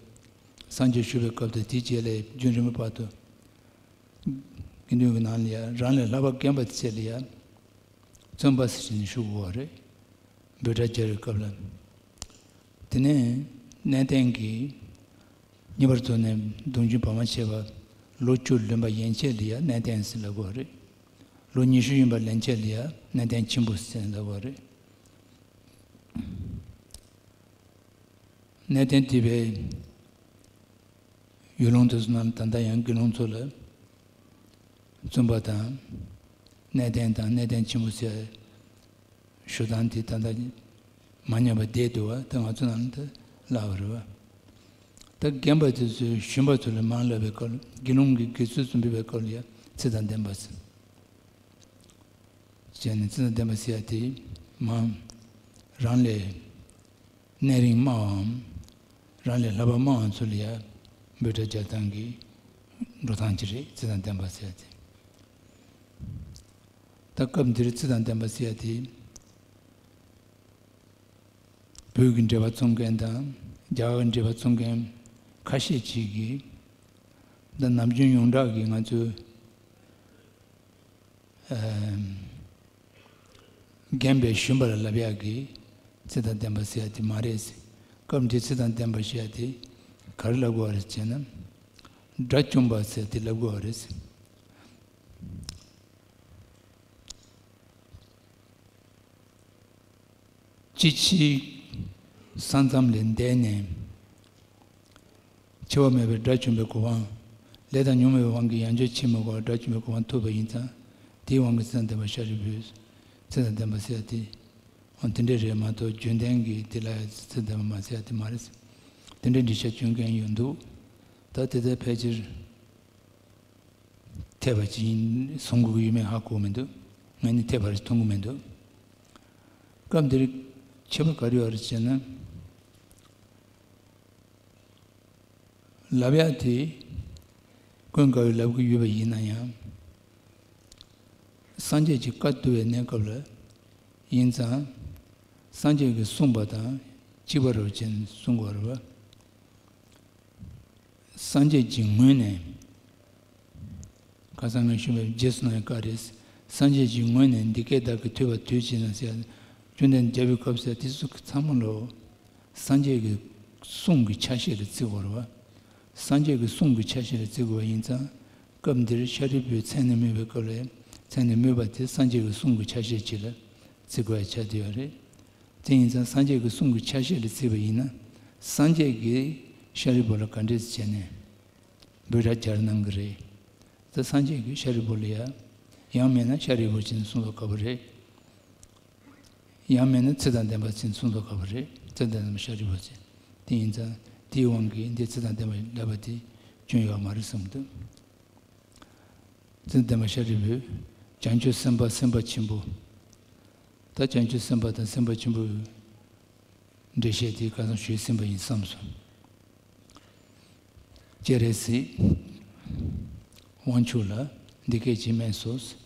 སངས་རྒྱས་བཞུགས་པའི་སྐབས་དང་དེའི་རྗེས་ལ་རྒྱུན་རིང་པོའི་བར་དུ། དགེ་འདུན་གྱི་ནང་ལ་ཡང་རང་ལས་ལྷག་པ་རྒན་པ་དེ་ཚོ་ལ་ཡང་བཙུན་པ་ཟེར་ནས་ཞུ་དགོས་པ་རེད། འབོད་སྒྲ་སྦྱར་བའི་སྐབས་ལ། དེ་ནས་གནས་བརྟན་གྱི། ངེས་པར་དུ་ནས་གདུང་རྒྱུད་བར་མ་ཆད་པ། ལོ་བཅུ་ལོན་པ་ཡན་ཆད་ལ་ཡང་གནས་བརྟན་ཟེར་ལབ་དགོས་པ་རེད། ལོ་ཉི་ཤུ་ཡིན་པ་ལན་ཆད་ལ་ཡང་གནས་བརྟན་ཆེན་པོ་ཟེར་ལབ་དགོས་པ་རེད། གནས་བརྟན་དེ་བས་ཡུལ་ལུང་དེ་ཚོ་ནང་ལ་ད་ལྟ་ཡང་དགེ་སློང་ཚོ་ལ་བཙུན་པ་དང་། གནས་བརྟན་དང་གནས་བརྟན་ཆེན་པོ་ཟེར་ཞུ་སྟངས་དེ་ད་ལྟ་མ་ཉམས་པ་བསྡད་འདུག་བ། ད་ང་ཚོ་ནང་ལ་ད་ལབ་པ་རེད་བ། ད་རྒན་པ་དེ་ཚོས་ཞུམ་པ་ཚོ་ལ་མང་ལབ་པའི་སྐབས་ལ། དགེ་སློང་གི་དགེ་ཚུལ་སུ་འབུལ་བའི་སྐབས་ལ་ཡང་ཚེ་དང་ལྡན་པ་ཟེར། བྱས་ནས་ཚེ་དང་ལྡན་པ་ཟེར་ཡ་དེ་མང་། རང་ལས་གནས་རིང་དམའ་བའམ། རང་ལས་ལྷག་པ་དམའ་བ་ཚོ་ལ་ཡང་འབོད་སྒྲ་སྦྱར་སྟངས་ཀྱི་འགྲོ་སྟངས་ཅིག་རེད། ཚེ་དང་ལྡན་པ་ཟེར་ཡ་དེ། ད་སྐབས་འདིར་ཚེ་དང་ལྡན་པ་ཟེར་ཡ་དེ། བོད་ཀྱི་འགྲེལ་པ་རྩོམ་མཁན་དང་རྒྱ་གར་གྱི་འགྲེལ་པ་རྩོམ་མཁན་ཁ་ཤས་ཅིག་གིས། འདི་ནམ་རྒྱུན་ཡོངས་གྲགས་ཀྱི་ང་ཚོའི་ཨམ། རྒན་པས་ཞུམ་པ་ལ་ལབ་ཡག་གི་ཚེ་དང་ལྡན་པ་ཟེར་ཡ་དེ་མ་རེད། སྐབས་འདིའི་ཚེ་དང་ལྡན་པ་ཞེས་ཡ་དེ་ག་རེ་ལབ་དགོས་པ་རེད་ཅེ་ན། དགྲ་བཅོམ་པ་ཟེར་དེ་ལབ་དགོས་པ་རེད། ཅི་ཕྱིར་ས་མཚམས་ལས་འདས་ནས། འཆི་བ་མེད་པའི་དགྲ་བཅོམ་པའི་གོ་འཕང་། ལས་དང་ཉོན་མོངས་པའི་དབང་གིས་ཡང་བསྐྱར་འཆི་མི་དགོས་པར་དགྲ་བཅོམ་པའི་གོ་འཕང་ཐོབ་པ་ཡིན་ཙང་། དེའི་དབང་གིས་ཚེ་དང་ལྡན་པ་ཤཱ་རིའི་བུས་ཚེ་དང་ལྡན་པ་ཟེར་ཡ་དེ། འོ་དེ་འདྲ་རེད་མ་གཏོགས་རྒྱུན་ལྡན་གྱི་དེ་ལ་ཚེ་དང་ལྡན་པ་མ་ཟེར་ཡ་དེ་མ་རེད། དེ་འདྲའི་འགྲེལ་བཤད་སྐྱོན་མཁན་ཡོད་འདུག། ད་དེ་ལྟར་ཕལ་ཆེར་འཐད་པ་ཅིག་ཡིན་གསུང་དགོས་ཀྱི་ཡོད་མེད་ཧ་གོ་མི་འདུག་ངས་ནི་འཐད་པ་རེ་མཐོང་གི་མི་འདུག་སྐབས་འདིར་ཁྱད་པར་ག་རེ་ཡོད་རེད་ཅེ་ན། ལབ་ཡག་དེ་ཀུན་དགའ་བོས་ལབ་ཀྱི་ཡོད་པ་ཡིན་ན་ཡང་། སངས་རྒྱས་ཀྱི་བཀའ་བསྡུ་བའི་གནས་སྐབས་ལ་ཡིན་ཙང་། སངས་རྒྱས་ཀྱིས་གསུངས་པ་དང་གཅིག་པ་རེད་ཅེས་གསུང་དགོས་རེད་པ། སངས་རྒྱས་ཀྱི་ངོས་ནས། ཁ་སང་ངས་ཞུས་པའི་རྗེས་སུ་གནང་བའི་བཀའ་རེད། སངས་རྒྱས་ཀྱི་ངོས་ནས་འདི་སྐད་བདག་གིས་ཐོས་པ་དུས་གཅིག་ན་ཟེར་ཡ། བཅོམ་ལྡན་འདས་རྒྱལ་པོའི་སྐབས་སུ་དེ་ཚོ་ཚང་མ་ལོ། སངས་རྒྱས་ཀྱི་གསུང་གི་ཆ་ཤས་ལ་བརྩི་དགོས་རེད་པ། སངས་རྒྱས་ཀྱི་གསུང་གི་ཆ་ཤས་ལ་བརྩི་དགོས་པ་ཡིན་ཙང་། སྐབས་འདིར་ཤཱ་རིའི་བུས་མཚན་ནས་སྨོས་པའི་སྐབས་ལ། མཚན་ནས་སྨོས་པ་དེ་སངས་རྒྱས་ཀྱི་གསུང་གི་ཆ་ཤས་ཅིག་ལ་བརྩི་དགོས་ཡ་ཆགས་བསྡད་ཡོད་རེད། དེ་ཡིན་ཙང་སངས་རྒྱས་ཀྱི་གསུང་གི་ཆ་ཤས་ལ་བརྩིས་པ་ཡིན་ན། སངས་རྒྱས་ཀྱིས་ཤཱ་རིའི་བུ་ལ་ག་འདྲས་བྱས་ནས་འབོད་སྒྲ་སྦྱར་གནང་གི་རེད། ད་སངས་རྒྱས་ཀྱིས་ཤཱ་རིའི་བུ་ལ་ཡ། ཡང་མིན་ན་ཤཱ་རིའི་བུ་ཅེས་གསུངས་ལ་དགའ་པོ་རེད། ཡང་མིན་ན་ཚེ་དང་ལྡན་པ་ཅེས་གསུངས་ལ་དགའ་པོ་རེད། ཚེ་དང་ལྡན་པ་ཤཱ་རིའི་བུ་ཅེས། དེ་ཡིན་ཙང་དེའི་དབང་གིས་འདི་ཚེ་དང་ལྡན་པ་ལབ་པ་དེ་སྐྱོན་ཡོད་མ་རེད་བསམ་འདུག་ཚེ་དང་ལྡན་པ་ཤཱ་རིའི་བུས་བྱང་ཆུབ་སེམས་དཔའ་སེམས་དཔའ་ཆེན་པོ། ད་བྱང་ཆུབ་སེམས་དཔའ་དང་སེམས་དཔའ་ཆེན་པོའི་འགྲེལ་བཤད་དེ་ཁ་སང་ཞུས་ཟིན་པ་ཡིན་བསམ་སོང་། སྤྱན་རས་གཟིགས་དབང་ཕྱུག་ལ་འདི་སྐད་ཅེས་སྨྲས་སོ།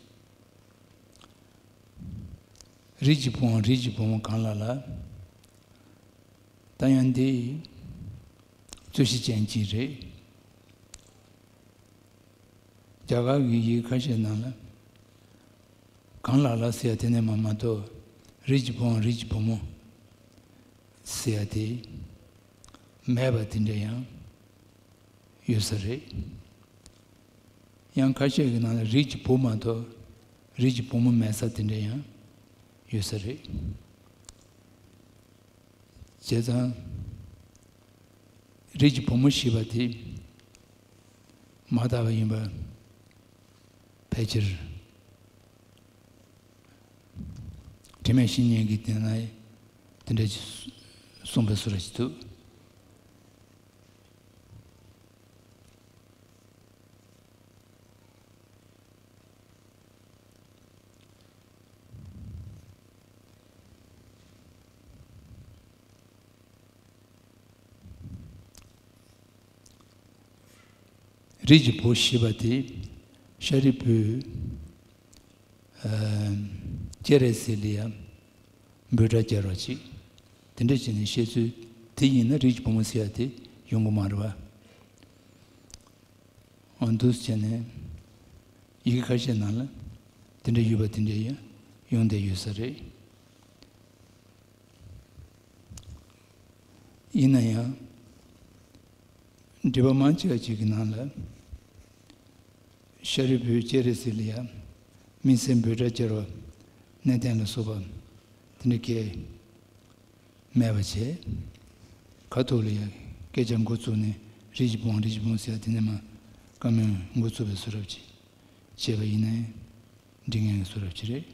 རིགས་ཀྱི་བུའམ་རིགས་ཀྱི་བུ་མོ་གང་ལ་ལ། ད་ཡང་འདི་རྩོད་གཞི་ཅན་གཅིག་རེད། རྒྱ་གར་གྱི་ཡི་གེ་ཁ་ཤས་ནང་ལ། གང་ལ་ལ་ཟེར་ཡ་དེ་ནས་མ་མ་གཏོགས། རིགས་ཀྱི་བུའམ་རིགས་ཀྱི་བུ་མོ་ཟེར་ཡ་དེ་མེད་པ་དེ་འདྲ་ཡང་ཡོད་ས་རེད། ཡང་ཁ་ཤས་ཀྱི་ནང་ལ་རིགས་ཀྱི་བུ་མ་གཏོགས་རིགས་ཀྱི་བུ་མོ་མེད་ས་དེ་འདྲ་ཡང་ཡོད་ས་རེད། བྱས་ཙང་། རིགས་ཀྱི་བུ་མོ་ཞེས་པ་དེ་མ་དག་པ་ཡིན་པ་ཕལ་ཆེར་དྲི་མེད་བཤེས་གཉེན་གྱིས་དེ་ན་དེ་འདྲ་ཞིག་གསུངས་པའི་བཟོ་འདྲ་ཞིག་འདུག་རིགས་ཀྱི་བུ་ཞེས་པ་དེ་ཤཱ་རིའི་བུས་ཨ་སྤྱན་རས་གཟིགས་ལ་ཡང་འབོད་སྒྲ་སྦྱར་བ་ཅིག་དེ་འདྲ་བྱས་ནས་བཤད་ཚུལ་དེ་ཡིན་ན་རིགས་ཀྱི་བུ་མོ་ཟེར་ཡ་དེ་ཡོང་གི་མ་རེད་པ། འོ་འདུག་སེ་བྱས་ནས་ཡི་གེ་ཁ་ཤས་ནང་ལ་དེ་འདྲ་ཡོད་པ་དེ་འདྲ་ཡང་ཡོང་བསྡད་ཡོད་ས་རེད། ཡིན་ན་ཡང་། འགྲེལ་པ་མང་ཆེ་བ་ཅིག་གི་ནང་ལ། ཤཱ་རིའི་བུས་སྤྱན་རས་གཟིགས་ལ་ཡང་དམིགས་བསལ་འབོད་སྒྲ་སྦྱར་བ། གནས་བརྟན་ལ་སོགས་པ་དེ་འདྲ་སྐད་མེད་པ་བྱས། ཁ་ཐུག་ལ་ཡང་སྐད་ཆ་འགོ་བཙུགས་ནས་རིགས་ཀྱི་བུའམ་རིགས་ཀྱི་བུ་མོ་ཟེར་དེ་ནས་མར་བཀའ་མོལ་འགོ་བཙུགས་པའི་བཟོ་འདྲ་ཅིག་བྱས་པ་ཡིན་ན་འགྲིག་མཁན་གྱི་བཟོ་འདྲ་ཅིག་རེད།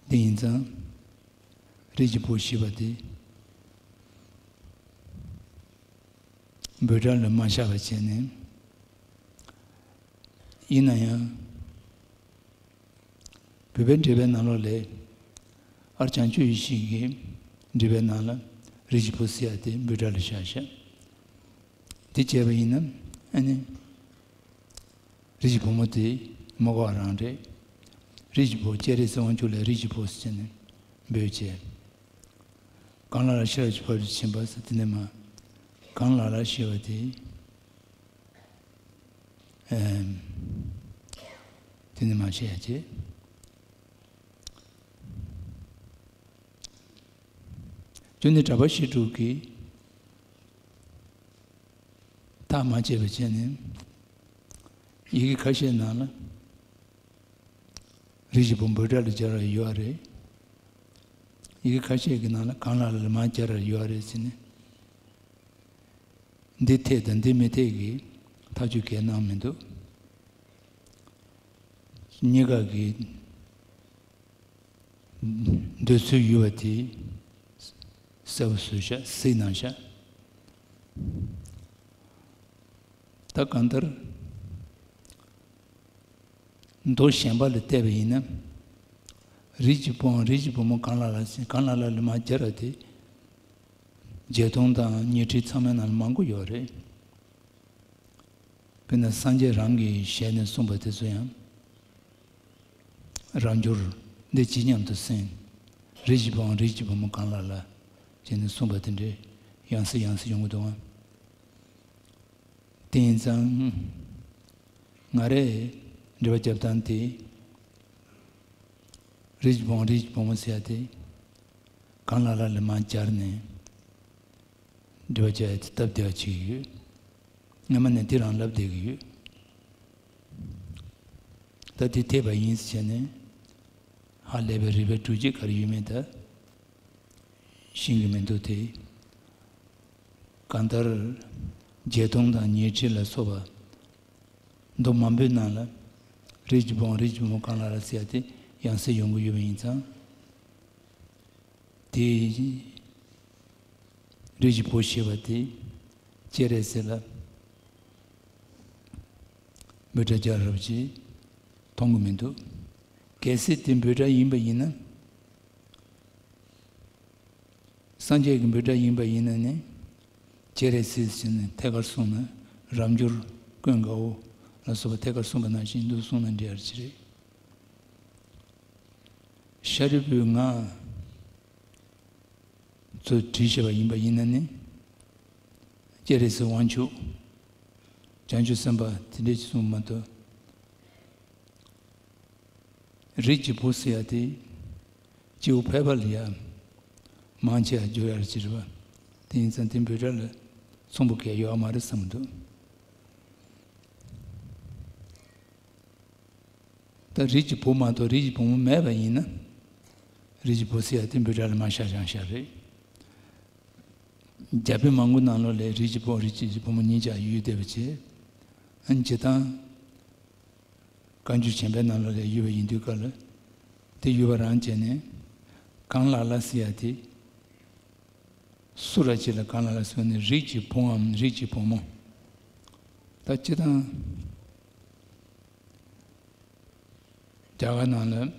འདི་ཡིན་ཙང་། རིགས་ཀྱི་བུ་ཞེས་པ་དེ། འབོད་སྒྲ་ལ་མ་བཞག་པ་བྱས་ནས། ཡིན་ན་ཡང་། བོད་པའི་འགྲེལ་པའི་ནང་ལོགས་ལ། ཨར་བྱང་ཆུབ་ཡེ་ཤེས་ཀྱི་འགྲེལ་པའི་ནང་ལ་རིགས་ཀྱི་བུ་ཟེར་ཡ་དེ་འབོད་སྒྲ་ལ་བཞག་བཞག་དེ་བྱས་པ་ཡིན་ན་ཨ་ནི། རིགས་ཀྱི་བུ་མོ་དེ་མ་གོ་བ་རང་རེད། རིགས་ཀྱི་བུ་སྤྱན་རས་གཟིགས་དབང་ཕྱུག་ལ་རིགས་ཀྱི་བུ་ཟེར་ནས་འབོད་བྱས། གང་ལ་ལ་ཤེས་རབ་ཀྱི་ཕ་རོལ་ཏུ་ཕྱིན་པ་ཟེར་དེ་ནས་མར་གང་ལ་ལ་ཞེས་པ་དེ། ཨེམ། དེ་ནས་མར་བཤད་ཡ་བྱས། ཅོ་ནེ་གྲྭ་པ་བཤད་སྒྲུབ་ཀྱིས་ཐག་མ་བཅད་པ་བྱས་ནས་ཡི་གེ་ཁ་ཤས་ནང་ལ་རིགས་ཀྱི་བུ་འབོད་སྒྲ་ལ་སྦྱར་བ་ཡོད་རེད། ཡི་གེ་ཁ་ཤས་ཀྱི་ནང་ལ་གང་ལ་ལ་མར་སྦྱར་བ་ཡོད་རེད་ཟེར་ནས། འདི་འཐད་དང་འདི་མི་འཐད་ཀྱི་ཐག་གཅོད་གང་གནང་མི་འདུག་གཉིས་ཀ་གི་འདོད་ཚུལ་ཡོད་པ་དེ་གསལ་པོ་བཟོས་ཤག་གཟིགས་གནང་ཤག་ད་གང་ལྟར་མདོ་གཞན་པ་ལ་བལྟས་པ་ཡིན་ན། རིགས་ཀྱི་བུའམ་རིགས་ཀྱི་བུ་མོ་གང་ལ་ལ་ཟེར། གང་ལ་ལ་ལ་མ་སྦྱར་བ་དེ། བརྒྱད་སྟོང་དང་ཉི་ཁྲི་ཚང་མའི་ནང་ལ་མང་པོ་ཡོད་རེད། དཔེར་ན་སངས་རྒྱས་རང་གི་ཞལ་ནས་གསུངས་པ་དེ་ཚོ་ཡང་རབ་འབྱོར་འདི་ཇི་སྙམ་དུ་གསན། རིགས་ཀྱི་བུའམ་རིགས་ཀྱི་བུ་མོ་གང་ལ་ལ་ཅེས་ནས་གསུངས་པ་དེ་འདྲའི་ཡང་སེ་ཡང་སེ་ཡོང་གི་འདུག་ཨང་། དེ་ཡིན་ཙང་། ང་རས་འགྲེལ་པ་རྒྱབ་སྟངས་དེ། རིགས་ཀྱི་བུའམ་རིགས་ཀྱི་བུ་མོ་ཟེར་ཡ་དེ། གང་ལ་ལ་ལ་མ་སྦྱར་ནས། འགྲེལ་པ་རྒྱག་ཡ་དེ་སྟབས་བདེ་བ་ཅིག་ཡོད། སྔ་མ་ནས་དེ་རང་ལབ་བསྡད་ཀྱི་ཡོད། ད་དེ་འཐད་པ་ཡིན་ཟེར་བྱས་ནས། ཧ་ལས་པའི་རིགས་པའི་གྲུབ་བྱེད་ག་རེ་ཡོད་མེད་ད་ཤེས་ཀྱི་མི་འདུག་སྟེ། གང་ལྟར་བརྒྱད་སྟོང་དང་ཉི་ཁྲི་ལ་སོགས་པ་མདོ་མང་པོའི་ནང་ལ། རིགས་ཀྱི་བུའམ་རིགས་ཀྱི་བུ་མོ་གང་ལ་ལ་ཟེར་ཡ་དེ་ཡང་སེ་ཡོང་གི་ཡོད་པ་ཡིན་ཙང་། དེ་རིགས་ཀྱི་བུ་ཞེས་པ་དེ་སྤྱན་རས་གཟིགས་ལ་འབོད་སྒྲ་རྒྱག་རབས་ཅིག་མཐོང་གི་མི་འདུག། གལ་སྲིད་དེ་འབོད་སྒྲ་ཡིན་པ་ཡིན་ན། སངས་རྒྱས་ཀྱི་འབོད་སྒྲ་ཡིན་པ་ཡིན་ན་ནི། སྤྱན་རས་གཟིགས་ཟེར་ནས་ཐད་ཀར་གསུངས་ན། རབ་འབྱོར་ཀུན་དགའ་བོ་ལ་སོགས་པ་ཐད་ཀར་གསུངས་པ་ནང་བཞིན་དུ་གསུངས་ན་འགྲིག་ཡ་ཅིག་རེད། ཤཱ་རིའི་བུས་ང་ཚོས་དྲིས་བྱས་པ་ཡིན་པ་ཡིན་ན་ནི། སྤྱན་རས་གཟིགས་དབང་ཕྱུག་བྱང་ཆུབ་སེམས་དཔའ་དེ་འདྲས་ཀྱིས་གསུངས་མ་གཏོགས། རིགས་ཀྱི་བུ་ཟེར་ཡ་དེ། སྐྱེ་བོ་ཕལ་པ་ལ་ཡ། མང་ཆེ་བ་བརྗོད་ཡ་ཅིག་རེད་པ། དེ་ཡིན་ཙང་དེ་འབོད་སྒྲ་ལ་མཚུངས་པོ་གང་ཡང་ཡོད་མ་རེད་བསམ་གྱི་འདུག། ད་རིགས་ཀྱི་བུ་མ་གཏོགས་རིགས་ཀྱི་བུ་མོ་མེད་པ་ཡིན་ན། རིགས་ཀྱི་བུ་ཟེར་ཡ་དེ་འབོད་སྒྲ་ལ་མ་བཞག་ཀྱང་བཞག་རེད། རྒྱ་དཔེ་མང་པོའི་ནང་ལོགས་ལ་རིགས་ཀྱི་བུ་རིགས་ཀྱི་བུ་མོ་གཉིས་ཀྱང་ཡོད་བསྡད་པ་བྱས། ཨ་ནི་སྤྱིར་བཏང་། བཀའ་འགྱུར་གཞན་པའི་ནང་ལོགས་ལ་ཡོད་པ་ཡིན་དུས་སྐབས་ལ། དེ་ཡོད་པ་རང་བྱས་ནས། གང་ལ་ལ་ཟེར་ཡ་དེ། སུ་ར་ཅིག་ལ་གང་ལ་ལ་ཟེར་ནས་རིགས་ཀྱི་བུའམ་རིགས་ཀྱི་བུ་མོ། ད་སྤྱིར་བཏང་། རྒྱ་གར་ནང་ལ་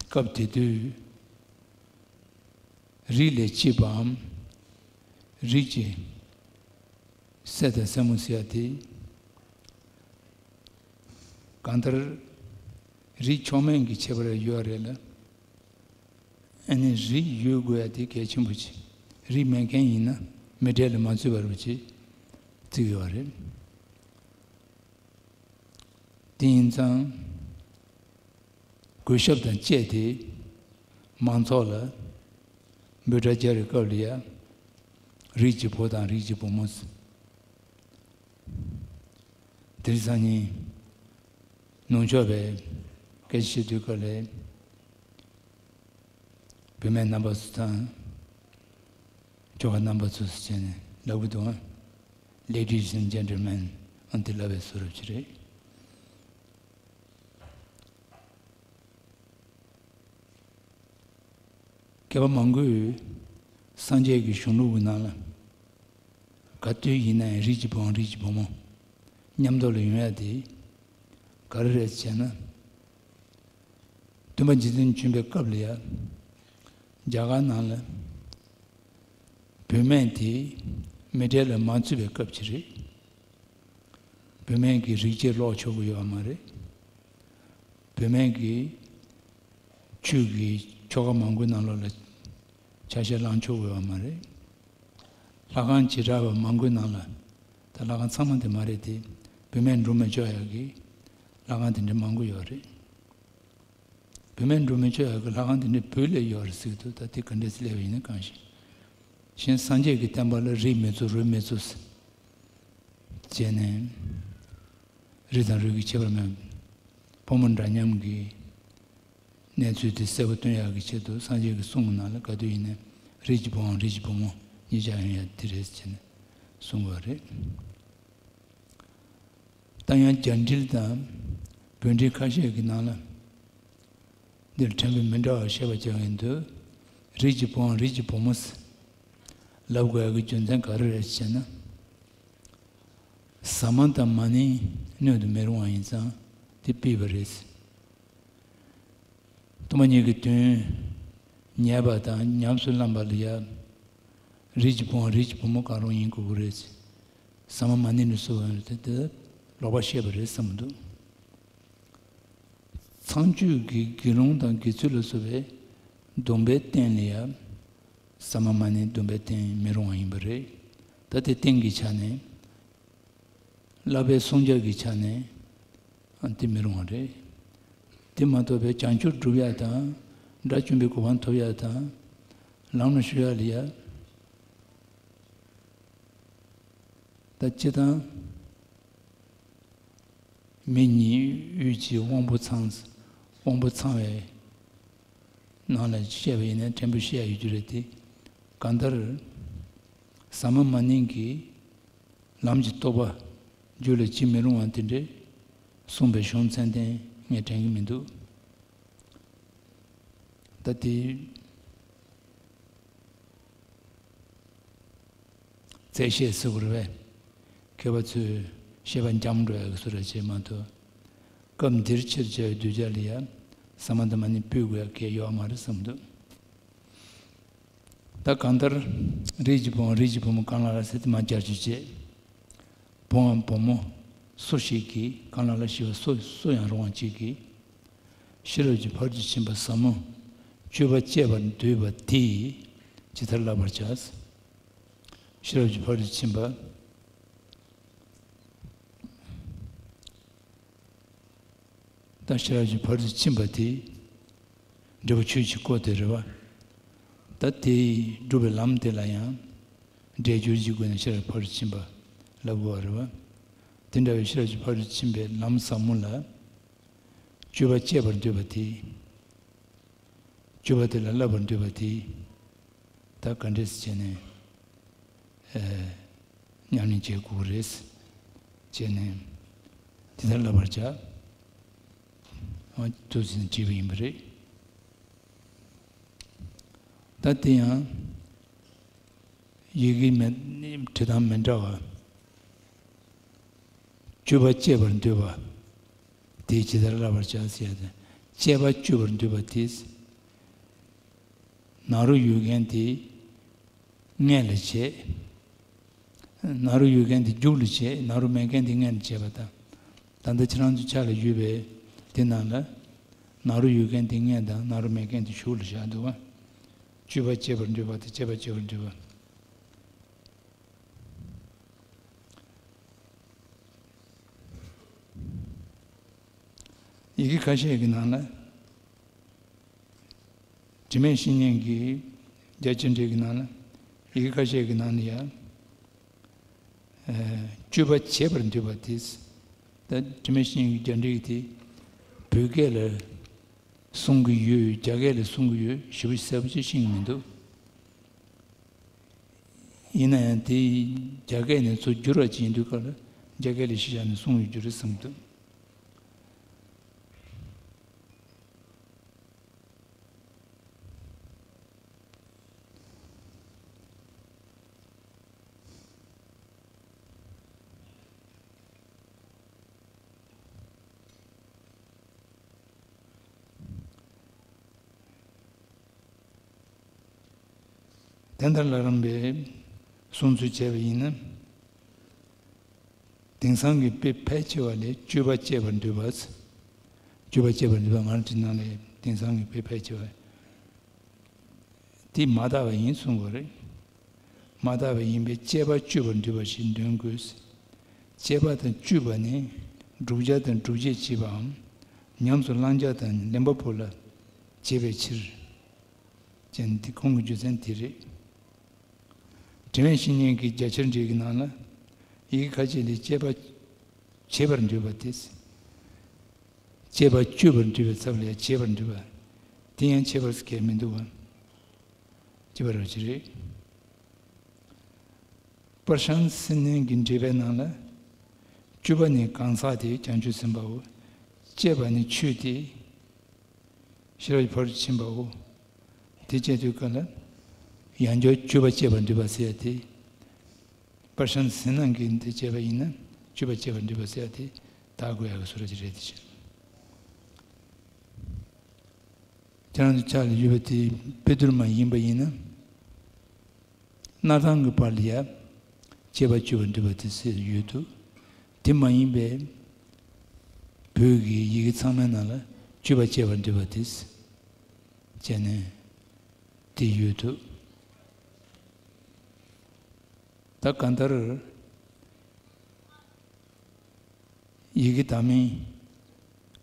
སྐབས་དེ་དུས་རིགས་ལས་སྐྱེས་པའམ་རིགས་ཀྱི་སྲས་དང་སྲས་མོ་ཟེར་ཡ་དེ། གང་ལྟར་རིགས་མཆོག་དམན་གྱི་ཁྱད་པར་ཡོད་རེད་ལ། ཨ་ནི་རིགས་ཡོད་དགོས་ཡ་དེ་གལ་ཆེན་པོ་ཆེ། རིགས་མེད་མཁན་ཡིན་ན་མི་གྲལ་ལ་མ་ཚུད་པ་རུ་ཆེ་བརྩི་གི་ཡོད་རེད། དེ་ཡིན་ཙང་། གུས་ཞབས་དང་བཅས་ཏེ་མང་ཚོགས་ལ་འབོད་སྒྲ་རྒྱག་རེས་སྐབས་ལ་ཡ། རིགས་ཀྱི་བུ་དང་རིགས་ཀྱི་བུ་མོ། དེ་རིང་སང་ཉིན་ནུབ་ཕྱོགས་པའི་སྐད་ཆ་བཤད་དུས་སྐབས་ལ། བུད་མེད་རྣམ་པ་ཚོ་དང་། ཁྱོ་ག་རྣམ་པ་ཚོ་ཟེར་བྱས་ནས་ལབ་གི་འདུག་ཨ། Ladies and gentlemen། ཨ་འདི་ལབ་པའི་བཟོ་འདྲ་ཅིག་རེད། མཁས་པ་མང་པོས་སངས་རྒྱས་ཀྱི་གཞུང་ལུགས་ཀྱི་ནང་ལ། ག་དུས་ཡིན་ནའང་རིགས་ཀྱི་བུའམ་རིགས་ཀྱི་བུ་མོ་མཉམ་དུ་ལ་ཡོང་ཡ་དེ་ག་རེ་རེད་ཟེར་ན། སྟོན་པ་རྗེ་བཙུན་བྱོན་པའི་སྐབས་ལ་ཡ། རྒྱ་གར་ནང་ལ་བུད་མེད་དེ་མི་གྲལ་ལ་མ་ཚུད་པའི་སྐབས་ཅིག་རེད། བུད་མེད་ཀྱི་རིག་བྱེད་ཀློག་ཆོག་གི་ཡོད་པ་མ་རེད། བུད་མེད་ཀྱིས་ཆོས་ཀྱི་ཆོ་ག་མང་པོའི་ནང་ལོགས་ལ་ཆ་ཤས་བླང་ཆོག་གི་ཡོད་པ་མ་རེད། ལྷ་ཁང་བྱེ་བྲག་པ་མང་པོའི་ནང་ལ། ད་ལྷ་ཁང་ཚང་མ་དེ་མ་རེད་དེ། བུད་མེད་འགྲོ་མི་ཆོག་ཡག་གི་ལྷ་ཁང་དེ་འདྲ་མང་པོ་ཡོད་རེད། བུད་མེད་འགྲོ་མི་ཆོག་ཡག་གི་ལྷ་ཁང་དེ་འདྲ་བོད་ལ་ཡོད་རེད་ཟེར་གི་འདུག། ད་དེ་ག་འདྲ་ཟེར་ལབ་པ་ཡིན་ན་གང་ཤེས། གཞན་སངས་རྒྱས་ཀྱི་བསྟན་པ་ལ་རིགས་མི་གཙོ་རུས་མི་གཙོ་ཟེར། བྱས་ནས། རིགས་དང་རུས་ཀྱི་ཁྱད་པར་མེད། ཕོ་མོ་འདྲ་མཉམ་གྱི་གནས་ཚུལ་དེ་གསལ་པོ་སྟོན་ཡག་གི་ཆེད་དུ་སངས་རྒྱས་ཀྱི་གསུང་གི་ནང་ལ་ག་དུས་ཡིན་ནའི་རིགས་ཀྱི་བུའམ་རིགས་ཀྱི་བུ་མོ་གཉིས་ཆར་ཡོང་ཡ་དེ་རེད་ཟེར་ནས་གསུང་གི་ཡོད་རེད། ད་ཡང་རྒྱ་འགྲེལ་དང་བོད་འགྲེལ་ཁ་ཤས་ཀྱི་ནང་ལ། འདིར་ཕྲན་བུ་མི་འདྲ་བ་བཤད་པ་ཅིག་ཡིན་དུས། རིགས་ཀྱི་བུའམ་རིགས་ཀྱི་བུ་མོ་ཟེར་ལབ་དགོས་ཡག་གི་རྒྱུ་མཚན་ག་རེ་རེད་ཟེར་ན། ཟ་མ་དང་མ་ཎི་སྣོད་དུ་མི་རུང་བ་ཡིན་ཙང་དེ་ཕུད་པ་རེད། སྟོང་པ་ཉིད་ཀྱི་དོན་ཉན་པ་དང་ཉམས་སུ་བླངས་པ་ལ་ཡ། རིགས་ཀྱི་བུ་འམ་རིགས་ཀྱི་བུ་མོ་གང་རུང་ཡིན་དགོས་ཀྱི་རེད། ཟ་མ་མ་ཎི་ནས་གསོལ་བ་དེ་དེ་ལོག་པར་བཤད་པ་རེད་བསམ་གྱི་འདུག་ཚངས་སྤྱོད་ཀྱི་དགེ་སློང་དང་དགེ་ཚུལ་ལ་སོགས་པའི་སྡོམ་པའི་རྟེན་ལ་ཡ། ཟ་མ་མ་ཎི་སྡོམ་པའི་རྟེན་མི་རུང་བ་ཡིན་པ་རེད། ད་དེ་རྟེན་གྱི་ཆ་ནས། བསླབ་པའི་སྲུང་བྱ་གི་ཆ་ནས་ཨ་དེ་མི་རུང་བ་རེད། དེ་མ་གཏོགས་པའི་བྱང་ཆུབ་སྒྲུབ་ཡ་དང་། དགྲ་བཅོམ་པའི་གོ་འཕང་ཐོབ་ཡ་དང་། ལམ་ལ་ཞུགས་ཡ་ལ་ཡ། ད་སྤྱིར་བཏང་མི་གཉིས་དབུས་ཀྱི་དབང་པོ་ཚང་། དབང་པོ་ཚང་བའི་ནང་ལ་བཤད་པ་ཡིན་ན་ཕྲན་བུ་བཤད་ཡ་ཡོད་རྒྱུ་རེད་དེ། གང་ལྟར་ཟ་མ་མ་ཎི་གི་ལམ་གྱི་རྟོགས་པ་རྒྱུད་ལ་ཇི་མི་རུང་བ་དེ་འདྲས་གསུངས་པའི་གཞུང་ཚད་ལྡན་ངས་དྲན་གྱི་མི་འདུག་ད་དེ་རྩད་བཤད་ཟེར་དགོས་རེད་པས། མཁས་པ་ཚོས་བཤད་པ་འཇམ་འགྲོ་ཡག་གི་བཟོ་འདྲ་བྱས་མ་གཏོགས། སྐབས་འདིར་ཆེར་བྱ་བའི་གདུལ་བྱ་ལ་ཡང་ཟ་མ་དང་མ་ཎི་ཕུལ་དགོས་ཡག་གལ་ཡོད་མ་རེད་བསམ་འདུག་ད་གང་ལྟར་རིགས་ཀྱི་བུའམ་རིགས་ཀྱི་བུ་མོ་གང་ལ་ལ་ཟེར་དེ་མ་བསྐྱར་བཅོས་བྱས། བུའམ་བུ་མོ་སུ་ཞིག་གིས། གང་ལ་ལ་ཞེས་པ་སུ་སུ་ཡང་རུང་བ་ཅིག་གིས། ཤེས་རབ་ཀྱི་ཕ་རོལ་ཏུ་ཕྱིན་པ་ཟབ་མོ་སྤྱོད་པ་སྤྱད་པར་འདོད་པ་དེས་ཇི་ལྟར་བསླབ་པར་བྱ། ཤེས་རབ་ཀྱི་ཕ་རོལ་ཏུ་ཕྱིན་པ། ད་ཤེས་རབ་ཀྱི་ཕ་རོལ་ཏུ་ཕྱིན་པ་དེ། འབྲས་བུ་ཆོས་ཀྱི་སྐོར་དེ་རེད་བ། ད་དེ་སྒྲུབ་པའི་ལམ་དེ་ལ་ཡང་འབྲས་སྦྱོར་གྱི་སྒོ་ནས་ཤེས་རབ་ཕ་རོལ་ཏུ་ཕྱིན་པ་ལབ་དགོས་པ་རེད་བ། དེ་འདྲ་བའི་ཤེས་རབ་ཀྱི་ཕ་རོལ་ཏུ་ཕྱིན་པའི་ལམ་ཟབ་མོ་ལ་སྤྱོད་པ་སྤྱད་པར་འདོད་པ་དེ། སྤྱོད་པ་དེ་ལ་བསླབ་པར་འདོད་པ་དེ། ད་ག་འདྲས་བྱས་ནས། ཨེ། ཉམས་ལེན་བྱེད་དགོས་རེད། བྱས་ནས་དེ་ལྟར་བསླབ་པར་བྱ། ཨ། ཐུགས་ཟིན་བྲིས་པ་ཡིན་པ་རེད། ད་དེ་ཡང་ཡི་གེ་མི་བྲི་སྟངས་མི་འདྲ་བ། སྤྱོད་པ་སྤྱད་པར་འདོད་པ། དེ་ཇི་ལྟར་བསླབ་པར་བྱ་ཟེར་ཡ་དེ། སྤྱད་པ་སྤྱོད་པར་འདོད་པ་དེ། ནཱ་རོ་ཡོད་མཁན་དེ་མངལ་ལ་བྱེད། ནཱ་རོ་ཡོད་མཁན་དེ་མཇུག་ལ་བྱེད། ནཱ་རོ་མེད་མཁན་དེ་མངལ་ལ་བྱེད་པ་དང་། ད་ལྟ་ཁྱེད་རང་ཚོ་ཕྱག་ལ་ཡོད་པའི་དེ་ནང་ལ། ནཱ་རོ་ཡོད་མཁན་དེ་མངལ་དང་། ནཱ་རོ་མེད་མཁན་དེ་གཞུག་ལ་བཞག་འདུག་བ། སྤྱོད་པ་སྤྱད་པར་འདོད་པ་དང་སྤྱད་པ་སྤྱོད་པར་འདོད་པ། ཡི་གེ་ཁ་ཤས་ཀྱི་ནང་ལ། དྲི་མེད་བཤེས་གཉེན་གྱི་རྒྱ་ཆེར་འགྲེལ་གྱི་ནང་ལ། ཡི་གེ་ཁ་ཤས་ཀྱི་ནང་ལ་ཡང་། ཨ། སྤྱོད་པ་བྱེད་པར་འདོད་པ་དེ། ད་དྲི་མེད་བཤེས་གཉེན་གྱི་རྒྱ་འགྲེལ་དེ་བོད་སྐད་ལ་གསུང་གི་ཡོད། རྒྱ་སྐད་ལ་གསུང་གི་ཡོད། ཞེ་པོ་གསལ་པོ་ཅིག་ཤེས་ཀྱི་མི་འདུག་ཡིན་ན་ཡང་དེ་རྒྱ་སྐད་ནས་ཚུར་བསྒྱུར་བ་ཅིག་ཡིན་དུས་སྐབས་ལ་རྒྱ་སྐད་ལ་གཞི་བཞག་ནས་གསུངས་ཡོད་རྒྱུ་རེད་བསམ་གྱི་འདུག་དེ་ལྟར་ལྷ་རམས་པའི་གསུང་ཚུལ་བྱས་པ་ཡིན་ན། དེང་སང་གི་དཔེ་ཕལ་ཆེ་བ་ལས་སྤྱོད་པ་སྤྱད་པར་འདོད་པ། སྤྱོད་པ་སྤྱད་པར་འདོད་པ། ང་རང་ཚོའི་ནང་ལ་དེང་སང་གི་དཔེ་ཕལ་ཆེ་བ་དེ་མ་དག་པ་ཡིན་གསུང་དགོས་རེད། མ་དག་པ་ཡིན་པས་སྤྱད་པ་སྤྱོད་པར་འདོད་པ་ཞེས་འདོན་དགོས། སྤྱད་པ་དང་སྤྱོད་པ་ནི་བསྒྲུབ་བྱ་དང་སྒྲུབ་བྱེད་བྱེད་པའམ། ཉམས་སུ་བླང་བྱ་དང་ལེན་པ་པོ་ལ་བྱེད་པའི་ཕྱིར། ཅན་འདི་གོང་གི་རྒྱུ་མཚན་དེ་རེད། དྲི་མེད་བཤེས་གཉེན་གྱི་རྒྱ་ཆེར་འགྲེལ་གྱི་ནང་ལ། ཡི་གེ་ཁ་ཤས་ལས་སྤྱད་པ་བྱེད་པར་འདོད་པ་དེ། སྤྱད་པ་སྤྱོད་པར་འདོད་པའི་ཚབ་ལས་བྱེད་པར་འདོད་པ། དེ་ཡང་ཁྱད་པར་གལ་མི་འདུག་པ། ཅི་བར་ཅི་རེད། པར་ཤང་སི་ནན་གྱི་འགྲེལ་པའི་ནང་ལ། སྤྱོད་པ་ནི་གང་ཟག་དེ་བྱང་ཆུབ་སེམས་དཔའོ། སྤྱད་པ་ནི་ཆོས་དེ། ཤེས་རབ་ཀྱི་ཕ་རོལ་ཏུ་ཕྱིན་པའོ། དེ་བྱས་དུས་སྐབས་ལ། ཡང་བསྐྱར་སྤྱོད་པ་སྤྱད་པར་འདོད་པ་ཟེར་ཡ་དེ། པར་ཤང་སི་ནན་གྱིས་འདི་བྱས་པ་ཡིན་ན། སྤྱོད་པ་སྤྱད་པར་འདོད་པ་ཟེར་ཡ་དེ་དག་དགོས་ཡ་གི་བཟོ་འདྲ་ཅིག་རེད་དེ་བཞིན། ཁྱེད་རང་ཚོའི་ཕྱག་ལ་ཡོད་པ་དེ་དཔེ་བསྡུར་མ་ཡིན་པ་ཡིན་ན། སྣར་ཐང་གི་བར་ལ་ཡ། སྤྱད་པ་སྤྱོད་པར་འདོད་པ་དེ་ཟེར་ཡོད་དུས། དེ་མ་ཡིན་པའི་བོད་ཀྱི་ཡི་གེ་ཚང་མའི་ནང་ལ་སྤྱོད་པ་སྤྱད་པར་འདོད་པ་དེ་བྱས་ནས་དེ་ཡོད་དུས། ད་གང་ལྟར། ཡི་གེ་དག་མིན་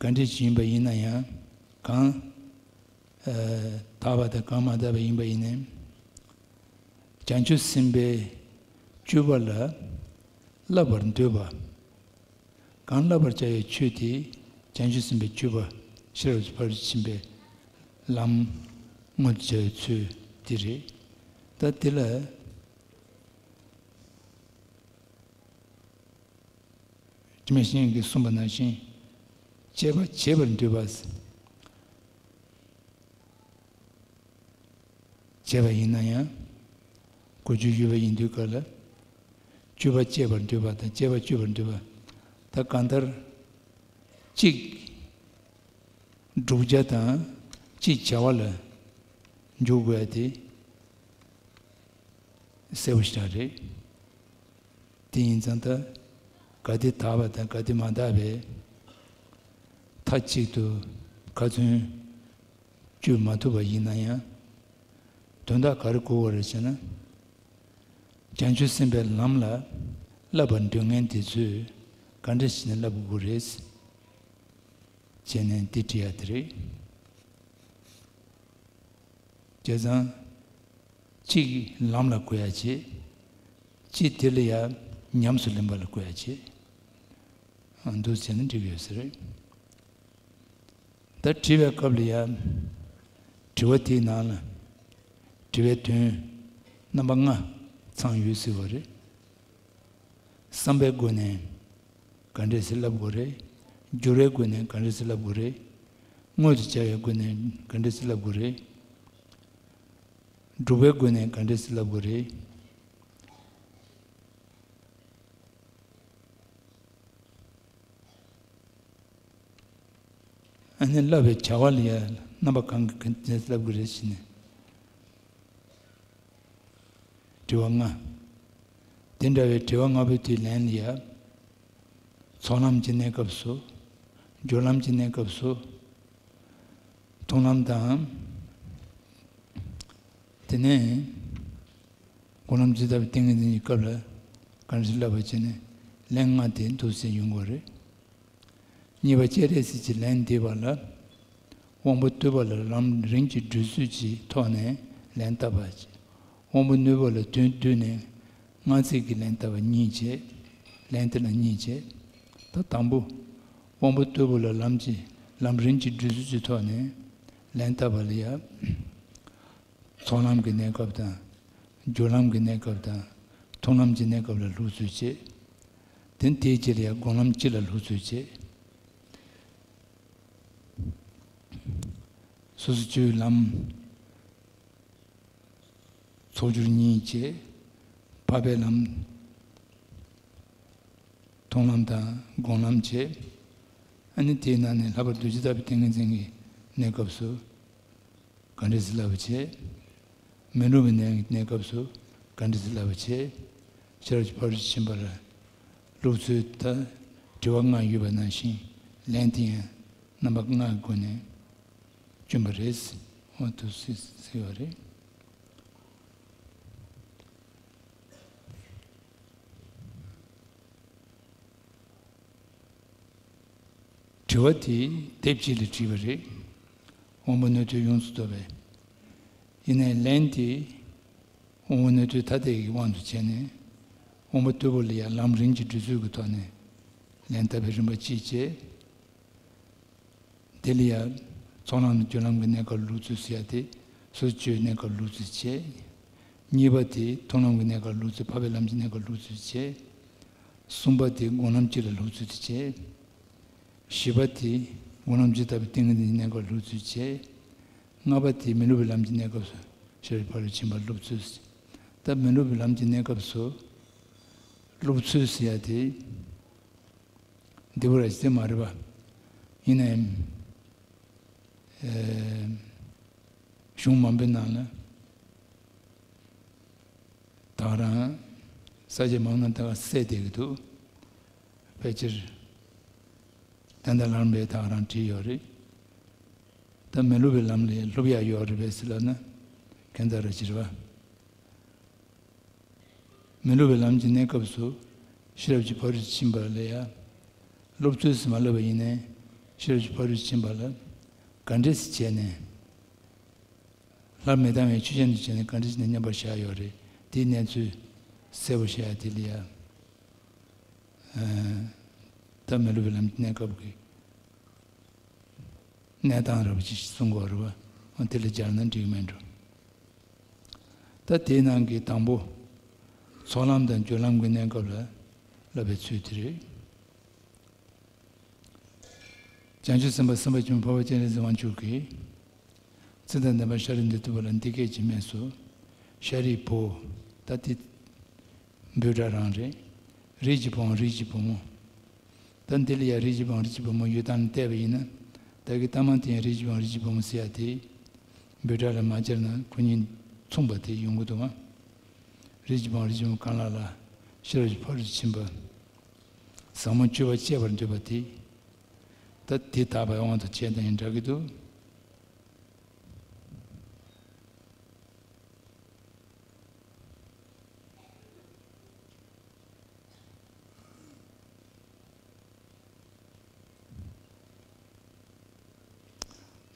ག་འདྲ་ཞིག་ཡིན་པ་ཡིན་ན་ཡང་། གང་ཨ་དག་པ་དང་གང་མ་དག་པ་ཡིན་པ་ཡིན་ནའི། བྱང་ཆུབ་སེམས་དཔའི་སྤྱོད་པ་ལ་བསླབ་པར་འདོད་པ། གང་བསླབ་པར་བྱ་བའི་ཆོས་དེ་བྱང་ཆུབ་སེམས་དཔའི་སྤྱོད་པ་ཤེས་རབ་ཀྱི་ཕ་རོལ་ཕྱིན་པའི་ལམ་དངོས་སུ་བྱ་བའི་ཚུལ་དེ་རེད། ད་དེ་ལ། དྲི་མེད་བཤེས་གཉེན་གྱིས་གསུངས་པ་ནང་བཞིན། སྤྱད་པ་བྱེད་པར་འདོད་པ། བྱས་པ་ཡིན་ན་ཡང་། གོ་རྒྱུ་ཡོད་པ་ཡིན་དུས་ག་ལ། སྤྱོད་པ་སྤྱད་པར་འདོད་པ་དང་སྤྱད་པ་སྤྱོད་པར་འདོད་པ། ད་གང་ལྟར། གཅིག་བསྒྲུབ་བྱ་དང་གཅིག་བྱ་བ་ལ་འཇུག་དགོས་ཡ་དེ་གསལ་པོ་ཞེ་དྲག་རེད། དེ་ཡིན་ཙང་ད་ག་དེ་དག་པ་དང་ག་དེ་མ་དག་པའི་མཐའ་གཅིག་ཏུ་ཁ་ཚོན་གཅོད་མ་ཐུབ་པ་ཡིན་ན་ཡང་། དོན་དག་ག་རེ་གོ་དགོས་རེད་ཟེར་ན། བྱང་ཆུབ་སེམས་དཔའི་ལམ་ལ་བསླབ་པར་འདོད་མཁན་དེ་ཚོས་ག་འདྲ་བྱས་ནས་བསླབ་དགོས་རེད། བྱས་ནས་འདི་བྲིས་ཡ་དེ་རེད། བྱས་ཙང་། གཅིག་ལམ་ལ་བཀོད་ཡ་བྱེད། གཅིག་དེ་ལ་ཡ་ཉམས་སུ་ལེན་པ་ལ་བཀོད་ཡ་བྱེད། ཨ་འདུག་བྱས་ནས་འགྲིག་ཡོད་ས་རེད། ད་དྲི་བའི་སྐབས་ལ་ཡ། དྲི་བ་དེའི་ནང་ལ། དྲི་བའི་དོན་རྣམ་པ་ལྔ་ཚང་ཡོད་ཟེར་བ་རེད། བསམ་པའི་སྒོ་ནས་ག་འདྲས་སེ་བསླབ་དགོས་རེད། སྦྱོར་བའི་སྒོ་ནས་ག་འདྲས་སེ་བསླབ་དགོས་རེད། དངོས་སུ་བྱ་བའི་སྒོ་ནས་ག་འདྲས་སེ་བསླབ་དགོས་རེད། སྒྲུབ་པའི་སྒོ་ནས་ག་འདྲས་སེ་བསླབ་དགོས་རེད། ཨ་ནི་བསླབ་པའི་བྱ་བ་ལ་ཡང་རྣམ་པ་གང་གི་ག་འདྲས་སེ་བསླབ་དགོས་རེད་ཟེར་ནས། དྲི་བ་ལྔ། དེ་འདྲ་བའི་དྲི་བ་ལྔ་པོའི་དེའི་ལན་ལ་ཡ། ཚོགས་ལམ་གྱི་གནས་སྐབས་སུ། སྦྱོར་ལམ་གྱི་གནས་སྐབས་སུ། མཐོང་ལམ་དང་། དེ་ནས། སྒོམ་ལམ་ཇི་ལྟ་བུའི་ཏིང་ངེ་འཛིན་གྱི་སྐབས་ལ་ག་འདྲ་ཞིག་བསླབ་པ་བྱས་ནས་ལན་ལྔ་དེ་འདུག་སེ་ཡོང་གི་རེད། གཉིས་པ་སྤྱན་རས་གཟིགས་ཀྱི་ལན་འདེབས་པ་ལ། དབང་པོ་རྟུལ་བ་ལ་ལམ་རིམ་གྱིས་བགྲོད་ཚུལ་གྱི་ཐོག་ནས་ལན་བཏབ་པ། དབང་པོ་རྣོན་པོ་ལ་དོན་བསྡུས་ནས་ངག་ཚིག་གི་ལན་བཏབ་པ་གཉིས་བྱས། ལན་དེ་ལ་གཉིས་བྱས། ད་དང་པོ། དབང་པོ་རྟུལ་བ་ལ་ལམ་གྱི་ལམ་རིམ་གྱིས་བགྲོད་ཚུལ་གྱི་ཐོག་ནས་ལན་བཏབ་པ་ལ་ཡ། ཚོགས་ལམ་གྱི་གནས་སྐབས་དང་། སྦྱོར་ལམ་གྱི་གནས་སྐབས་དང་། མཐོང་ལམ་གྱི་གནས་སྐབས་ལ་ལུགས་སྲོལ་བྱེད། དེ་དེའི་རྗེས་ལ་ཡང་སྒོམ་ལམ་སྤྱི་ལ་ལུགས་སྲོལ་བྱེད། སོ་སོ་སྤྱོད་ལམ། ཚོགས་སྦྱོར་གཉིས་བྱེད། འཕགས་པའི་ལམ། མཐོང་ལམ་དང་སྒོམ་ལམ་བྱེད། ཨ་ནི་དེའི་ནང་ནས་ལྷག་པར་དུ་ཇི་ལྟ་བུའི་ཏིང་ངེ་འཛིན་གྱི་གནས་སྐབས་སུ། ག་འདྲ་སེ་བསླབ་པ་བྱེད། མི་སློབ་པའི་གནས་གནས་སྐབས་སུ་ག་འདྲ་སེ་བསླབ་པ་བྱེད། ཤེས་རབ་ཀྱི་ཕ་རོལ་ཕྱིན་པ་ལ་ལུགས་སྲོལ་ད་དྲི་བ་ལྔ་ཡོད་པ་ནང་བཞིན་ལན་དེ་ཡང་རྣམ་པ་ལྔའི་སྒོ་ནས་བསྐྱོན་པ་རེད། འོ་འདུག་སེ་ཟེར་བ་རེད། དྲི་བ་དེ་དེབ་གཅིག་ལ་བྲིས་པ་རེད། དབང་པོ་རྣོན་རྟུལ་ཡོངས་སུ་རྫོགས་པའི། ཡིན་ནའི་ལན་དེ། དབང་པོ་རྣོན་རྟུལ་ཐ་དད་ཀྱི་དབང་དུ་བྱས་ནས། དབང་པོ་རྟུལ་པོ་ལ་ཡང་ལམ་རིམ་གྱིས་བགྲོད་ཚུལ་གྱི་ཐོག་ནས་ལན་བཏབ་པའི་རིམ་པ་གཅིག་བྱས། དེ་ལ་ཡང་། ཚོགས་ལམ་དང་སྦྱོར་ལམ་གྱི་གནས་སྐབས་ལུགས་སྲོལ་ཟེར་ཡ་དེ། སོ་སོ་སྤྱོད་གནས་སྐབས་ལུགས་སྲོལ་བྱེད། གཉིས་པ་དེ་མཐོང་ལམ་གྱི་གནས་སྐབས་ལུགས་སྲོལ། འཕགས་པའི་ལམ་གྱི་གནས་སྐབས་ལུགས་སྲོལ་བྱེད། གསུམ་པ་དེ་སྒོམ་ལམ་སྤྱི་ལ་ལུགས་སྲོལ་དུ་བྱེད། བཞི་པ་དེ་སྒོམ་ལམ་ཇི་ལྟ་བུའི་ཏིང་ངེ་འཛིན་གྱི་གནས་སྐབས་ལུགས་སྲོལ་བྱེད། ལྔ་པ་དེ་མི་སློབ་པའི་ལམ་གྱི་གནས་སྐབས་སུ་ཤེས་རབ་ཕ་རོལ་ཕྱིན་པ་སློབ་ཚུལ། ད་མི་སློབ་པའི་ལམ་གྱི་གནས་སྐབས་སུ་སློབ་ཚུལ་ཟེར་ཡ་དེ། འདི་བོ་ར་ཅི་མ་རེད་པ། ཡིན་ནའི་ཨེ་གཞུང་མང་པོའི་ནང་ལ་ད་ག་རང་ས་ཆ་མང་ན་ད་ག་སད་བསྡད་ཀྱི་འདུག་ཕལ་ཆེར་ད་ལྟ་ལམ་རིམ་པའི་ད་ག་རང་བྲིས་ཡོད་རེད། ད་མི་སློབ་པའི་ལམ་ལ་སློབ་ཡག་ཡོད་རེད་པས་ཟེར་ལབ་ན་ཁྱད་མཚར་ར་ཅི་རེད་པ། མི་སློབ་པའི་ལམ་གྱི་གནས་སྐབས་སུ་ཤེས་རབ་ཀྱི་ཕ་རོལ་ཏུ་ཕྱིན་པ་ལ་ཡང་སློབ་ཚུལ་ཟིན་མ་ལབ་པ་ཡིན་ནའི་ཤེས་རབ་ཀྱི་ཕ་རོལ་ཏུ་ཕྱིན་པ་ལ་ག་འདྲས་སེ་བྱས་ནས་སླར་མི་ལྡང་བའི་ཆོས་ཅན་དུ་བྱས་ནས་ག་འདྲས་བྱས་ནས་མཉམ་པར་བཞག་ཡོད་རེད། དེའི་གནས་ཚུལ་གསལ་པོ་བཤད་ཡ་དེ་ལ་ཡང་ད་མི་སློབ་པའི་ལམ་གྱི་གནས་སྐབས་ཀྱི་གནས་སྟངས་ར་བ་ཅིག་གསུང་དགོས་རེད་བ། འོ་དེ་ལ་སྦྱར་ན་འགྲིག་མེད་འགྲོ། ད་དེའི་ནང་གི་དང་པོ་ཚོགས་ལམ་དང་སྦྱོར་ལམ་གྱི་གནས་སྐབས་ལ་བསླབ་པའི་ཚུལ་དེ་རེད། བྱང་ཆུབ་སེམས་དཔའ་སེམས་དཔའ་ཆེན་པོ་འཕགས་པ་སྤྱན་རས་གཟིགས་དབང་ཕྱུག་གིས་ཚེ་དང་ལྡན་པ་ཤཱ་ར་དྭ་ཏིའི་བུ་ལ་འདི་སྐད་ཅེས་སྨྲས་སོ། ཤཱ་རིའི་བུ། ད་དེ་འབོད་སྒྲ་རང་རེད། རིགས་ཀྱི་བུའམ་རིགས་ཀྱི་བུ་མོ། ད་འདི་ལ་ཡང་རིགས་ཀྱི་བུའམ་རིགས་ཀྱི་བུ་མོ་ཡོད་སྟངས་ལ་བལྟས་པ་ཡིན་ན། ད་གི་ལྟ་མ་དེ་ཡང་རིགས་ཀྱི་བུའམ་རིགས་ཀྱི་བུ་མོ་ཟེར་ཡ་དེ། འབོད་སྒྲ་ལ་མ་སྦྱར་ན་ཁོ་གཉིས་མཚུངས་པ་དེ་ཡོང་གི་འདུག་གམ། རིགས་ཀྱི་བུའམ་རིགས་ཀྱི་བུ་མོ་གང་ལ་ལ་ཤེས་རབ་ཀྱི་ཕ་རོལ་ཏུ་ཕྱིན་པ། ཟབ་མོ་སྤྱོད་པ་སྤྱད་པར་འདོད་པ་དེ། ད་དེ་དག་པའི་དབང་དུ་བྱས་ན་ཡང་འདྲ་གི་འདུག་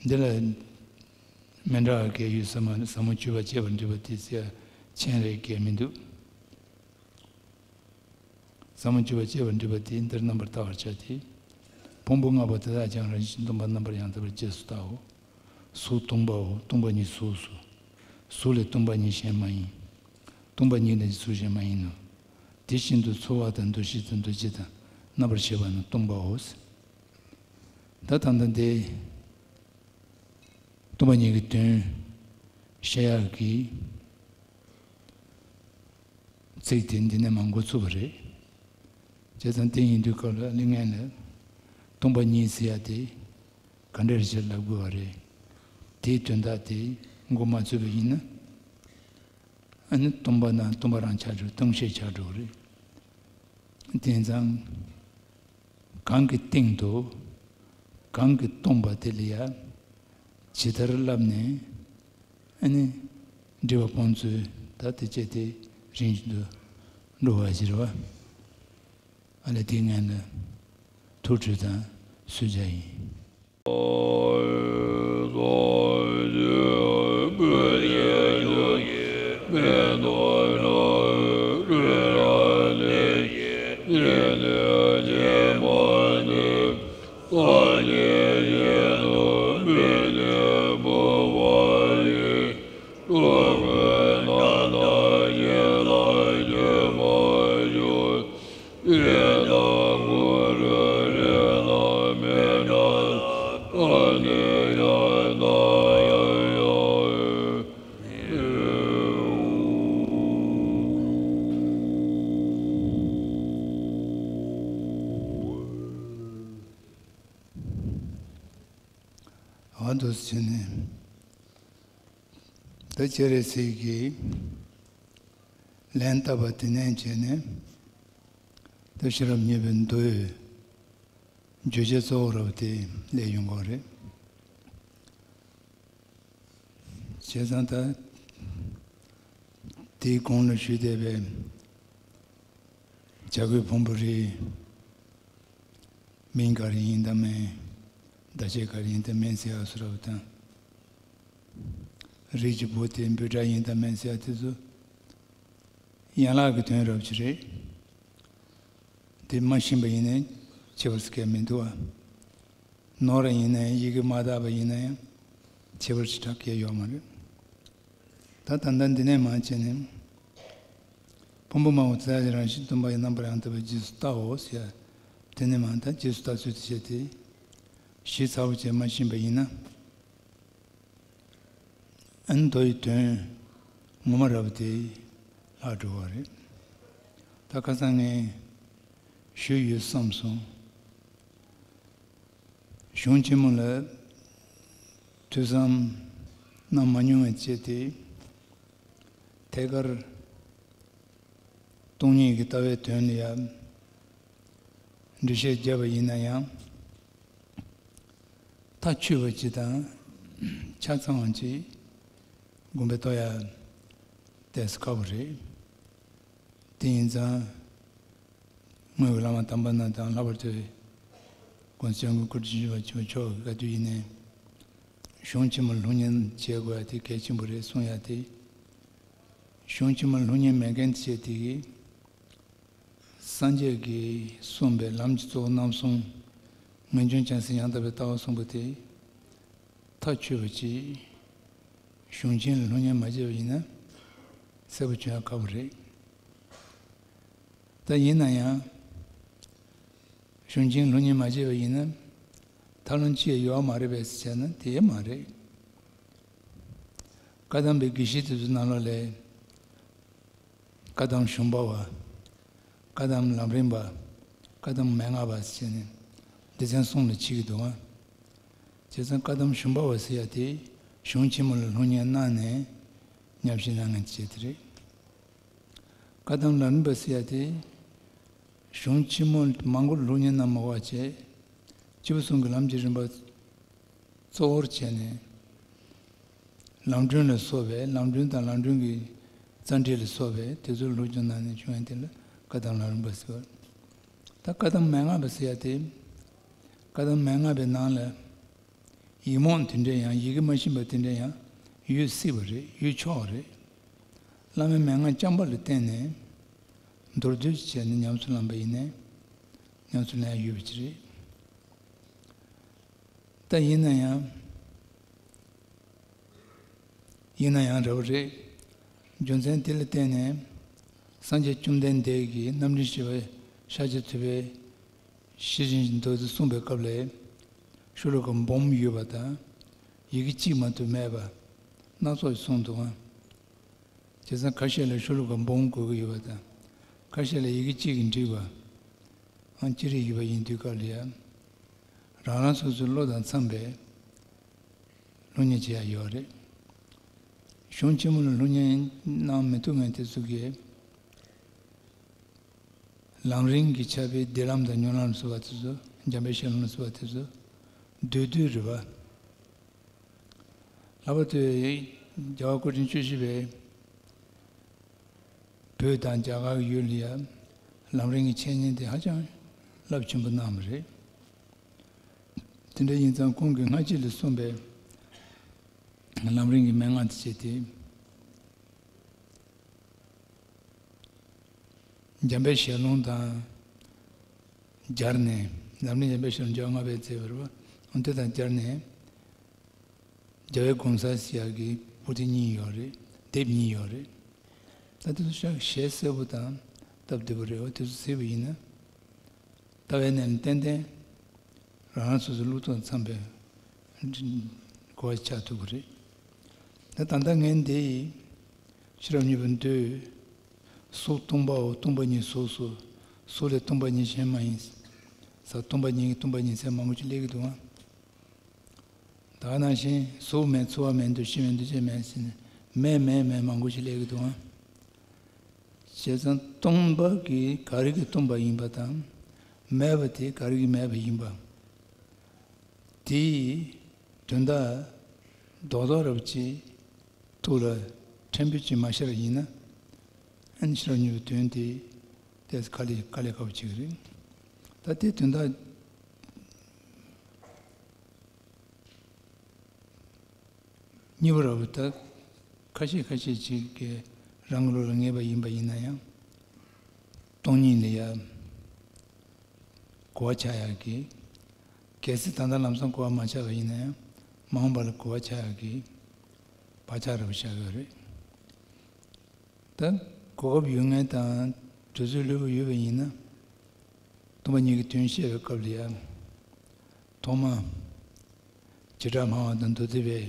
འདི་ལ་མི་འདྲ་བ་གང་ཡོད་ཟེར་ན་ཟབ་མོ་སྤྱོད་པ་སྤྱད་པར་འདོད་པ་དེ་ཟེར་མཁན་རེ་གང་མི་འདུག་ཟབ་མོ་སྤྱོད་པ་སྤྱད་པར་འདོད་པ་དེ་འདིར་རྣམ་པར་བལྟ་བར་བྱ་སྟེ། ཕུང་པོ་ལྔ་པོ་དེ་དག་ཀྱང་རང་བཞིན་གྱིས་སྟོང་པར་རྣམ་པར་ཡང་དག་པར་རྗེས་སུ་བལྟའོ། གཟུགས་སྟོང་པའོ། སྟོང་པ་ཉིད་གཟུགས་སོ། གཟུགས་ལས་སྟོང་པ་ཉིད་གཞན་མ་ཡིན། སྟོང་པ་ཉིད་ལས་གཟུགས་གཞན་མ་ཡིན་ནོ། དེ་བཞིན་དུ་ཚོར་བ་དང་འདུ་ཤེས་དང་འདུ་བྱེད་དང་རྣམ་པར་ཤེས་པ་རྣམས་སྟོང་པའོ། ད་ད་ལྟ་འདི་སྟོང་པ་ཉིད་ཀྱི་དོན་བཤད་ཡག་གི་ཚིག་དེ་འདི་ནས་མར་འགོ་ཚུགས་པ་རེད། བྱས་ཙང་དེ་ཡིན་དུས་སྐབས་ལ་གླེང་མཁན་ལ་སྟོང་པ་ཉིད་ཟེར་ཡ་དེ་ག་འདྲ་ཞིག་ལབ་དགོས་པ་རེད། དེའི་དོན་དག་དེ་འགོ་མ་ཚུགས་པ་ཡིན་ན། ཨ་ནི་སྟོང་པ་ན་སྟོང་པ་རང་ཆགས་འགྲོ། སྟོང་ཤས་ཆགས་འགྲོ་གི་རེད། དེ་ཙང་གང་གི་སྟེང་དུ་གང་གིས་སྟོང་པ་དེ་ལ་ཡང་ཇི་ལྟར་བསླབས་ནས་ཨ་ནི་སྒྲིབ་པ་སྤོང་ཚུལ་ད་དེ་བྱས་ཏེ་རིམ་བཞིན་དུ་འགྲོ་བ་ཞིག་རེད་བ། ཨ་ལས་དེའི་སྔོན་ལ་ཐུགས་ཁྲོས་དང་གསོལ་ཇ་ཡིན། འོ་འདུག་སེ་བྱས་ནས། ད་སྤྱན་རས་གཟིགས་ཀྱིས་ལན་བཏབ་པ་དེ་ནས་བྱས་ནས། ད་ཤེས་རབ་སྙིང་པོའི་མདོའི་བརྗོད་བྱ་གཙོ་བོ་རབ་དེ་སླེབས་ཡོང་གི་རེད། བྱས་ཙང་ད་དེའི་གོང་ལ་ཞུས་བསྡད་པའི་བྱ་རྒོད་ཕུང་པོ་རིའི་མིང་ག་རེ་ཡིན་དང་མིན། བརྡ་ཆད་ག་རེ་ཡིན་དང་མིན་ཟེར་ཡག་སུ་རབ་དང་། རིགས་ཀྱི་བུ་དེ་འབོད་སྒྲ་ཡིན་དང་མིན་ཟེར་ཡག་དེ་ཚོ་ཡན་ལག་གི་དོན་རབ་ཅིག་རེད། དེ་མ་ཤེས་པ་ཡིན་ན་ཁྱད་པར་ཟེར་མཁན་མི་འདུག་ཨ། ནོར་ཡིན་ན་ཡང་ཡི་གེ་མ་དག་པ་ཡིན་ན་ཡང་ཁྱད་པར་ཞེ་དྲག་གང་ཡང་ཡོད་མ་རེད། ད་ད་ལྟ་འདི་ནས་མར་བྱས་ནས་ཕུང་པོ་ལྔ་པོ་དེ་དག་ཀྱང་རང་བཞིན་གྱིས་སྟོང་པར་རྣམ་པར་ཡང་དག་པར་རྗེས་སུ་བལྟའོ་ཟེར། དེ་ནས་མར་ད་རྗེས་སུ་བལྟ་ཚུལ་དེ་བྱས་ཏེ། ཞིབ་ཚགས་པོ་བྱས་མ་ཤེས་པ་ཡིན་ན། ཨ་ནི་མདོ་ཡི་དོན་ངོ་མ་རབ་དེ་ལྷག་འགྲོ་བ་རེད། ད་ཁ་སང་ངས་ཞུས་ཡོད་བསམ་སོང་། གཞུང་ཆེན་མོ་ལ་ཐོས་བསམ་གནང་མ་མྱོང་བའི་ཆེད་དེ། ཐད་ཀར་སྟོང་ཉིད་ཀྱི་ལྟ་བའི་དོན་ལ་ཡང་འགྲེལ་བཤད་བརྒྱབ་པ་ཡིན་ན་ཡང་། མཐའ་ཆོད་པ་ཅིག་དང་ཆ་ཚང་བ་ཅིག་དགོངས་པ་རྟོགས་ཡ་ཏོག་ཙམ་ཁག་པོ་རེད། དེ་ཡིན་ཙང་། སྔོན་གྱི་བླ་མ་དམ་པ་རྣམས་དང་ལྷག་པར་དུ་༸གོང་ས་༸སྐྱབས་མགོན་སྐུ་ཕྲེང་བཅུ་བཞི་པ་ཆོས་ཀྱི་བཀའ་བསྡུ་ཡིན་ནའི། གཞུང་ཆེན་མོ་ལ་ལྷུར་མཉེས་བྱེད་དགོས་ཡ་དེ་གལ་ཆེན་པོ་རེད་གསུང་ཡ་དེ། གཞུང་ཆེན་མོ་ལ་ལྷུར་མཉེས་མེད་མཁན་དེ་བྱས་དེ་གིས། སངས་རྒྱས་ཀྱིས་གསུངས་པའི་ལམ་གྱི་གཙོ་བོ་རྣམ་གསུམ། ངེས་འབྱུང་བྱང་སེམས་ཡང་དག་པའི་ལྟ་བ་གསུངས་པ་དེ། མཐའ་ཆོད་པ་ཅིག་གཞུང་ཆེན་ལ་ལྷུར་མཉེས་མ་བྱས་པ་ཡིན་ན། གསལ་པོ་བྱུང་ཡ་ཁག་པོ་རེད། ད་ཡིན་ན་ཡང་། གཞུང་ཆེན་ལྷུར་མཉེས་མ་བྱས་པ་ཡིན་ན། ཐབས་ལམ་ཅི་ཡང་ཡོད་མ་རེད་པས་ཟེར་ན་དེ་མ་རེད། བཀའ་གདམས་པའི་དགེ་བཤེས་དེ་ཚོའི་ནང་ལོགས་ལ། བཀའ་གདམས་ཞུམ་པ་བ། བཀའ་གདམས་ལམ་རིམ་པ། བཀའ་གདམས་མན་ངག་པ་ཟེར་ནས་སྡེ་ཚན་གསུམ་ལ་ཕྱེ་གི་འདུག་ཨང་། བྱས་ཙང་བཀའ་གདམས་ཞུམ་པ་བ་ཟེར་ཡ་དེ་གཞུང་ཆེན་མོ་ལ་ལྷུར་མཉེས་གནང་ནས་ཉམས་ཞིབ་གནང་མཁན་བྱས་དེ་རེད། བཀའ་གདམས་ལམ་རིམ་པ་ཟེར་ཡ་དེ་གཞུང་ཆེན་མོ་མང་པོ་ལ་ལྷུར་མཉེས་གནང་མ་དགོས་པ་བྱས། སྐྱེས་བུ་གསུམ་གྱི་ལམ་གྱི་རིམ་པ་གཙོ་བོར་བྱས་ནས། ལམ་སྒྲོན་ལ་སོགས་པའི་ལམ་སྒྲོན་དང་ལམ་སྒྲོན་གྱི་རྩ་འགྲེལ་ལ་སོགས་པའི་དེ་ཚོ་ལྷུར་བཅུག་གནང་ནས་བྱུང་བ་དེ་ལ་བཀའ་གདམས་ལམ་རིམ་པ་ཟེར་བ། ད་བཀའ་གདམས་མན་ངག་པ་ཟེར་ཡ་དེ། བཀའ་གདམས་མན་ངག་པའི་ནང་ལ། ཡིག་རྨོངས་དེ་འདྲ་ཡང་ཡི་གེ་མ་ཤེས་པ་དེ་འདྲ་ཡང་ཡོད་སྲིད་པ་རེད། ཡོད་ཆོག་རེད། བླ་མའི་མན་ངག་རྐྱང་པ་ལ་བརྟེན་ནས་མདོར་བསྡུས་བྱས་ནས་ཉམས་སུ་བླངས་པ་ཡིན་ནའི་ཉམས་སུ་ལེན་ཡ་ཡོད་པ་ཅིག་རེད། ད་ཡིན་ན་ཡང་། ཡིན་ན་ཡང་འདྲ་བོ་རེད། རྒྱུ་མཚན་དེ་ལ་བརྟེན་ནས་སངས་རྒྱས་བཅོམ་ལྡན་འདས་ཀྱིས་རྣམ་འདྲེན་བཞི་པ་ཤཱཀྱ་ཐུབ་པའི་ཤེར་ཕྱིན་མདོ་དེ་གསུངས་པའི་སྐབས་ལ། ཤོ་ལོ་ཀ་འབུམ་ཡོད་པ་དང་། ཡི་གེ་གཅིག་མ་གཏོགས་མེད་པ་སྣ་ཚོགས་ཤིག་གསུངས་འདུག་ཨང་། བྱས་ཙང་ཁ་ཤས་ལ་ཤོ་ལོ་ཀ་འབུམ་དགོས་ཀྱི་ཡོད་པ་དང་། ཁ་ཤས་ལ་ཡི་གེ་གཅིག་གིས་འགྲིག་པ། ཨང་ཅི་རིགས་ཡོད་པ་ཡིན་དུས་སྐབས་ལ་ཡང་། རང་རང་སོ་སོའི་བློ་དང་འཚམས་པའི་ལྷུར་མཉེས་བྱེད་ཡ་ཡོད་རེད། གཞུང་ཆེན་མོ་ལ་ལྷུར་མཉེས་གནང་མི་ཐུབ་མཁན་དེ་ཚོ་གིས། ལམ་རིམ་གྱི་ཁྱབ་པའི་བདེ་ལམ་དང་མྱུར་ལམ་ལ་སོགས་པ་དེ་ཚོ། འཇམ་དཔལ་ཤེས་ལྷུན་ལ་སོགས་པ་དེ་ཚོ་བསྡུས་བསྡུས་རེད་པ། ལྷག་པར་དུ་རྒྱལ་བ་སྐུ་ཕྲེང་བཅུ་བཞི་པས་བོད་དང་རྒྱ་གར་གྱི་ཡུལ་ལ་ཡང་ལམ་རིམ་གྱི་འཆད་ཉན་དེ་ཧ་ཅང་རླབས་ཆེན་པོ་གནང་བ་རེད། དེ་འདྲ་ཡིན་ཙང་ཁོང་གིས་སྔ་ཕྱི་ལ་གསུངས་པའི་ལམ་རིམ་གྱི་མན་ངག་དེ་བྱས་ཏེ། འཇམ་དཔལ་ཞལ་ལུང་དང་སྦྱར་ནས། ལམ་རིམ་འཇམ་དཔལ་ཞལ་ལུང་བཅོ་ལྔ་པའི་མཛད་པ་རེད་པ། འོ་དེ་དང་སྦྱར་ནས། རྒྱལ་བའི་དགོངས་གསལ་ཟེར་ཡག་གི་པོ་ཏི་གཉིས་ཡོད་རེད། དེབ་གཉིས་ཡོད་རེད། ད་དེ་ཚོ་ཤག་ཞལ་གསལ་པོ་དང་སྟབས་བདེ་པོ་རེད་པ། དེ་ཚོ་གཟིགས་པ་ཡིན་ན། ལྟ་བའི་གནས་ལ་ཏན་ཏན་རང་རང་སོ་སོའི་ལུགས་དང་འཚམས་པའི་གོ་བ་ཆགས་ཐུབ་ཀྱི་རེད། ད་ད་ལྟ་ངས་འདི་ཡི་ཤེས་རབ་སྙིང་པོ་འདོད། གཟུགས་སྟོང་པའོ། སྟོང་པ་ཉིད་གཟུགས་སོ། གཟུགས་ལས་སྟོང་པ་ཉིད་གཞན་མ་ཡིན་ཟེར། སྟོང་པ་ཉིད་ཀྱི་སྟོང་པ་ཉིད་ཟེར་མང་པོ་ཅིག་སླེབས་ཀྱི་འདུག་ཨང་། ད་ག་ནང་བཞིན་གཟུགས་མེད་ཚོར་བ་མེད་འདུ་ཤེས་མེད་འདུ་བྱེད་མེད་ཟེར་ནས། མེད་མེད་མེད་མང་པོ་ཞིག་སླེབས་ཀྱི་འདུག་ཨང་། བྱས་ཙང་སྟོང་པ་གི་ག་རེ་གི་སྟོང་པ་ཡིན་པ་དང་། མེད་པ་དེ་ག་རེ་གི་མེད་པ་ཡིན་པ། དེའི་དོན་དག་རྡོག་རྡོག་རབ་ཅིག་ཐུགས་ལ་ཕྲན་བུ་ཅིག་མ་ཤར་བ་ཡིན་ན། ཨ་ནི་ཤེས་རབ་སྙིང་པོའི་དོན་དེ་ཏོག་ཙམ་དཀའ་ལས་དཀའ་ལས་ཁག་པོ་ཅིག་རེད། ད་དེ་དོན་དག་གཉིས་པ་ར་བ་ད་ཁ་ཤས་ཁ་ཤས་ཅིག་གིས་རང་གི་བློ་ལ་ངེས་པ་ཡིན་པ་ཡིན་ན་ཡང་། སྟོང་ཉིད་ལ་ཡང་གོ་བ་ཆགས་ཡག་གི། གལ་སྲིད་ད་ལྟ་ལམ་སང་གོ་བ་མ་ཆགས་པ་ཡིན་ན་ཡང་། མ་འོངས་པ་ལ་གོ་བ་ཆགས་ཡག་གི་བག་ཆགས་ར་བ་བཞག་ཡོད་རེད། ད་གོ་སྐབས་ཡོད་མཁན་དང་དུས་ཚོད་ལྷོད་པོ་ཡོད་པ་ཡིན་ན། སྟོང་པ་ཉིད་ཀྱི་དོན་བཤད་པའི་སྐབས་ལ་ཡང་། ཐོག་མ་བྱེ་བྲག་སྨྲ་བ་དང་མདོ་སྡེ་པའི་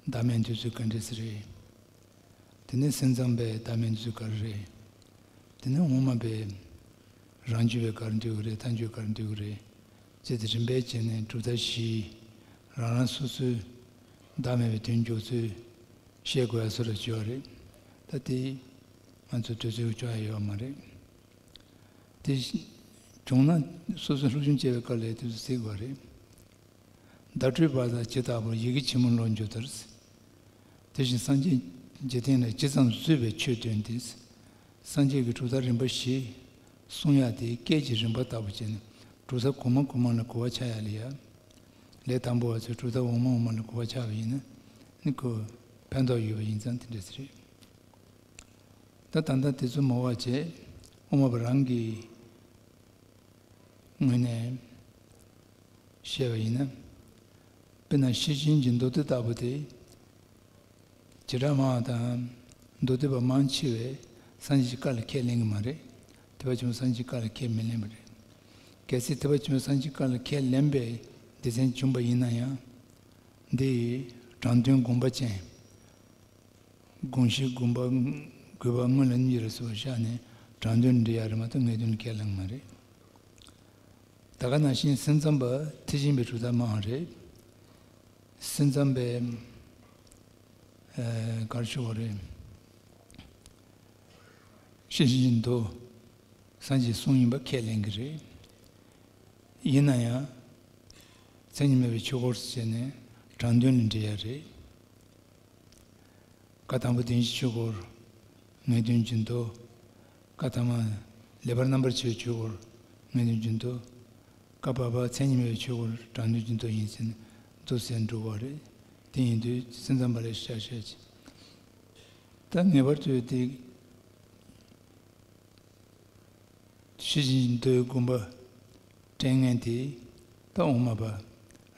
བདག་མེད་འདོད་ཚུལ་ག་འདྲ་ཞིག་རེད། དེ་ནས་སེམས་ཙམ་པའི་བདག་མེད་འདོད་ཚུལ་ག་རེ་རེད། དེ་ནས་དབུ་མ་པའི་རང་རྒྱུད་པའི་ག་རེ་འདོད་ཀྱི་རེད། མཐའ་འཇུག་ག་རེ་འདོད་ཀྱི་རེད། བྱས་ཏེ་རིམ་པས་བྱས་ནས་གྲུབ་མཐའ་བཞི་རང་རང་སོ་སོའི་བདག་མེད་པའི་དོན་འཇོག་ཚུལ་བཤད་དགོས་ཡ་བཟོ་འདྲ་བྱས་པ་རེད། ད་དེ་ང་ཚོ་དུས་ཚོད་ཀྱི་ལྕོགས་ཡ་ཡོད་མ་རེད། དེ་བྱུང་ན་སོ་སོའི་སློབ་སྦྱོང་བྱས་པའི་སྐབས་ལ་དེ་ཚོ་གཟིགས་དགོས་རེད། བརྡ་སྤྲོད་པ་དང་ཇི་ལྟ་བུར་ཡི་གེ་ཕྱི་མོ་ལོག་འཇུག་ལྟར། དེ་བཞིན་སངས་རྒྱས་འཇིག་རྟེན་ལ་ཇི་ཙམ་བཟོད་པའི་ཆོས་སྟོན་ཏེ། སངས་རྒྱས་ཀྱི་གྲུབ་མཐའ་རིམ་པ་བཞི་གསུང་ཡག་དེ་སྐད་ཀྱི་རིམ་པ་ལྟ་བུ་བྱས་ནས་གྲུབ་མཐའ་གོང་མ་གོང་མ་ལ་གོ་བ་ཆགས་ཡག་ལ་ཡ། ལས་དང་པོ་བ་ཚོས་གྲུབ་མཐའ་འོག་མ་འོག་མ་ལ་གོ་བ་ཆགས་པ་ཡིན་ན་ནི་ཁོ་ཕན་ཐོགས་ཡོད་པ་ཡིན་ཙང་དེ་འདྲ་ཟེར། ད་ད་ལྟ་དེ་ཚོ་མ་བ་བྱས་དབུ་མ་པ་རང་གི་ངོས་ནས་བཤད་པ་ཡིན་ན། དཔེར་ན་ཤེར་ཕྱིན་གྱི་མདོ་སྡེ་ལྟ་བུ་དེ། བྱེ་བྲག་སྨྲ་བ་དང་མདོ་སྡེ་པ་མང་ཆེ་བས་སངས་རྒྱས་ཀྱི་བཀའ་ལ་ཁས་ལེན་གྱི་མ་རེད། ཐེག་པ་ཆེན་པོ་སངས་རྒྱས་ཀྱི་བཀའ་ལ་ཁས་མི་ལེན་པ་རེད། གལ་སྲིད་ཐེག་པ་ཆེན་པོ་སངས་རྒྱས་ཀྱི་བཀའ་ལ་ཁས་ལེན་པའི་སྡེ་ཚན་བྱུང་པ་ཡིན་ན་ཡང་། འདི་དྲང་དོན་དགོངས་པ་ཅན། དགོངས་གཞི་དགོངས་པ་དགོས་པ་དངོས་ལ་གཉིས་རེད་ཟེར་བ་བཞག་ནས་དྲང་དོན་འགྲེལ་ཡག་རེད་མ་གཏོགས་ངེས་དོན་ཁས་བླངས་མ་རེད། ད་ག་ནང་བཞིན་སེམས་ཙམ་པ་ཐེག་ཆེན་པའི་གྲུབ་མཐའ་སྨྲ་བ་རེད། སེམས་ཙམ་པའི་ཨ་ག་རེ་ཞུ་བ་རེད། ཤེར་ཕྱིན་གྱི་མདོ་སངས་རྒྱས་གསུང་ཡིན་པ་ཁས་ལེན་གྱི་རེད། ཡིན་ན་ཡང་མཚན་ཉིད་མེད་པའི་ཆོས་འཁོར་ཟེར་ནས་དྲང་དོན་ལ་འགྲེལ་ཡག་རེད། བཀའ་དང་པོ་བདེན་བཞིའི་ཆོས་འཁོར། ངེས་དོན་གྱི་མདོ། བཀའ་ཐ་མ་ལེགས་པར་རྣམ་པར་ཕྱེ་བའི་ཆོས་འཁོར། ངེས་དོན་གྱི་མདོ། བཀའ་བར་པ་མཚན་ཉིད་མེད་པའི་ཆོས་འཁོར་དྲང་དོན་གྱི་མདོ་ཡིན་ཟེར་ནས་མདོ་ཟེར་འགྲོ་བ་རེད། དེ་ཡིན་དུས་སེམས་ཙམ་པ་ལ་ཤར་ཤར་གྱི། ད་ངེས་པར་དུ་དེ། ཤེར་ཕྱིན་གྱི་མདོའི་དགོངས་པ་དྲན་མཁན་དེ་ད་དབུ་མ་པ་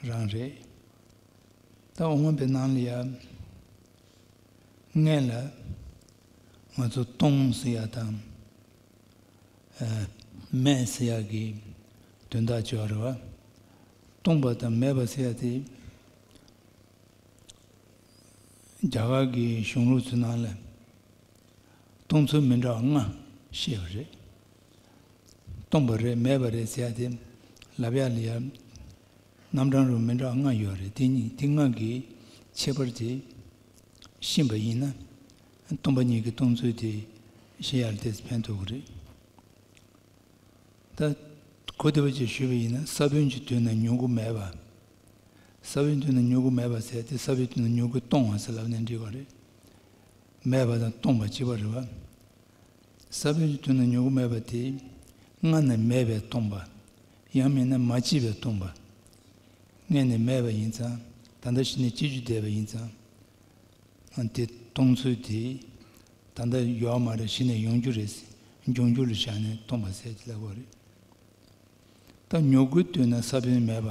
རང་རེད། ད་དབུ་མ་པའི་ནང་ལ་ཡ་སྔན་ལ་ང་ཚོ་སྟོང་ཟེར་ཡ་དང་ཨ་མེད་ཟེར་ཡ་གི་དོན་དག་བརྗོད་པ་རེད་བ། སྟོང་པ་དང་མེད་པ་ཟེར་ཡ་དེ། རྒྱ་གར་གྱི་གཞུང་ལུགས་ཚོའི་ནང་ལ་སྟོང་ཚུལ་མི་འདྲ་བ་ལྔ་བཤད་པ་རེད། སྟོང་པ་རེད་མེད་པ་རེད་ཟེར་ཡ་དེ་ལབ་ཡ་ལ་ཡ་རྣམ་གྲངས་རུ་མི་འདྲ་བ་ལྔ་ཡོད་རེད། དེ་གཉིས་དེ་ལྔ་གི་ཁྱད་པར་དེ་ཤེས་པ་ཡིན་ན་སྟོང་པ་ཉིད་ཀྱི་སྟོང་ཚུལ་དེ་ཤེས་ཡ་ལ་དེ་ཕན་ཐོགས་ཀྱི་རེད། ད་གོ་བདེ་བ་ཅིག་ཞུས་པ་ཡིན་ན་ས་བོན་གྱི་དུས་ན་མྱུ་གུ་མེད་པ། ས་བོན་དུས་ན་མྱུ་གུ་མེད་པ་ཟེར་ཏེ་ས་བོན་དུས་ན་མྱུ་གུ་སྟོང་བ་ཟེར་ལབ་ནས་འགྲིག་པ་རེད། མེད་པ་དང་སྟོང་པ་གཅིག་པ་རེད་བ། ས་བོན་གྱི་དུས་ན་མྱུ་གུ་མེད་པ་དེ་སྔ་ནས་མེད་པས་སྟོང་པ། ཡང་མིན་ན་མ་སྐྱེས་པས་སྟོང་པ། སྔ་ནས་མེད་པ་ཡིན་ཙང་ད་ལྟ་གཞི་ནས་སྐྱེ་རྒྱུ་བསྡད་པ་ཡིན་ཙང་། དེ་སྟོང་ཚུལ་དེ་ད་ལྟ་ཡོད་མ་རེད། གཞི་ནས་ཡོང་རྒྱུ་རེད། འབྱུང་འགྱུར་ལ་བཞག་ནས་སྟོང་པ་ཟེར་གྱི་ལབ་པ་རེད། ད་མྱུ་གུའི་དུས་ན་ས་བོན་མེད་པ།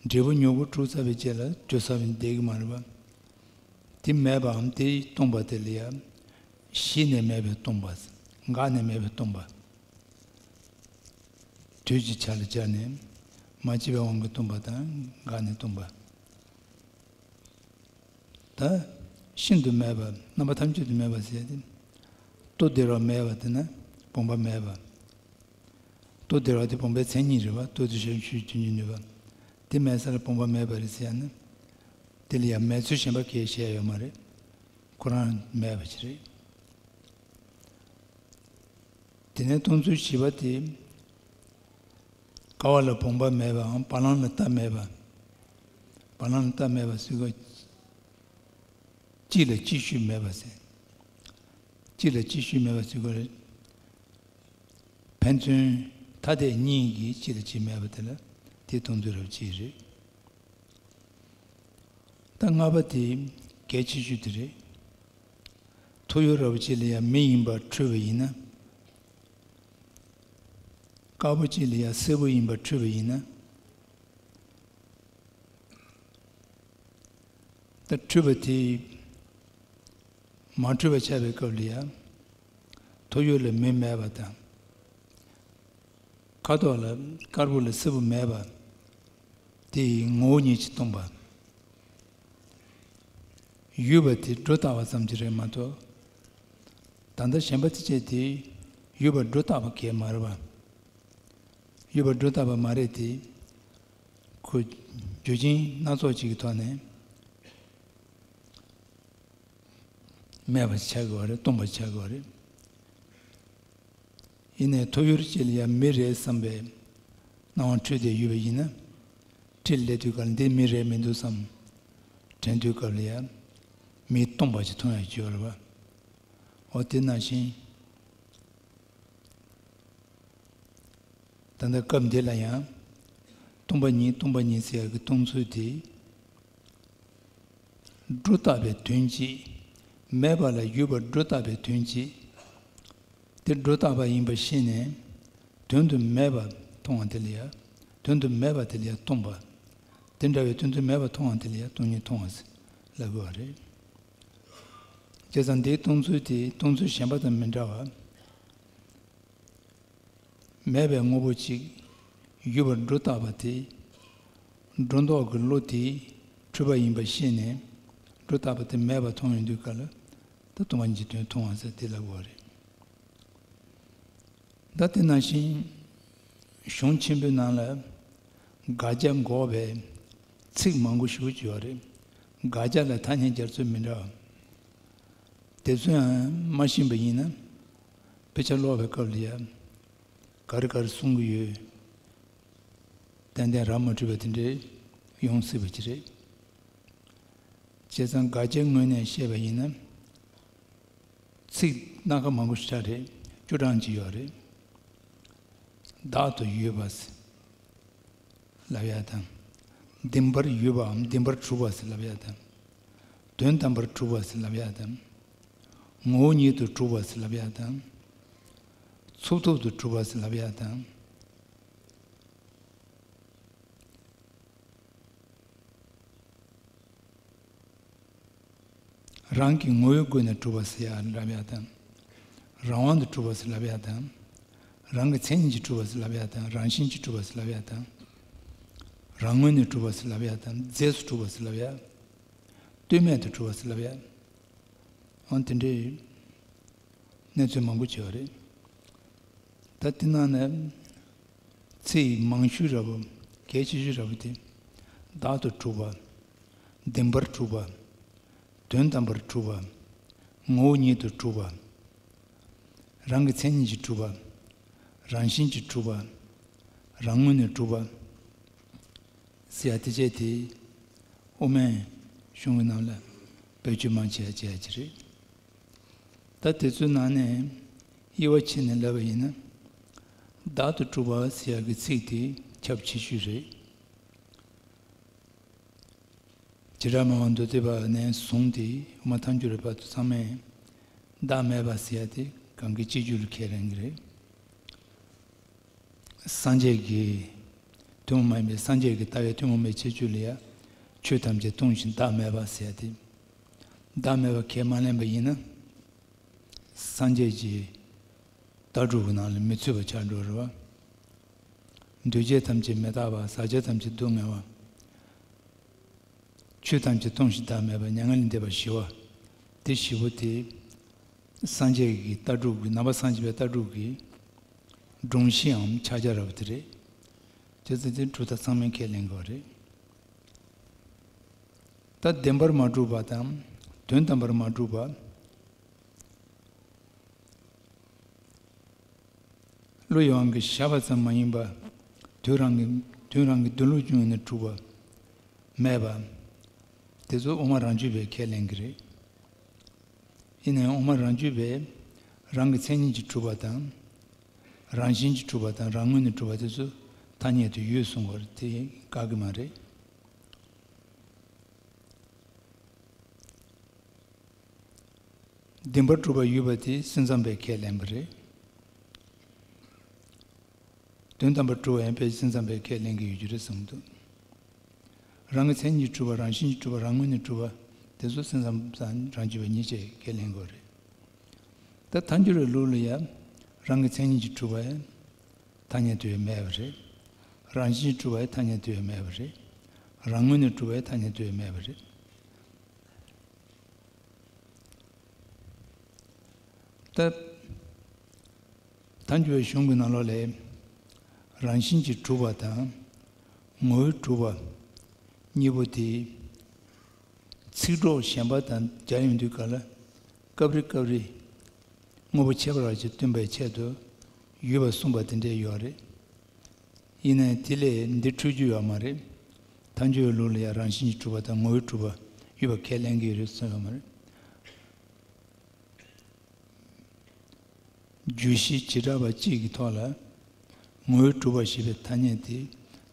འབྲས་བུ་མྱུ་གུ་དཀྲུགས་ཚར་བའི་རྗེས་ལ་དེ་ས་བོན་བསྡད་ཀྱི་མ་རེད་པ། དེ་མེད་པའམ་དེ་སྟོང་པ་དེ་ལ་ཡང་གཞི་ནས་མེད་པའི་སྟོང་པ། འགག་ནས་མེད་པའི་སྟོང་པ། དུས་ཀྱི་ཆ་ལ་སྦྱར་ནས་མ་སྐྱེས་པའི་དབང་གིས་སྟོང་པ་དང་འགག་ནས་སྟོང་པ། ད་ཤིན་ཏུ་མེད་པ་རྣམ་པ་ཐམས་ཅད་དུ་མེད་པ་ཟེར་ཏེ། ལྟོ་ལྡིར་བ་མེད་པ་དེ་ན་བུམ་པ་མེད་པ། ལྟོ་ལྡིར་བ་དེ་བུམ་པའི་མཚན་ཉིད་རེད་བ། ལྟོ་དེ་ཞབས་ཞུ་དོན་གྱི་ནུས་པ། དེ་མེད་ས་ལ་བུམ་པ་མེད་པ་རེད་ཟེར་ཡ་ན། དེ་ལ་ཡང་མེད་ཚུལ་གཞན་པ་གས་བཤད་ཡ་ཡོད་མ་རེད། ཁོ་རང་མེད་པ་ཞིག་རེད། དེ་ནས་སྟོང་ཚུལ་བཞི་པ་དེ། ཀ་བ་ལ་བུམ་པ་མེད་པའམ་བ་ལང་ལ་རྟ་མེད་པ། བ་ལང་ལ་རྟ་མེད་པ་ཟེར་གོ། གཅིག་ལ་གཅིག་ཤོས་མེད་པ་ཟེར། གཅིག་ལ་གཅིག་ཤོས་མེད་པ་ཟེར་གོ་རེད། ཕན་ཚུན་ཐ་དད་གཉིས་ཀྱིས་གཅིག་ལ་གཅིག་མེད་པ་དེ་ལ་དེ་སྟོང་ཚུལ་རབ་གཅིག་རེད། ད་ལྔ་པ་དེ་གལ་ཆེ་ཤོས་དེ་རེད། ཐོ་ཡོ་ར་བ་གཅིག་ལ་ཡང་མེ་ཡིན་པར་འཁྲུལ་བ་ཡིན་ན། དཀར་པོ་གཅིག་ལ་ཡང་སེར་པོ་ཡིན་པར་འཁྲུལ་བ་ཡིན་ན། ད་འཁྲུལ་པ་དེ་མ་འཁྲུལ་བ་ཆགས་པའི་སྐབས་ལ་ཡང་ཐོ་ཡོ་ལ་མེ་མེད་པ་དང་། ཁ་དོག་ལ་དཀར་པོ་ལ་སེར་པོ་མེད་པ། དེ་ཡི་ངོ་བོ་ཉིད་ཀྱིས་སྟོང་པ། ཡུལ་བ་དེ་སྒྲོ་བཏགས་པ་ཙམ་གྱིས་རེད་མ་གཏོགས། ད་ལྟ་གཞན་པ་དེ་བཅས་དེ་ཡུལ་བ་སྒྲོ་བཏགས་པ་གས་མ་རེད་པ། ཡོད་པར་སྒྲོ་བཏགས་པ་མ་རེད་དེ། ཁོ་རྒྱུ་རྐྱེན་སྣ་ཚོགས་ཅིག་གི་ཐོག་ནས་མེད་པ་ཆགས་དགོས་པ་རེད། སྟོང་པ་ཆགས་དགོས་པ་རེད། ཡིན་ནའི་ཐོ་ཡུར་ཅིག་ལ་ཡང་མི་རེད་བསམ་པའི་སྣང་བ་འཕྲོད་དེ་ཡོད་པ་ཡིན་ན། འཁྲིས་སླེབས་དུས་སྐབས་ལ་འདི་མི་རེད་མི་འདུག་བསམ། དྲན་དུས་སྐབས་ལ་ཡང་མི་སྟོང་པ་ཅིག་མཐོང་ཡག་ཅིག་ཡོད་རེད་པ། འོ་དེ་ནང་བཞིན། ད་ལྟ་སྐབས་འདི་ལ་ཡང་སྟོང་པ་ཉིད་སྟོང་པ་ཉིད་ཟེར་ཡག་གི་སྟོང་ཚུལ་དེ། སྒྲོ་བཏགས་པའི་དོན་གྱིས་མེད་པ་ལ་ཡོད་པར་སྒྲོ་བཏགས་པའི་དོན་གྱིས། དེ་སྒྲོ་བཏགས་པ་ཡིན་པ་ཤེས་ནས་དོན་དུ་མེད་པ་མཐོང་བ་དེ་ལ་ཡང་དོན་དུ་མེད་པ་དེ་ལ་ཡང་སྟོང་པ། དེ་འདྲ་བའི་དོན་དུ་མེད་པ་མཐོང་བ་དེ་ལ་ཡང་སྟོང་ཉིད་མཐོང་བ་ཟེར་ལབ་དགོས་པ་རེད། བྱས་ཙང་འདིའི་སྟོང་ཚུལ་དེ་སྟོང་ཚུལ་གཞན་པ་དང་མི་འདྲ་བར། མེད་པའི་དངོས་པོ་གཅིག་ཡོད་པར་སྒྲོ་བཏགས་པ་དེ། སྒྲོ་འདོགས་ཀྱི་བློ་དེ་འཁྲུལ་པ་ཡིན་པ་ཤེས་ནས་སྒྲོ་བཏགས་པ་དེ་མེད་པ་མཐོང་ཡོང་དུས་སྐབས་ལ་ད་སྟོང་པ་ཉིད་ཀྱི་དོན་མཐོང་བ་ཟེར་དེ་ལབ་དགོས་པ་རེད། ད་དེ་ནང་བཞིན་གཞུང་ཆེན་པོའི་ནང་ལ་དགག་བྱ་འགོག་པའི་ཚིག་མང་པོ་ཞེ་པོ་ཅིག་ཡོད་རེད། དགག་བྱ་ལ་ཐ་སྙད་སྦྱར་ཚུལ་མི་འདྲ་བ། དེ་ཚོ་ཡང་མ་ཤེས་པ་ཡིན་ན་དཔེ་ཆ་ཀློག་པའི་སྐབས་ལ་ཡང་ག་རེ་ག་རེ་གསུང་གི་ཡོད། ཏན་ཏན་ར་མ་འཕྲོད་པ་དེ་འདྲས་ཡོང་སྲིད་པ་ཅིག་རེད། བྱས་ཙང་དགག་བྱའི་ངོས་ནས་བཤད་པ་ཡིན་ན། ཚིག་སྣ་ཁ་མང་པོ་ཞེ་དྲག་རེད། བཅུ་གྲངས་ཅིག་ཡོད་རེད། བདག་ཏུ་ཡོད་པ་ཟེར་ལབ་ཡག་དང་། བདེན་པར་ཡོད་པའམ་བདེན་པར་གྲུབ་པ་ཟེར་ལབ་ཡག་དང་། དོན་དམ་པར་གྲུབ་པ་ཟེར་ལབ་ཡག་དང་། ངོ་བོ་ཉིད་དུ་གྲུབ་པ་ཟེར་ལབ་ཡག་དང་། ཚུགས་ཐུབ་ཏུ་གྲུབ་པ་ཟེར་ལབ་ཡག་དང་། རང་གི་ངོ་བོའི་སྒོ་ནས་གྲུབ་པ་ཟེར་ཡག་ལབ་ཡག་དང་། རང་དབང་དུ་གྲུབ་པ་ཟེར་ལབ་ཡག་དང་། རང་གི་མཚན་ཉིད་ཀྱིས་གྲུབ་པ་ཟེར་ལབ་ཡག་དང་། རང་བཞིན་གྱིས་གྲུབ་པ་ཟེར་ལབ་ཡག་དང་། རང་ངོས་ནས་གྲུབ་པ་ཟེར་ལབ་ཡག་དང་། རྫས་སུ་གྲུབ་པ་ཟེར་ལབ་ཡག་ལྟོས་མེད་དུ་གྲུབ་པ་ཟེར་ལབ་ཡག་འོ་དེ་འདྲའི་གནས་ཚུལ་མང་པོ་བྱས་པ་རེད། ད་དེ་ནང་ནས། ཚིག་མང་ཤོས་འདྲ་པོ། གལ་ཆེ་ཤོས་འདྲ་པོ་དེ། བདག་ཏུ་གྲུབ་པ། བདེན་པར་གྲུབ་པ། དོན་དམ་པར་གྲུབ་པ། ངོ་བོ་ཉིད་དུ་གྲུབ་པ། རང་གི་མཚན་ཉིད་ཀྱིས་གྲུབ་པ། རང་བཞིན་གྱིས་གྲུབ་པ། རང་ངོས་ནས་གྲུབ་པ། ཟེར་ཡག་དེ་བྱས་དེ། དབུ་མའི་གཞུང་གི་ནང་ལ་བེད་སྤྱོད་མང་ཆེ་བ་བྱེད་ཡག་ཅིག་རེད། ད་དེ་ཚོའི་ནང་ནས་དབྱེ་བ་ཕྱེ་ནས་ལབ་པ་ཡིན་ན། བདག་ཏུ་གྲུབ་པ་ཟེར་ཡག་གི་ཚིག་དེ་ཁྱབ་ཆེ་ཤོས་རེད། བྱེ་བྲག་སྨྲ་བ་མདོ་སྡེ་པ་ནས་བཟུང་སྟེ་དབུ་མ་ཐལ་འགྱུར་བར་དུ་ཚང་མས་བདག་མེད་པ་ཟེར་ཡག་དེ་གང་གི་སྤྱི་རྒྱུད་ལ་ཁས་ལེན་གྱི་རེད། སངས་རྒྱས་ཀྱི་ཐུན་མོང་མ་ཡིན་པའི་སངས་རྒྱས་ཀྱི་ལྟ་བའི་ཐུན་མོང་མའི་ཁྱད་ཆོས་ལ་ཡང་ཆོས་ཐམས་ཅད་སྟོང་ཞིང་བདག་མེད་པ་ཟེར་ཏེ། བདག་མེད་པ་ཁས་མ་ལེན་པ་ཡིན་ན། སངས་རྒྱས་ཀྱི་ལྟ་གྲུབ་ཀྱི་ནང་ལ་མི་ཚུད་པ་ཆགས་འགྲོ་རེད་བ། འདུས་བྱས་ཐམས་ཅད་མི་རྟག་པ། ཟག་བཅས་ཐམས་ཅད་སྡུག་བསྔལ་བ། ཆོས་ཐམས་ཅད་སྟོང་ཞིང་བདག་མེད་པ། མྱ་ངན་ལས་འདས་པ་ཞི་བ། དེ་བཞི་པོ་དེ་སངས་རྒྱས་ཀྱི་ལྟ་གྲུབ་ཀྱི་ནང་པ་སངས་རྒྱས་པའི་ལྟ་གྲུབ་ཀྱི་སྒྲོམ་གཞིའམ་ཕྱག་རྒྱ་ར་བ་དེ་རེད། དེ་ཚོ་དེ་གྲུབ་མཐའ་ཚང་མས་ཁས་ལེན་དགོས་རེད། ད་བདེན་པར་མ་གྲུབ་པ་དང་དོན་དམ་པར་མ་གྲུབ་པ། བློ་ཡི་དབང་གིས་བཞག་པ་ཙམ་མ་ཡིན་པ། དུས་རང་གི་དུས་རང་གི་འདུན་ལུགས་ཀྱི་ངོས་ནས་གྲུབ་པ་མེད་པ། དེ་ཚོ་དབུ་མ་རང་རྒྱུད་པས་ཁས་ལེན་གྱི་རེད། ཡིན་ནའང་དབུ་མ་རང་རྒྱུད་པས་རང་གི་མཚན་ཉིད་ཀྱིས་གྲུབ་པ་དང་། རང་བཞིན་གྱིས་གྲུབ་པ་དང་རང་ངོས་ནས་གྲུབ་པ་དེ་ཚོ་ཐ་སྙད་དུ་ཡོད་གསུང་བར་དེ་བཀག་གི་མ་རེད། བདེན་པར་གྲུབ་པ་ཡོད་པ་དེ་སེམས་ཙམ་པས་ཁས་ལེན་པ་རེད། དོན་དམ་པར་གྲུབ་པ་ཡང་དཔེ་སེམས་ཙམ་པས་ཁས་ལེན་གྱི་ཡོད་རྒྱུ་རེད་གསུངས་འདུག་རང་གི་མཚན་ཉིད་གྲུབ་པ། རང་བཞིན་གྱིས་གྲུབ་པ། རང་ངོས་ནས་གྲུབ་པ། དེ་ཚོ་སེམས་ཙམ་དང་རང་རྒྱུད་པ་གཉིས་ཀས་ཁས་ལེན་དགོས་རེད། ད་ཐལ་འགྱུར་བའི་ལུགས་ལ་ཡང་རང་གི་མཚན་ཉིད་ཀྱིས་གྲུབ་པ་ཡང་ཐ་སྙད་དུ་ཡང་མེད་པ་རེད། རང་བཞིན་གྱིས་གྲུབ་པ་ཡང་ཐ་སྙད་དུ་ཡང་མེད་པ་རེད། རང་ངོས་ནས་གྲུབ་པ་ཡང་ཐ་སྙད་དུ་ཡང་མེད་པ་རེད། ད་ཐལ་འགྱུར་བའི་གཞུང་གི་ནང་ལོགས་ལས། རང་བཞིན་གྱིས་གྲུབ་པ་དང་ངོ་བོས་གྲུབ་པ་གཉིས་པོ་དེ་ཚིག་གྲོགས་གཞན་པ་དང་སྦྱར་ཡོང་དུས་ག་ལ་སྐབས་རེ་སྐབས་རེ་དངོས་པོ་ཁྱད་པར་བ་ཞིག་སྟོན་པའི་ཆེད་དུ་ཡོད་པར་གསུངས་པ་དེ་འདྲས་ཡོད་རེད། ཡིན་ནའི་དེ་ལས་འདི་འཕྲོས་རྒྱུ་ཡོད་མ་རེད། ཐལ་འགྱུར་བའི་ལུགས་ལ་ཡང་རང་བཞིན་གྱིས་གྲུབ་པ་དང་ངོ་བོས་གྲུབ་པ་ཡོད་པ་ཁས་ལེན་གྱི་ཡོད་རེད་གསུངས་ཡོད་མ་རེད། བརྗོད་གཞི་བྱེ་བྲག་པ་གཅིག་གི་ཐོག་ལ་ངོ་བོས་གྲུབ་པ་ཞེས་པའི་ཐ་སྙད་དེ་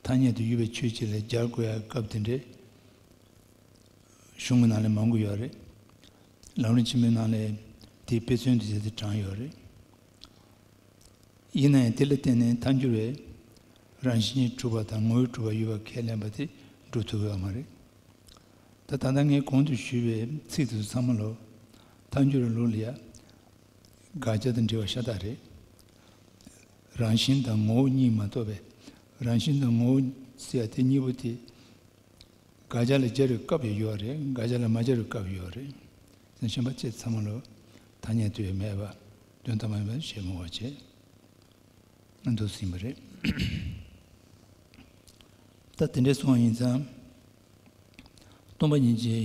ཐ་སྙད་དུ་ཡོད་པའི་ཆོས་ཅིག་ལ་སྦྱར་དགོས་ཡག་སྐབས་དེ་འདྲའི་གཞུང་གི་ནང་ལ་མང་པོ་ཡོད་རེད། ལམ་རིམ་ཆེན་མོའི་ནང་ལ་དེའི་དཔེ་མཚོན་དུ་བྱས་ཏེ་དྲངས་ཡོད་རེད། ཡིན་ན་ཡང་དེ་ལ་བརྟེན་ནས་ཐལ་འགྱུར་བས་རང་བཞིན་གྱིས་གྲུབ་པ་དང་ངོ་བོས་གྲུབ་པ་ཡོད་པ་ཁས་ལེན་པ་དེ་སྒྲུབ་ཐུབ་ཀྱི་ཡོད་མ་རེད། ད་ད་ལྟ་ངས་གོང་དུ་ཞུས་པའི་ཚིག་དེ་ཚོ་ཚང་མ་ལོ་ཐལ་འགྱུར་བའི་ལུགས་ལ་ཡ་དགག་བྱ་དང་འབྲེལ་བ་ཤ་སྟག་རེད། རང་བཞིན་དང་ངོ་བོ་གཉིས་མ་གཏོགས་པའི་རང་བཞིན་དང་ངོ་བོ་ཟེར་ཡ་དེ་གཉིས་པོ་དེ་དགག་བྱ་ལ་སྦྱར་བའི་སྐབས་ཡང་ཡོད་རེད། དགག་བྱ་ལ་མ་སྦྱར་བའི་སྐབས་ཡོད་རེད། གཞན་པ་ཁྱེད་ཚང་མ་ལོ་ཐ་སྙད་དུ་ཡང་མེད་པ་དོན་དམ་མེད་པ་ཞེས་མོས་པ་བྱེད་འདུག་ཟིན་པ་རེད། ད་དེ་འདྲའི་སོང་བ་ཡིན་ཙང་སྟོང་པ་ཉིད་ཀྱི་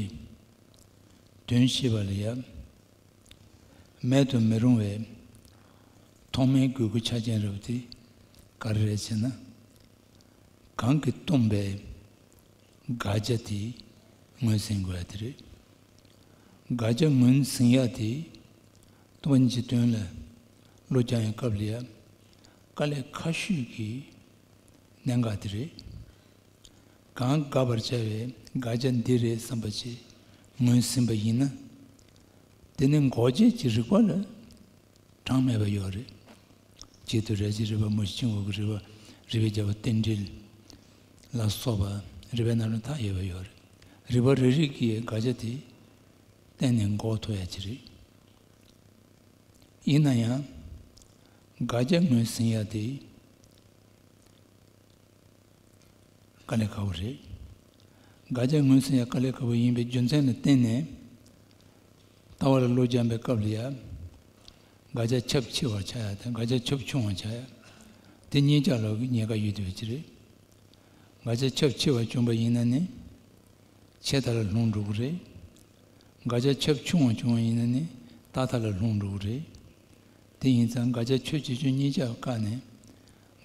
དོན་ཤེས་པ་ལ་ཡ་མེད་དུ་མི་རུང་བའི་ཐོག་མའི་དགོས་མཁོ་ཆ་རྐྱེན་རབ་དེ་ག་རེ་རེད་ཟེར་ན། གང་གིས་སྟོང་པའི་དགག་བྱ་དེ་ངོས་ཟིན་དགོས་ཡ་དེ་རེད། དགག་བྱ་ངོས་ཟིན་ཡ་དེ་སྟོང་པ་ཉིད་ཀྱི་དོན་ལ་བློ་སྦྱང་ཡའི་སྐབས་ལ་ཡ་དཀའ་ལས་ཁག་ཤོས་ཀྱི་གནད་འགག་དེ་རེད། གང་དགག་པར་བྱ་བའི་དགག་བྱ་འདི་རེད་བསམ་པ་ཅིག་ངོས་ཟིན་པ་ཡིན་ན། དེ་ནི་འགོག་བྱེད་ཀྱི་རིགས་པ་ལ་གྲངས་མེད་པ་ཡོད་རེད། གཅིག་ཏུ་རེག་བྱའི་རིགས་པ། མུ་བཞི་འཆིང་བའི་རིགས་པ། རིགས་པས་བསྐྱེད་པའི་རྟེན་འབྲེལ་ལ་སོགས་པ་རིགས་པའི་རྣམ་གྲངས་མཐའ་ཡས་པ་ཡོད་རེད། རིགས་པ་རེ་རེ་གིས་དགག་བྱ་དེ་གཏན་ནས་འགོག་ཐུབ་ཡ་ཅིག་རེད། ཡིན་ན་ཡང་དགག་བྱ་ངོས་ཟིན་ཡ་དེ་དཀའ་ལས་ཁག་པོ་རེད། དགག་བྱ་ངོས་ཟིན་ཡ་དཀའ་ལས་ཁག་པོ་ཡིན་པའི་རྒྱུ་མཚན་ལ་བརྟེན་ནས། ལྟ་བ་ལ་བློ་སྦྱང་པའི་སྐབས་ལ་ཡ། དགག་བྱ་ཁྱབ་ཆེ་བ་ཆགས་ཡ་དང་དགག་བྱ་ཁྱབ་ཆུང་བ་ཆགས་ཡ། དེ་གཉིས་ཆ་ལ་ཉེན་ཁ་ཡོད་བསྡད་པ་ཅིག་རེད། དགག་བྱ་ཁྱབ་ཆེ་བ་བྱུང་པ་ཡིན་ན་ནི་ཆད་མཐའ་ལ་ལྷུང་འགྲོ་གི་རེད། དགག་བྱ་ཁྱབ་ཆུང་བ་བྱུང་བ་ཡིན་ན་ནི་རྟག་མཐའ་ལ་ལྷུང་འགྲོ་གི་རེད། དེ་ཡིན་ཙང་དགག་བྱ་ཁྱབ་ཆེ་ཆུང་གཉིས་ཆ་བཀག་ནས་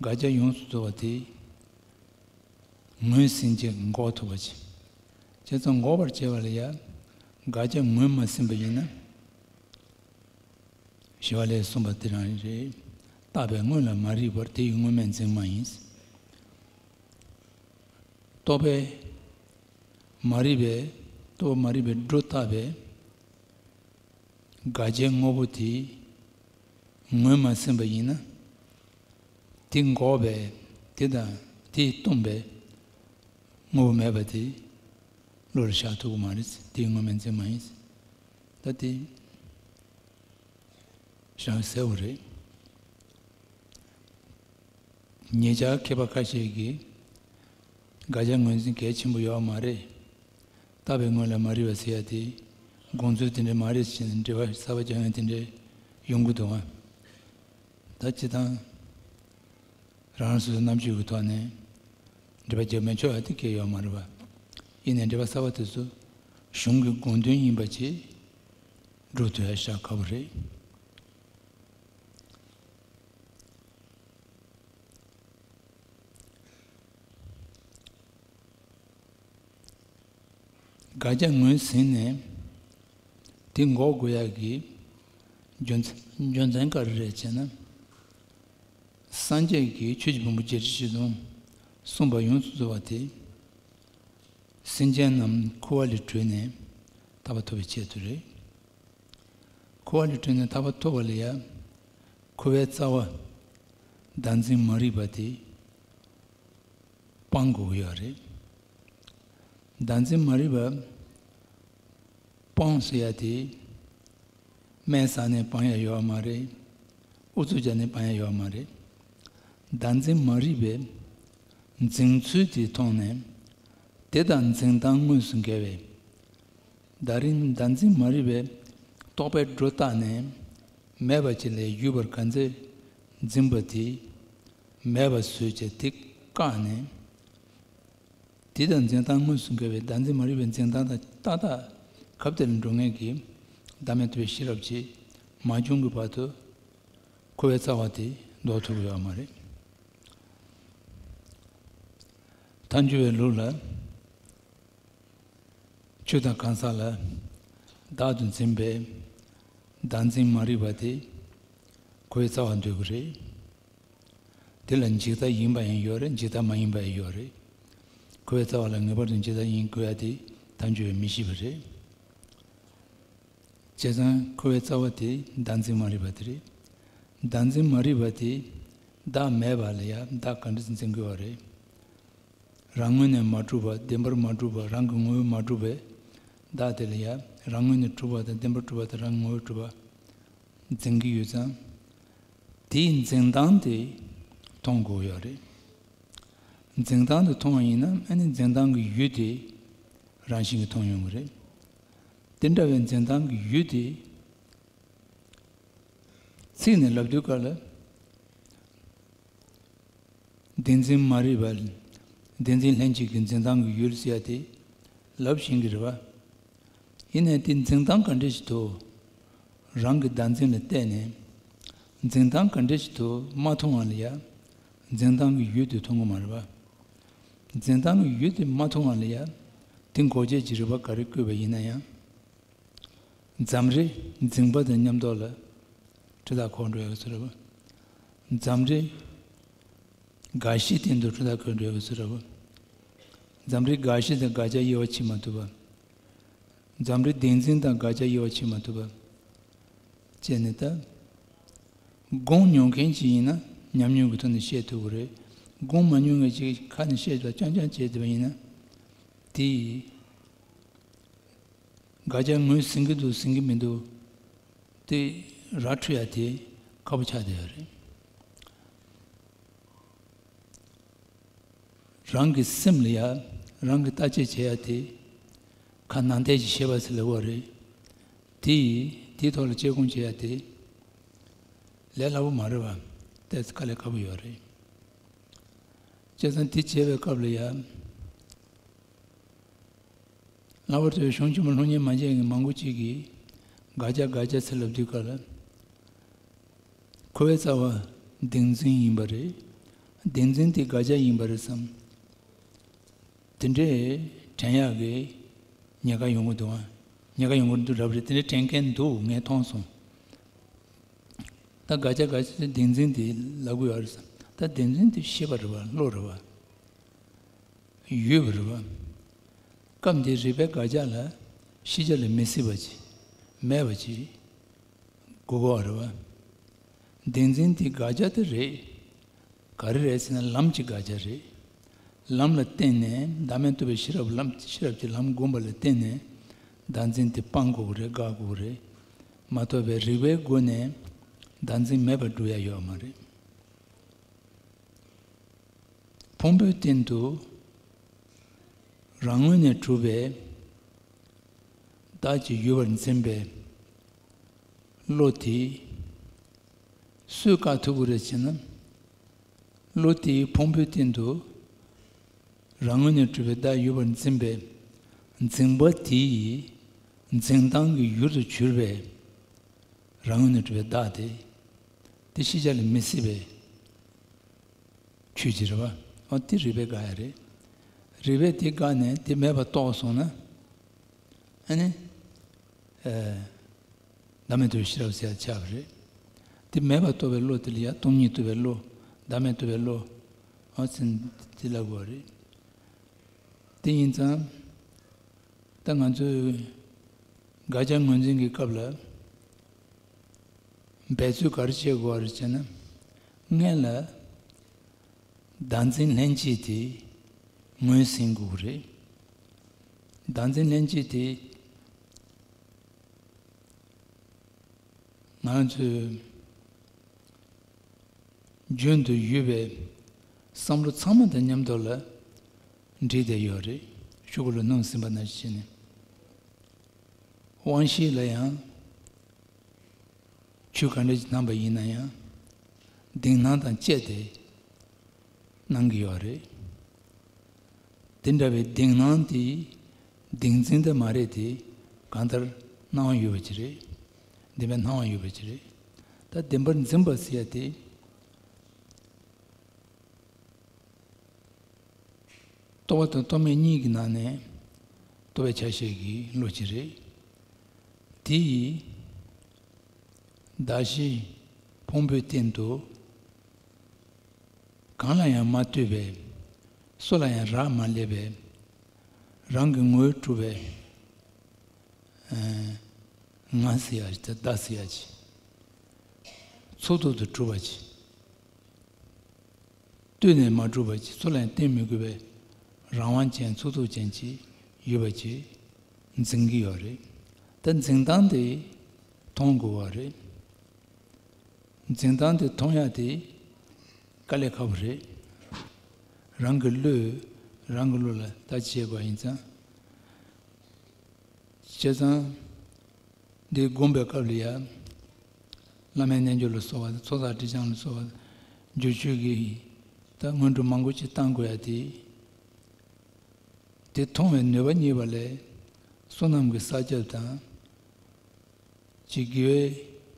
དགག་བྱ་ཡོངས་སུ་རྫོགས་པ་དེ་ངོས་ཟིན་བྱས་འགོག་ཐུབ་པ་བྱེད། བྱས་ཙང་འགོག་པར་བྱེད་པ་ལ་ཡང་དགག་བྱ་ངོས་མ་ཟིན་པ་ཡིན་ན། ཞི་བ་ལྷས་གསུངས་པ་དེ་རང་རེད། བརྟགས་པས་དངོས་ལ་མ་རིག་པར། དེ་ཡི་དངོས་མེད་འཛིན་མ་ཡིན། རྟོག་པས་མ་རིག་པའི་རྟོག་པ་མ་རིག་པའི་སྒྲོ་བཏགས་པའི་དགག་བྱའི་དངོས་པོ་དེ་ངོས་མ་ཟིན་པ་ཡིན་ན། དེ་འགོག་པའི་དེ་དང་དེས་སྟོང་པའི་དངོས་པོ་མེད་པ་དེ་བློ་ལ་བཞག་ཐུབ་ཀྱི་མ་རེད། དེའི་དངོས་མེད་འཛིན་མ་ཡིན། ད་དེ་བཞག་གསལ་བོ་རེད། ཉེ་ཆར་མཁས་པ་ཁ་ཤས་ཀྱིས་དགག་བྱ་ངོས་འཛིན་གལ་ཆེན་པོ་ཡོད་མ་རེད། བརྟགས་པས་དངོས་ལ་མ་རིག་པ་ཟེར་ཡ་དེ་དགོངས་ཚུལ་དེ་འདྲ་མ་རེད་ཟེར་ནས་འགྲེལ་པ་གསར་པ་རྒྱག་མཁན་དེ་འདྲ་ཡོང་གི་འདུག་ཨ། ད་སྤྱིར་བཏང་རང་རང་སོ་སོའི་རྣམ་དཔྱོད་ཀྱི་ཐོག་ནས་འགྲེལ་པ་རྒྱག་མི་ཆོག་ཡ་དེ་གལ་ཡོད་མ་རེད་པ། ཡིན་ནའི་འགྲེལ་པ་གསར་པ་དེ་ཚོ་གཞུང་གི་དགོངས་དོན་ཡིན་པ་ཅིག་སྒྲུབ་ཐུབ་ཡ་བཞག་དཀའ་པོ་རེད། དགག་བྱ་ངོས་ཟིན་ནས་དེ་འགོག་དགོས་ཡག་གི་རྒྱུ་མཚན་རྒྱུ་མཚན་ག་རེ་རེད་ཅེ་ན། སངས་རྒྱས་ཀྱིས་ཆོས་ཀྱི་ཕུང་པོ་བརྒྱད་ཁྲི་བཞི་སྟོང་གསུངས་པ་ཡོངས་སུ་རྫོགས་པ་དེ། སེམས་ཅན་རྣམས་འཁོར་བ་ལས་གྲོལ་ནས་ཐར་པ་ཐོབ་པའི་ཆེད་དུ་རེད། འཁོར་བ་ལས་གྲོལ་ནས་ཐར་པ་ཐོབ་པ་ལ་ཡང་འཁོར་བའི་རྩ་བ་བདག་འཛིན་མ་རིག་པ་དེ་སྤང་དགོས་ཀྱི་ཡོད་རེད། བདག་འཛིན་མ་རིག་པ་སྤོང་ཟེར་ཡ་དེ། སྨན་ཟ་ནས་སྤང་ཡ་ཡོད་མ་རེད། ཨུ་ཚུགས་རྒྱག་ནས་སྤང་ཡ་ཡོད་མ་རེད། བདག་འཛིན་མ་རིག་པའི་འཛིན་ཚུལ་དེ་མཐོང་ནས། དེ་དང་འཛིན་སྟངས་དངོས་སུ་འགལ་བས། ད་རིང་བདག་འཛིན་མ་རིག་པའི་རྟོག་པས་སྒྲོ་བཏགས་ནས་མེད་པ་ཅིག་ལ་ཡུལ་བར་ག་ཚད་འཛིན་པ་དེ། མེད་པ་བཟོས་བྱས་དེ་བཀག་ནས། དེ་དང་འཛིན་སྟངས་དངོས་སུ་འགལ་བའི་བདག་འཛིན་མ་རིག་པའི་འཛིན་སྟངས་དང་ཏག་ཏག་ཁ་གཏད་ལ་འགྲོ་མཁན་གྱི་བདག་མེད་རྟོགས་པའི་ཤེས་རབ་ཅིག་མ་བྱུང་གི་བར་དུ་འཁོར་བའི་རྩ་བ་དེ་ཟློག་ཐུབ་ཀྱི་ཡོད་མ་རེད། ཐལ་འགྱུར་བའི་ལུགས་ལ། ཆོས་དང་གང་ཟག་ལ་བདག་ཏུ་འཛིན་པའི་བདག་འཛིན་མ་རིག་པ་དེ་འཁོར་བའི་རྩ་བར་འདོད་ཀྱི་རེད། དེ་ལ་འཇིག་ལྟ་ཡིན་པ་ཡང་ཡོད་རེད། འཇིག་ལྟ་མ་ཡིན་པ་ཡང་ཡོད་རེད། འཁོར་བའི་རྩ་བ་ལ་ངེས་པར་དུ་འཇིག་ལྟ་ཡིན་དགོས་ཡ་དེ་ཐལ་འགྱུར་བས་མི་ཤེས་པ་རེད། བྱས་ཙང་འཁོར་བའི་རྩ་བ་དེ་བདག་འཛིན་མ་རིག་པ་དེ་རེད། བདག་འཛིན་མ་རིག་པ་དེ་བདག་མེད་པ་ལ་ཡང་བདག་ག་འདྲ་འཛིན་དགོས་པ་རེད། རང་ངོས་ནས་མ་གྲུབ་པ། བདེན་པར་མ་གྲུབ་པ། རང་གི་ངོ་བོས་མ་གྲུབ་པའི་བདག་དེ་ལ་ཡང་རང་ངོས་ནས་གྲུབ་པ་དང་བདེན་པར་གྲུབ་པ་དང་རང་ངོ་བོས་གྲུབ་པ་འཛིན་གྱི་ཡོད་ཙང་། དེའི་འཛིན་སྟངས་དེ་མཐོང་དགོས་ཡོད་རེད། འཛིན་སྟངས་དེ་མཐོང་བ་ཡིན་ན་ཨ་ནི་འཛིན་སྟངས་ཀྱི་ཡུལ་དེ་རང་བཞིན་གྱིས་མཐོང་ཡོང་གི་རེད། དེ་འདྲ་བའི་འཛིན་སྟངས་ཀྱི་ཡུལ་དེ་ཚིག་ནས་ལབ་དུས་སྐབས་ལ། བདེན་འཛིན་མ་རིག་པ། བདེན་འཛིན་ལྷན་སྐྱེས་ཀྱི་འཛིན་སྟངས་ཀྱི་ཡུལ་ཟེར་ཡ་དེ་ལབ་བཞིན་གྱི་རེད་པ། ཡིན་ནའི་དེ་འཛིན་སྟངས་ག་འདྲ་ཞིག་ཏུ་རང་གི་བདག་འཛིན་ལ་བལྟས་ནས། འཛིན་སྟངས་ག་འདྲ་ཞིག་ཏུ་མ་མཐོང་བ་ལ་ཡང་འཛིན་སྟངས་ཀྱི་ཡུལ་དེ་མཐོང་གི་མ་རེད་པ། འཛིན་སྟངས་ཀྱི་ཡུལ་དེ་མ་མཐོང་བ་ལ་ཡང་དེ་འགོག་བྱེད་ཀྱི་རིགས་པ་ག་རེ་བཀོད་པ་ཡིན་ན་ཡང་། འཛམ་རིག་འཛིང་བ་དང་མཉམ་དུ་ལ་འཁྲུལ་རྟགས་འཁོར་འགྲོ་ཡག་ཚུལ་རེད་པ། འཛམ་རིག་དགག་གཞིའི་སྟེང་དུ་འཁྲུལ་རྟགས་འཁོར་འགྲོ་ཡག་ཚུལ་རེད་པ། འཛམ་རིག་དགག་གཞི་དང་དགག་བྱ་དབྱེ་བ་ཕྱེ་མ་ཐུབ་པ། འཛམ་རིག་བདེན་འཛིན་དང་དགག་བྱ་དབྱེ་བ་ཕྱེ་མ་ཐུབ་པ་བྱས་ནས་ད། དགོངས་མྱོང་མཁན་ཅིག་ཡིན་ན་ཉམས་མྱོང་གི་ཐོག་ནས་བཤད་ཐུབ་ཀྱི་རེད། དགོངས་མ་མྱོང་མཁན་ཅིག་ཁ་ནས་བཤད་པ་རྐྱང་རྐྱང་བྱས་བསྡད་པ་ཡིན་ན། དེ་ཡིས། དགག་བྱ་ངོས་ཟིན་གྱི་འདུག་ཟིན་གྱི་མི་འདུག་དེ་ར་འཕྲོད་ཡ་དེ་ཁག་པོ་ཆགས་བསྡད་ཡོད་རེད། རང་གི་སེམས་ལ་ཡ་རང་གི་བརྟག་དཔྱད་བྱེད་ཡ་དེ་ཁ་ནང་བསྟན་གྱི་ཤེས་པ་ཟེར་ལབ་པ་རེད། དེ་ཡིས་དེའི་ཐོག་ལ་དཔྱད་སྒོམ་བྱེད་ཡ་དེ་ལས་སླ་པོ་མ་རེད་པ། ཏོག་ཙམ་དཀའ་ལས་ཁག་པོ་ཡོད་རེད། བྱས་ཙང་དེ་བྱེད་པའི་སྐབས་ལ་ཡ། ལྷག་པར་དུ་གཞུང་ཆེན་མོ་སློབ་གཉེར་མ་བྱས་མཁན་མང་པོ་ཅིག་གིས་དགག་བྱ་དགག་བྱ་ཟེར་ལབ་དུས་སྐབས་ལ། འཁོར་བའི་རྩ་བ་བདེན་འཛིན་ཡིན་པ་རེད། བདེན་འཛིན་དེ་དགག་བྱ་ཡིན་པ་རེད་བསམ། དེ་འདྲའི་དྲན་ཡག་གི་ཉེན་ཁ་ཡོང་གི་འདུག་ཨ། ཉེན་ཁ་ཡོང་གི་འདུག་རབ་རེད། དེ་འདྲའི་དྲན་མཁན་འདུག་ངས་མཐོང་སོང་། ད་དགག་བྱ་དགག་བྱ་བདེན་འཛིན་དེ་ལབ་དགོས་ཡོད་རེད་བསམ། ད་བདེན་འཛིན་དེ་ཤེས་པ་རེད་པ། བློ་རེད་པ། ཡོད་པ་རེད་པ། སྐབས་འདིའི་རིགས་པའི་དགག་བྱ་ལ་ཤེས་བྱ་ལས་མི་སྲིད་པ་ཅིག་མེད་པ་ཅིག་དགོས་པ་རེད་པ། བདེན་འཛིན་དེ་དགག་བྱ་དེ་རེད། ག་རེ་རེད་ཟེར་ན་ལམ་གྱི་དགག་བྱ་རེད། ལམ་ལ་བརྟེན་ནས་བདག་མེད་རྟོགས་པའི་ཤེས་རབ་ལམ་ཤེས་རབ་ཀྱི་ལམ་བསྒོམས་པ་ལ་བརྟེན་ནས་བདག་འཛིན་དེ་སྤང་དགོས་ཀྱི་རེད། དགག་དགོས་ཀྱི་རེད། མ་གཏོགས་པའི་རིགས་པའི་སྒོ་ནས་བདག་འཛིན་མེད་པར་སྒྲུབ་ཡ་ཡོད་མ་རེད། ཕུང་པོའི་སྟེང་དུ་རང་ངོས་ནས་གྲུབ་པའི་བདག་ཅིག་ཡོད་པར་འཛིན་པའི་བློ་དེ་སུས་བཀག་ཐུབ་ཀྱི་རེད་ཅེ་ན། བློ་དེའི་ཕུང་པོའི་སྟེང་དུ་རང་ངོས་ནས་གྲུབ་པའི་བདག་ཡོད་པར་འཛིན་པའི་འཛིན་པ་དེ་ཡི་འཛིན་སྟངས་ཀྱི་ཡུལ་དུ་གྱུར་པའི་རང་ངོས་ནས་གྲུབ་པའི་བདག་དེ། དེ་ཤེས་བྱ་ལས་མི་སྲིད་པའི་ཆོས་ཅིག་རེད་པ། འོ་དེ་རིགས་པས་དགག་ཡ་རེད། རིགས་པས་དེ་བཀག་ནས་དེ་མེད་པར་རྟོགས་སོང་ན། ཨ་ནི། ཨ། བདག་མེད་རྟོགས་པའི་ཤེས་རབ་ཟེར་ཡ་ཆགས་པ་རེད། དེ་མེད་པར་རྟོགས་པའི་བློ་དེ་ལ་ཡང་སྟོང་ཉིད་རྟོགས་པའི་བློ། བདག་མེད་རྟོགས་པའི་བློ། འོ་ཚིག་དེ་ལབ་དགོས་པ་རེད། དེ་ཡིན་ཙང་། ད་ང་ཚོས་དགག་བྱ་ངོས་འཛིན་གྱི་སྐབས་ལ་འབད་རྩོལ་ག་རེ་བྱེད་དགོས་པ་རེད་ཅེ་ན། སྔོན་ལ་བདག་འཛིན་ལྷན་སྐྱེས་དེ་ངོས་ཟིན་དགོས་ཀྱི་རེད། བདག་འཛིན་ལྷན་སྐྱེས་དེ་ང་ཚོའི་རྒྱུན་དུ་ཡོད་པའི་བསམ་བློ་ཚང་མ་དང་མཉམ་དུ་ལ་འདྲེས་བསྡད་ཡོད་རེད། ཤོག་གུ་ལ་སྣུམ་ཟིན་པ་ནང་བཞིན་བྱས་ནས། དབང་ཤེས་ལ་ཡང་ཆོས་ག་འདྲ་ཞིག་སྣང་བ་ཡིན་ན་ཡང་། གདེང་སྣང་དང་བཅས་ཏེ་ སྣང་གི་ཡོད་རེད། དེ་འདྲ་བའི་གདེང་སྣང་དེ་གདེང་འཛིན་དེ་མ་རེད་དེ། གང་ལྟར་སྣང་བ་ཡོད་པ་ཅིག་རེད། བདེན་པའི་སྣང་བ་ཡོད་པ་ཅིག་རེད། ད་བདེན་པར་འཛིན་པ་ཟེར་ཡ་དེ། རྟོག་པ་དང་རྟོག་མེད་གཉིས་ཀྱི་ནང་ནས་རྟོག་པའི་ཆ་ཤས་ཀྱི་བློ་ཅིག་རེད། དེ་ཡིས་གདགས་གཞི་ཕུང་པོའི་སྟེང་དུ་གང་ལ་ཡང་མ་ལྟོས་པའི། སུ་ལ་ཡང་རག་མ་ལས་པའི། རང་གི་ངོས་གྲུབ་པའི་ཨ་ང་ཟེར་ཡ་ཅིག་དང་བདག་ཟེར་ཡ་ཅིག་ཚུགས་ཐུབ་ཏུ་གྲུབ་པ་ཅིག་བཏུལ་ནས་མ་གྲུབ་པ་ཅིག་སུ་ལ་ཡང་བརྟེན་མི་དགོས་པའི་རང་དབང་ཅན་ཚུགས་ཐུབ་ཅན་ཅིག་ཡོད་པ་ཅིག་འཛིན་གྱི་ཡོད་རེད། ད་འཛིན་སྟངས་དེ་མཐོང་དགོས་པ་རེད། འཛིན་སྟངས་དེ་མཐོང་ཡ་དེ་དཀའ་ལས་ཁག་པོ་རེད། རང་གི་བློས་རང་གི་བློ་ལ་ལྟ་ཅི་བྱེད་པ་ཡིན་ཙང་། བྱས་ཙང་། འདི་སྒོམ་པའི་སྐབས་ལ་ཡ། བླ་མའི་རྣལ་འབྱོར་ལ་སོགས་པ་དང་ཚོགས་བསགས་ཁྲིད་བྱང་ལ་སོགས་པ་དང་། སྒྱུར་བཅོས་ཀྱི་ད་སྔོན་འགྲོ་མང་པོ་ཅིག་བཏང་དགོས་ཡ་དེ། དེ་མཐོང་བའི་ནུས་པ་རྙེད་པ་ལས་བསོད་ནམས་ཀྱི་བསགས་རྒྱབ་དང་། ཅིག་དགེ་བའི་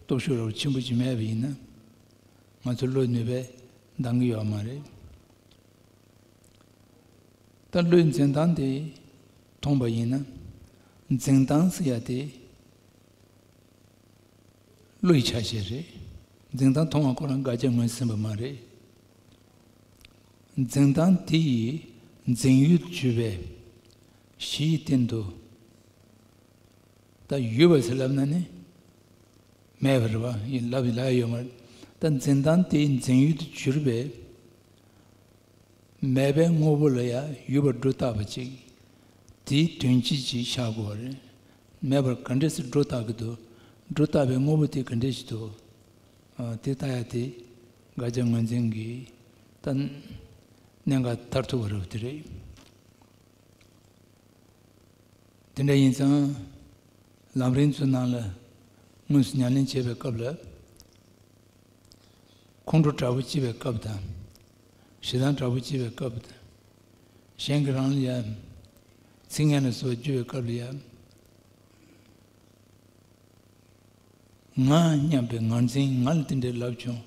སྟོབས་ཤུགས་རབ་ཆེན་པོ་ཅིག་མེད་པ་ཡིན་ན། ང་ཚོ་བློའི་ནུས་པས་འདང་གི་ཡོད་མ་རེད། ད་བློའི་འཛིན་སྟངས་དེ་མཐོང་པ་ཡིན་ན། འཛིན་སྟངས་ཟེར་ཡ་དེ་བློ་ཡི་ཆ་ཤས་རེད། འཛིན་སྟངས་མཐོང་བ་ཁོ་རང་དགག་བྱ་ངོས་ཟིན་པ་མ་རེད། འཛིན་སྟངས་དེ་ཡི་འཛིན་ཡུལ་དུ་གྱུར་པའི་གཞི་ཡི་སྟེང་དུ། ད་ཡོད་པ་ཟེར་ལབ་ན་ནི་མེད་པ་རེད་པ། ཡིན་ལབ་ཡིན་ལབ་ཡ་ཡོད་མ་རེད། ད་འཛིན་སྟངས་དེའི་འཛིན་ཡུལ་དུ་གྱུར་པའི་མེད་པའི་དངོས་པོ་ལ་ཡང་ཡོད་པར་སྒྲོ་བཏགས་པ་ཅིག་དེའི་དོན་སྤྱི་ཅིག་ཤར་དགོས་པ་རེད། མེད་པར་ག་འདྲས་སེ་སྒྲོ་བཏགས་ཀྱི་འདུག་སྒྲོ་བཏགས་པའི་དངོས་པོ་དེ་ག་འདྲས་ཤིག་འདུག་ཨ། དེ་ལྟ་ཡ་དེ་དགག་བྱ་ངོས་འཛིན་གྱི་ད་གནད་འགག་མཐར་ཐུག་པ་རེད་པ། དེ་རེད། དེ་འདྲ་ཡིན་ཙང་། ལམ་རིམ་ཚོའི་ནང་ལ་དངོས་སུ་ཉམས་ལེན་བྱེད་པའི་སྐབས་ལ། ཁོང་ཁྲོ་དྲག་པོ་སྐྱེ་བའི་སྐབས་དང་། ཞེ་སྡང་དྲག་པོ་སྐྱེ་བའི་སྐབས་དང་། གཞན་གྱིས་རང་ལ་ཡ། ཚིག་ངན་ལ་སོགས་བརྗོད་པའི་སྐབས་ལ་ཡ། ང་སྙམ་པའི་ངར་འཛིན། ང་ལ་དེ་འདྲའི་ལབ་བྱུང་།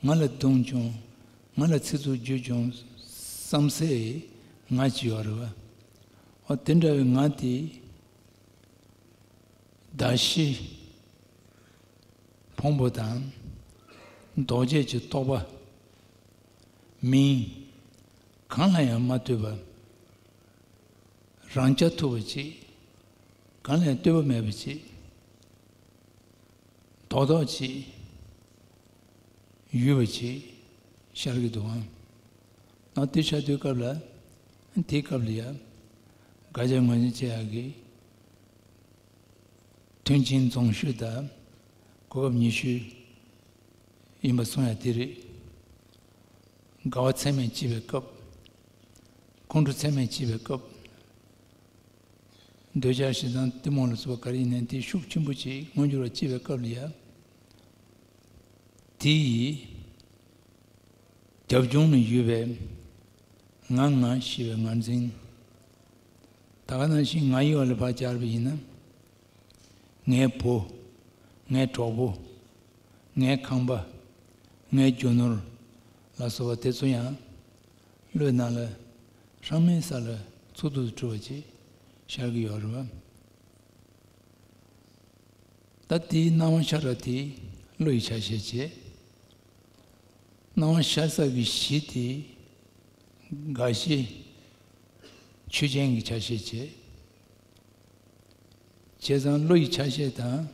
ང་ལ་བརྡུངས་བྱུང་། ང་ལ་ཚིག་རྩུབ་བརྗོད་བྱུང་བསམ་སའི་ང་ཅིག་ཡོད་རེད་པ། འོ་དེ་འདྲ་བའི་ང་དེ། གདགས་གཞི་ཕུང་པོ་དང་། ལྡོག་བྱེད་ཀྱི་རྟོག་པ། མིང་། གང་ལ་ཡང་མ་ལྟོས་པ། རང་རྐྱ་ཐུབ་པ་ཅིག་གང་ལ་ཡང་ལྟོས་པ་མེད་པ་ཅིག་རྡོག་རྡོག་ཅིག་ཡོད་པ་ཅིག་ཤར་གྱི་འདུག་ཨང་། ཨ་དེ་ཤར་དུས་སྐབས་ལ། དེའི་སྐབས་ལ་ཡ། དགག་བྱ་ངོས་འཛིན་བྱེད་ཡག་གི། མཐུན་རྐྱེན་རྫོང་ཤོས་དང་གོ་སྐབས་ཉེ་ཤོས་ཡིན་པ་གསུང་ཡ་དེ་རེད། དགའ་བ་ཚད་མེད་སྐྱེ་བའི་སྐབས། ཁོང་ཁྲོ་ཚད་མེད་སྐྱེ་བའི་སྐབས། འདོད་ཆགས་ཞེ་སྡང་གཏི་མུག་ལ་སོགས་པ་ག་རེ་ཡིན་ནའི་དེ་ཤུགས་ཆེན་པོ་ཅིག་མངོན་འགྱུར་བ་སྐྱེ་བའི་སྐབས་ལ་ཡ། དེ་ཡི་རྒྱབ་ལྗོངས་ལ་ཡོད་པའི་ང་ང་ཞེས་པའི་ངར་འཛིན། ད་ག་ནང་བཞིན་ང་ཡི་འོག་ལ་ཕར་སྦྱར་བ་ཡིན་ན། ངའི་བུ། ངའི་གྲོགས་པོ། ངའི་ཁང་པ། ངའི་རྒྱུ་ནོར་ལ་སོགས་པ་དེ་ཚོ་ཡང་བློའི་ནང་ལ་ཧྲང་མའི་ས་ལ་ཚུགས་ཐུབ་ཏུ་གྲུབ་པ་ཅིག་ཤར་གྱི་ཡོད་རེད་པ། ད་དེའི་སྣང་བ་ཤར་བ་དེ་བློ་ཡི་ཆ་ཤས་བྱས། སྣང་བ་ཤར་ས་གི་གཞི་དེ་དགག་གཞི་ཆོས་ཅན་གྱི་ཆ་ཤས་བྱས། བྱས་ཙང་བློ་ཡི་ཆ་ཤས་དང་།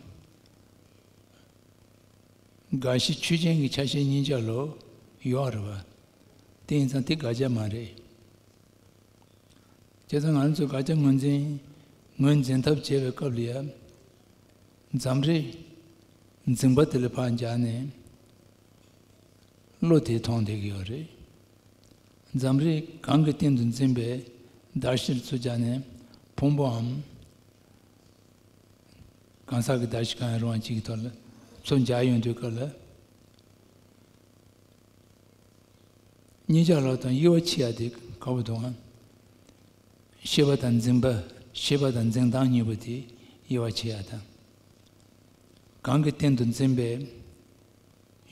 དགག་གཞི་ཆོས་ཅན་གྱི་ཆ་ཤས་གཉིས་ཆ་ལོ་ཡོད་རེད་པ། དེ་ཡིན་ཙང་དེ་དགག་བྱ་མ་རེད། བྱས་ཙང་ང་ཚོས་དགག་བྱ་ངོས་འཛིན། ངོས་འཛིན་ཐབས་བྱེད་པའི་སྐབས་ལ་ཡ། འཛམ་རིག་འཛིན་པ་དེ་ལ་ཕར་སྦྱར་ནས། བློ་དེ་མཐོང་བསྡད་ཀྱི་ཡོད་རེད། འཛམ་རིག་གང་གི་སྟེང་དུ་འཛིན་པའི་གདགས་གཞིར་ཚུར་སྦྱར་ནས་ཕུང་པོའམ། གང་ཟག་གི་གདགས་གཞི་གང་ཡང་རུང་བ་གཅིག་གི་ཐོག་ལ་ཚུར་སྦྱར་ཡོང་དུས་སྐབས་ལ། གཉིས་ཆར་ལོག་དང་དབྱེ་བ་ཕྱེ་ཡ་དེ་ག་བ་འདུག་ཨང་། ཤེས་པ་དང་འཛིན་པ། ཤེས་པ་དང་འཛིན་སྟངས་གཉིས་པོ་དེ་དབྱེ་བ་ཕྱེ་ཡ་དང་། གང་གི་སྟེང་དུ་འཛིན་པའི་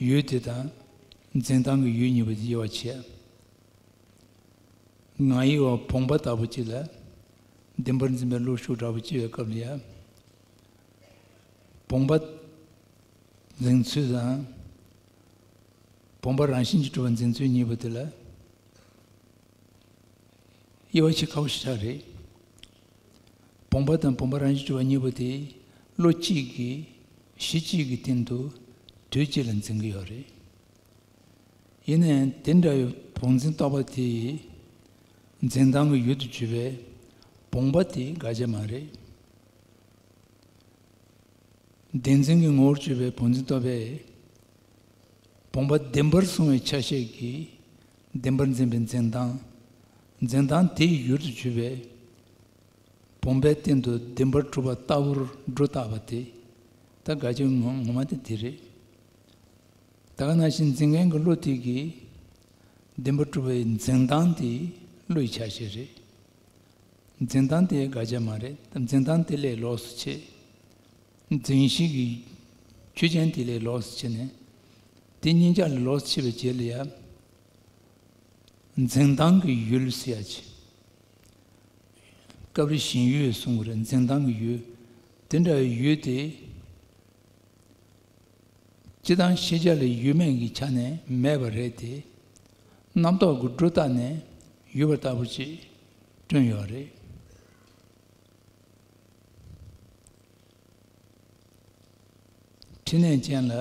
ཡུལ་དེ་དང་། འཛིན་སྟངས་ཀྱི་ཡུལ་གཉིས་པོ་དེ་དབྱེ་བ་ཕྱེ་ཡ། ང་ཡི་བ་བུམ་པ་ལྟ་བུ་གཅིག་ལ་བདེན་པར་འཛིན་པའི་བློ་ཤུགས་འདྲ་བོ་སྐྱེ་བའི་སྐབས་ལ་ཡ། བུམ་པ་འཛིན་ཚུལ་དང་། བུམ་པ་རང་བཞིན་གྱིས་གྲུབ་པ་འཛིན་ཚུལ་གཉིས་པོ་དེ་ལ་དབྱེ་བ་ཕྱེ་ཁག་པོ་ཞིག་ཆགས་རེད། བུམ་པ་དང་བུམ་པ་རང་བཞིན་གྱིས་གྲུབ་པ་གཉིས་པོ་དེ་བློ་གཅིག་གིས་གཞི་གཅིག་གི་སྟེང་དུ་དུས་གཅིག་ལ་འཛིན་གྱི་ཡོད་རེད། ཡིན་ནའང་དེ་འདྲ་བའི་བུམ་འཛིན་རྟོག་པ་དེ་ཡི་འཛིན་སྟངས་ཀྱི་ཡུལ་དུ་གྱུར་པའི་བུམ་པ་དེ་དགག་བྱ་མ་རེད། བདེན་འཛིན་གྱི་ངོ་བོར་གྱུར་པའི་བུམ་འཛིན་རྟོག་པས། བུམ་པ་བདེན་པར་བཟུང་བའི་ཆ་ཤས་ཀྱིས་བདེན་པར་འཛིན་པའི་འཛིན་སྟངས། འཛིན་སྟངས་དེའི་ཡུལ་དུ་གྱུར་པའི་བུམ་པའི་སྟེང་དུ་བདེན་པར་གྲུབ་པ་ལྟ་བུར་སྒྲོ་བཏགས་པ་དེ། ད་དགག་བྱ་ངོ་ངོ་མ་དེ་དེ་རེད། ད་ག་ནང་བཞིན་འཛིན་མཁན་གྱི་བློ་དེ་གིས་བདེན་པར་གྲུབ་པའི་འཛིན་སྟངས་དེ་བློ་ཡི་ཆ་ཤས་རེད། འཛིན་སྟངས་དེ་དགག་བྱ་མ་རེད། འཛིན་སྟངས་དེ་ལས་ལོགས་སུ་ཕྱེ། འཛིན་གཞི་གི་ཆོས་ཅན་དེ་ལས་ལོགས་སུ་ཕྱེ་ནས། དེ་གཉིས་ཆ་ལས་ལོགས་སུ་ཕྱེ་བའི་རྗེས་ལ་ཡང་། འཛིན་སྟངས་ཀྱི་ཡུལ་ཟེར་ཡ་ཅིག་སྐབས་རེ་ཞེན་ཡུལ་གསུང་གི་རེད། འཛིན་སྟངས་ཀྱི་ཡུལ། དེ་འདྲ་བའི་ཡུལ་དེ། སྤྱིར་བཏང་ཤེས་བྱ་ལ་ཡུལ་མེད་ཀྱི་ཆ་ནས་མེད་པ་རེད་དེ། རྣམ་རྟོག་གི་སྒྲོ་བཏགས་ནས་ཡོད་པ་ལྟ་བུ་ཅིག་བསྐྲུན་ཡོད་རེད། འཕྲིན་ལས་ཅན་ལ་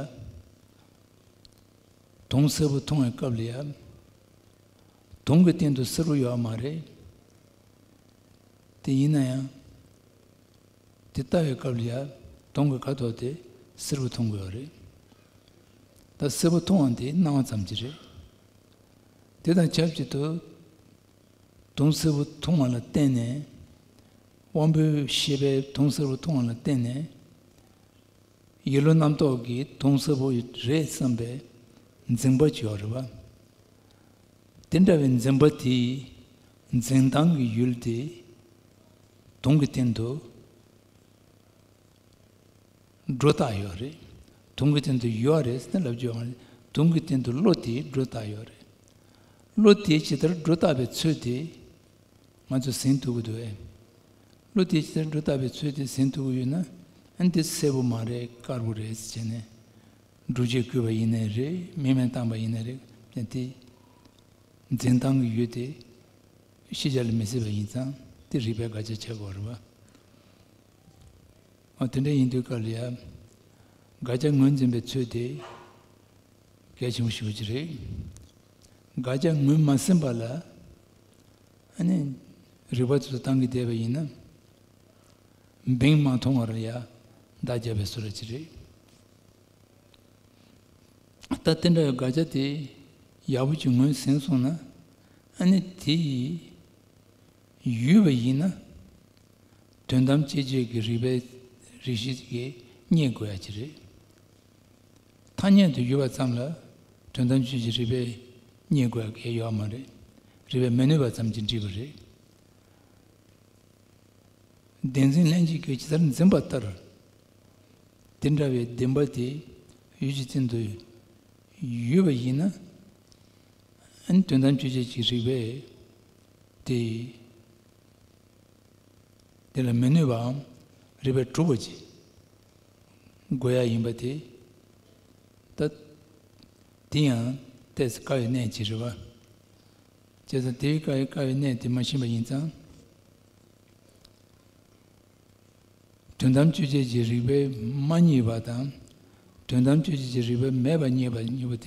དུང་སེར་པོ་མཐོང་བའི་སྐབས་ལ་ཡང་། དུང་གི་སྟེང་དུ་སེར་པོ་ཡོད་མ་རེད། དེ་ཡིན་ན་ཡང་། དེ་ལྟ་བའི་སྐབས་ལ་ཡང་དུང་གི་ཁ་དོག་དེ་སེར་པོ་མཐོང་གི་ཡོད་རེད། ད་སེར་པོ་མཐོང་བ་དེ་སྣང་བ་ཙམ་གྱིས་རེད། དེ་དང་ཆབས་ཅིག་ཏུ་དུང་སེར་པོ་མཐོང་བ་ལ་བརྟེན་ནས་དབང་པོའི་ཤེས་པས་དུང་སེར་པོ་མཐོང་བ་ལ་བརྟེན་ནས། ཡིད་བློ་རྣམ་རྟོག་གིས་དུང་སེར་པོ་རེད་བསམ་པའི་འཛིན་པ་ཅིག་ཡོད་རེད་བ། དེ་འདྲ་བའི་འཛིན་པ་དེའི་འཛིན་སྟངས་ཀྱི་ཡུལ་དེ་དུང་གི་སྟེང་དུ་སྒྲོ་བཏགས་ཡོད་རེད། དུང་གི་སྟེང་དུ་ཡོད་རེད་ཟེར་ན་ལབ་རྒྱུ་ཡོད་མ་རེད། དུང་གི་སྟེང་དུ་བློ་དེས་སྒྲོ་བཏགས་ཡོད་རེད། བློ་དེས་ཇི་ལྟར་སྒྲོ་བཏགས་པའི་ཚུལ་དེ། ང་ཚོས་ཟིན་ཐུབ་ཀྱི་འདུག་ཨེ། བློ་དེ་ཕྱིར་སྒྲོ་བཏགས་པའི་ཚུལ་དེ་ཟིན་ཐུབ་ཀྱི་ཡོད་ན། ཨ་ནི་དེ་སེར་པོ་མ་རེད། དཀར་པོ་རེད་ཟེར་བྱས་ནས། སྒྲུབ་བྱེད་བཀོད་པ་ཡིན་ནའི་རེད། མིང་མེད་བཏགས་པ་ཡིན་ནའི་རེད། དེ་འཛིན་སྟངས་ཀྱི་ཡུལ་དེ་ཤེས་བྱ་ལ་མི་སྲིད་པ་ཡིན་ཙང་དེ་རིགས་པས་དགག་བྱ་བྱེད་དགོས་རེད་བ། འོ་དེ་འདྲ་ཡིན་དུས་སྐབས་ལ་ཡ། དགག་བྱ་ངོས་འཛིན་པའི་ཚུལ་དེ། གལ་ཆེན་པོ་ཞེ་པོ་ཅིག་རེད། དགག་བྱ་ངོས་མ་ཟིན་པ་ལ། ཨ་ནི། རིགས་པ་ཚོ་བཏང་གི་བསྡད་པ་ཡིན་ན། འབེན་མ་ཐོང་བར་ཡ། བརྡ་རྒྱབ་པའི་བཟོ་འདྲ་ཅིག་རེད། ད་དེ་འདྲ་བའི་དགག་བྱ་དེ། ཡག་པོ་ཅིག་ངོས་ཟིན་སོང་ན། ཨ་ནི་དེ་ཡི། ཡོད་པ་ཡིན་ན། དོན་དམ་དཔྱོད་བྱེད་ཀྱི་རིགས་པའི་རིགས་ཤེས་ཀྱིས་རྙེད་དགོས་ཡ་ཅིག་རེད། ཐ་སྙད་དུ་ཡོད་པ་ཙམ་ལ་དོན་དམ་དཔྱོད་བྱེད་ཀྱི་རིགས་པས་རྙེད་དགོས་ཡ་གང་ཡང་ཡོད་མ་རེད། རིགས་པས་མི་གནོད་པ་ཙམ་གྱིས་འགྲིག་པ་རེད། བདེན་འཛིན་ལྷན་སྐྱེས་ཀྱིས་ཇི་ལྟར་འཛིན་པ་ལྟར། དེ་འདྲ་བའི་བདེན་པ་དེ་ཡུལ་གྱི་སྟེང་དུ་ཡོད་པ་ཡིན་ན། ཨ་ནི་དོན་དམ་དཔྱོད་བྱེད་ཀྱི་རིགས་པས་དེ། དེ་ལ་མི་གནོད་པའམ་རིགས་པས་གྲུབ་པ་ཅིག་དགོས་ཡ་ཡིན་པ་དེ། ད། དེ་ཡང་ཏོག་ཙམ་དཀའ་བའི་གནས་ཅིག་རེད་བ། བྱས་ཙང་དེའི་དཀའ་བའི་དཀའ་བའི་གནས་དེ་མ་ཤེས་པ་ཡིན་ཙང་། དོན་དམ་དཔྱོད་བྱེད་ཀྱི་རིགས་པས་མ་རྙེད་པ་དང་། དོན་དམ་དཔྱོད་བྱེད་ཀྱི་རིགས་པས་མེད་པ་རྙེད་པ་གཉིས་པོ་དེ་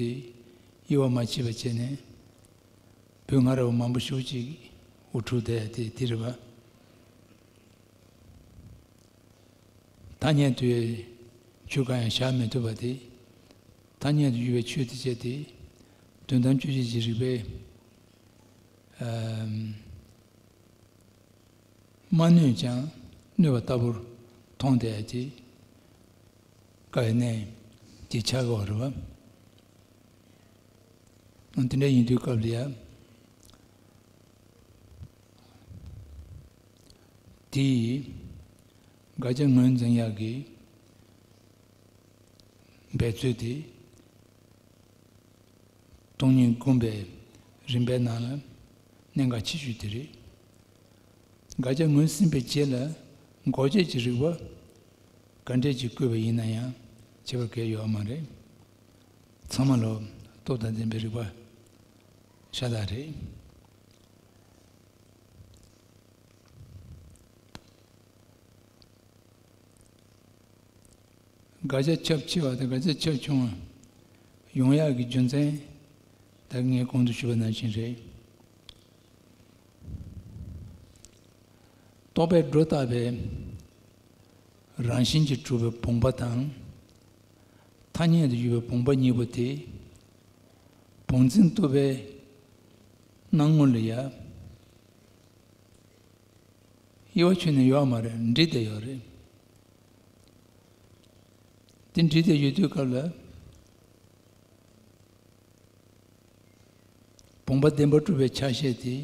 དབྱེ་བ་མ་ཕྱེ་བ་བྱས་ནས། བོད་སྔ་རབས་མང་པོ་ཞེ་པོ་ཅིག་དབུ་ཁྲིད་བསྡད་ཡ་དེ་དེ་རེད་བ། ཐ་སྙད་དུ་ཡོད་ཆོས་གང་ཡང་བཞག་མི་ཐུབ་པ་དེ། ཐ་སྙད་དུ་ཡོད་པའི་ཆོས་དེ་བྱས་ཏེ། དོན་དམ་དཔྱོད་བྱེད་ཀྱི་རིགས་པས། ཨམ། མ་གནོད་ཀྱང་གནོད་པ་ལྟ་བུར་མཐོང་བསྡད་ཡ་དེ། དཀའ་བའི་གནས་ཀྱི་ཆ་ག་བ་རེད་བ། དེ་འདྲ་ཡིན་དུས་སྐབས་ལ་ཡ། དེ་ཡིས་དགག་བྱ་ངོས་འཛིན་ཡག་གི་འབད་རྩོལ་དེ། སྟོང་ཉིད་སྒོམ་པའི་རིམ་པའི་ནང་ལ་གནད་འགག་ཆེ་ཤོས་དེ་རེད། དགག་བྱ་ངོས་ཟིན་པའི་རྗེས་ལ་འགོག་བྱེད་ཀྱི་རིགས་པ་ག་འདྲས་ཀྱིས་བཀོད་པ་ཡིན་ན་ཡང་ཁྱད་པར་གང་ཡང་ཡོད་མ་རེད། ཚང་མ་ལ་སྟོབས་དང་ལྡན་པའི་རིགས་པ་ཤ་སྟག་རེད། དགག་བྱ་ཁྱབ་ཆེ་བ་དང་དགག་བྱ་ཁྱབ་ཆུང་བ་ཡོང་ཡག་གི་རྒྱུ་མཚན་ད་ངས་གོང་དུ་ཞུས་པ་ནང་བཞིན་རེད། རྟོག་པས་སྒྲོ་བཏགས་པའི་རང་བཞིན་གྱིས་གྲུབ་པའི་བུམ་པ་དང་། ཐ་སྙད་དུ་ཡོད་པའི་བུམ་པ་གཉིས་པོ་དེ་བུམ་འཛིན་རྟོག་པའི་སྣང་ངོ་ལ་ཡ། དབྱེ་བ་ཁྱོན་ནས་ཡོད་མ་རེད། འདྲེས་བསྡད་ཡོད་རེད། དེ་འདྲེས་བསྡད་ཡོད་དུས་སྐབས་ལ། བུམ་པ་བདེན་པར་གྲུབ་པའི་ཆ་ཤས་དེ་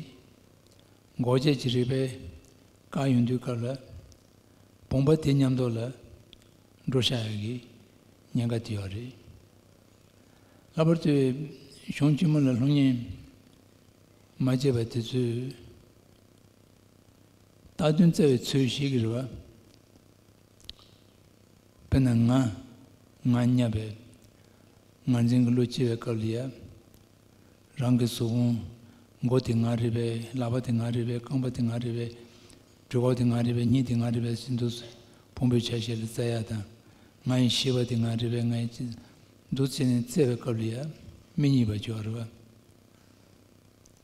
འགོག་བྱེད་ཀྱི་རིགས་པས་བཀག་ཡོང་དུས་སྐབས་ལ། བུམ་པ་དེ་མཉམ་དུ་ལ་འགྲོ་བཞག་ཡག་གི་ཉེན་ཁ་དེ་ཡོད་རེད། ལྷག་པར་དུ་གཞུང་ཆེན་མོ་ལ་སློབ་གཉེར་མ་བྱས་པ་དེ་ཚོས་བཏགས་དོན་བཙལ་བའི་ཚུལ་ཞིག་གི་རེད་བ། དཔེར་ན་ང་། ང་སྙམ་པའི་ངར་འཛིན་གྱི་བློ་སྐྱེ་བའི་སྐབས་ལ་ཡ། རང་གི་གཟུགས་ཕུང་མགོ་དེ་ང་རེད་པས། ལག་པ་དེ་ང་རེད་པས། རྐང་པ་དེ་ང་རེད་པས། གྲུ་ཁོག་དེ་ང་རེད་པས། སྙིང་དེ་ང་རེད་པས་ཟེར་འདུག་སེ་ཕུང་པོའི་ཆ་ཤས་ལ་བཙལ་ཡག་དང་། ང་ཡི་ཤེས་པ་དེ་ང་རེད་པས། ང་ཡི་ཅི་འདུག་བྱས་ནས་བཙལ་བའི་སྐབས་ལ་ཡ་མི་གཉིས་པ་ཅིག་ཡོད་རེད་བ།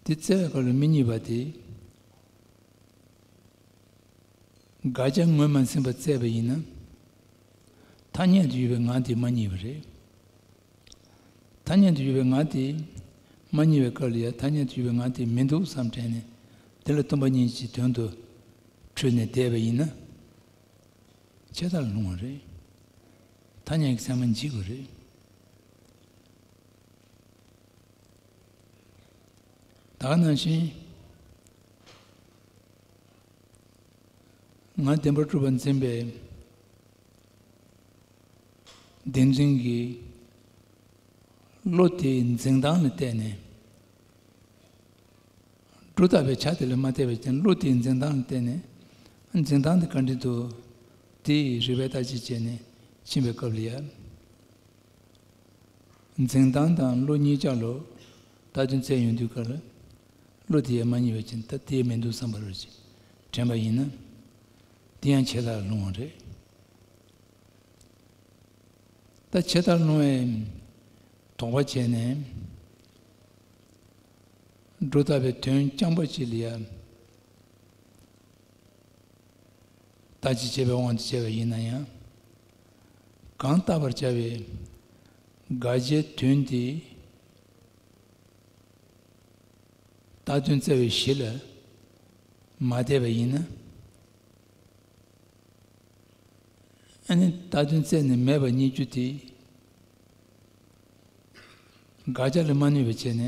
དེ་བཙལ་བའི་སྐབས་ལ་མི་གཉིས་པ་དེ། དགག་བྱ་ངོས་མ་ཟིན་པ་བཙལ་བ་ཡིན་ན། ཐ་སྙད་དུ་ཡོད་པའི་ངང་དེ་མ་རྙེད་པ་རེད། ཐ་སྙད་དུ་ཡོད་པའི་ངང་དེ་མ་རྙེད་པའི་སྐབས་ལ་ཡང་ཐ་སྙད་དུ་ཡོད་པའི་ངང་དེ་མི་འདུག་བསམ་དྲན་ནས་དེ་ལ་སྟོང་པ་ཉིད་ཀྱི་དོན་དུ་འཁྲུལ་ནས་བསྡད་པ་ཡིན་ན། ཆད་མཐར་ལྷུང་བ་རེད། ཐ་སྙད་ཀྱི་མཚན་མ་འཇིག་པ་རེད། ད་ག་ནང་བཞིན། ང་བདེན་པར་གྲུབ་པར་འཛིན་པའི་བདེན་འཛིན་གྱི་བློ་དེའི་འཛིན་སྟངས་ལ་བལྟས་ནས། སྒྲོ་བཏགས་པའི་ཆ་དེ་ལ་མ་བལྟས་པའི་རྐྱེན་བློ་དེའི་འཛིན་སྟངས་ལ་བལྟས་ནས། འཛིན་སྟངས་དེ་ག་འདྲ་འདུག་དེའི་རིགས་པས་བརྟག་དཔྱད་བྱས་ནས་ཕྱིན་པའི་སྐབས་ལ་ཡ། འཛིན་སྟངས་དང་བློ་གཉིས་ཆ་ལ་བཏགས་དོན་བཙལ་ཡོང་དུས་སྐབས་ལ། བློ་དེ་ཡང་མ་རྙེད་པའི་རྐྱེན་ད་དེ་ཡང་མི་འདུག་བསམ་པ་རེད་ཅེས་དྲན་པ་ཡིན་ན། དེ་ཡང་ཆད་མཐར་ལྷུང་བ་རེད། ད་ཆད་མཐར་ལྷུང་བའི་དོགས་པ་བྱས་ནས། སྒྲོ་བཏགས་པའི་དོན་རྐྱང་པ་ཅིག་ལ་ཡང་བརྟག་དཔྱད་བྱས་པའི་དབང་དུ་བྱས་པ་ཡིན་ན་ཡང་། གང་བརྟག་པར་བྱ་བའི་དགག་བྱའི་དོན་དེ། བཏགས་དོན་བཙལ་བའི་གཞི་ལ་མ་བལྟས་པ་ཡིན་ན། ཨ་ནི་བཏགས་དོན་བཙལ་ནས་མེད་པར་རྙེད་རྒྱུ་དེ། དགག་བྱ་ལ་མ་གནས་པ་བྱས་ནས་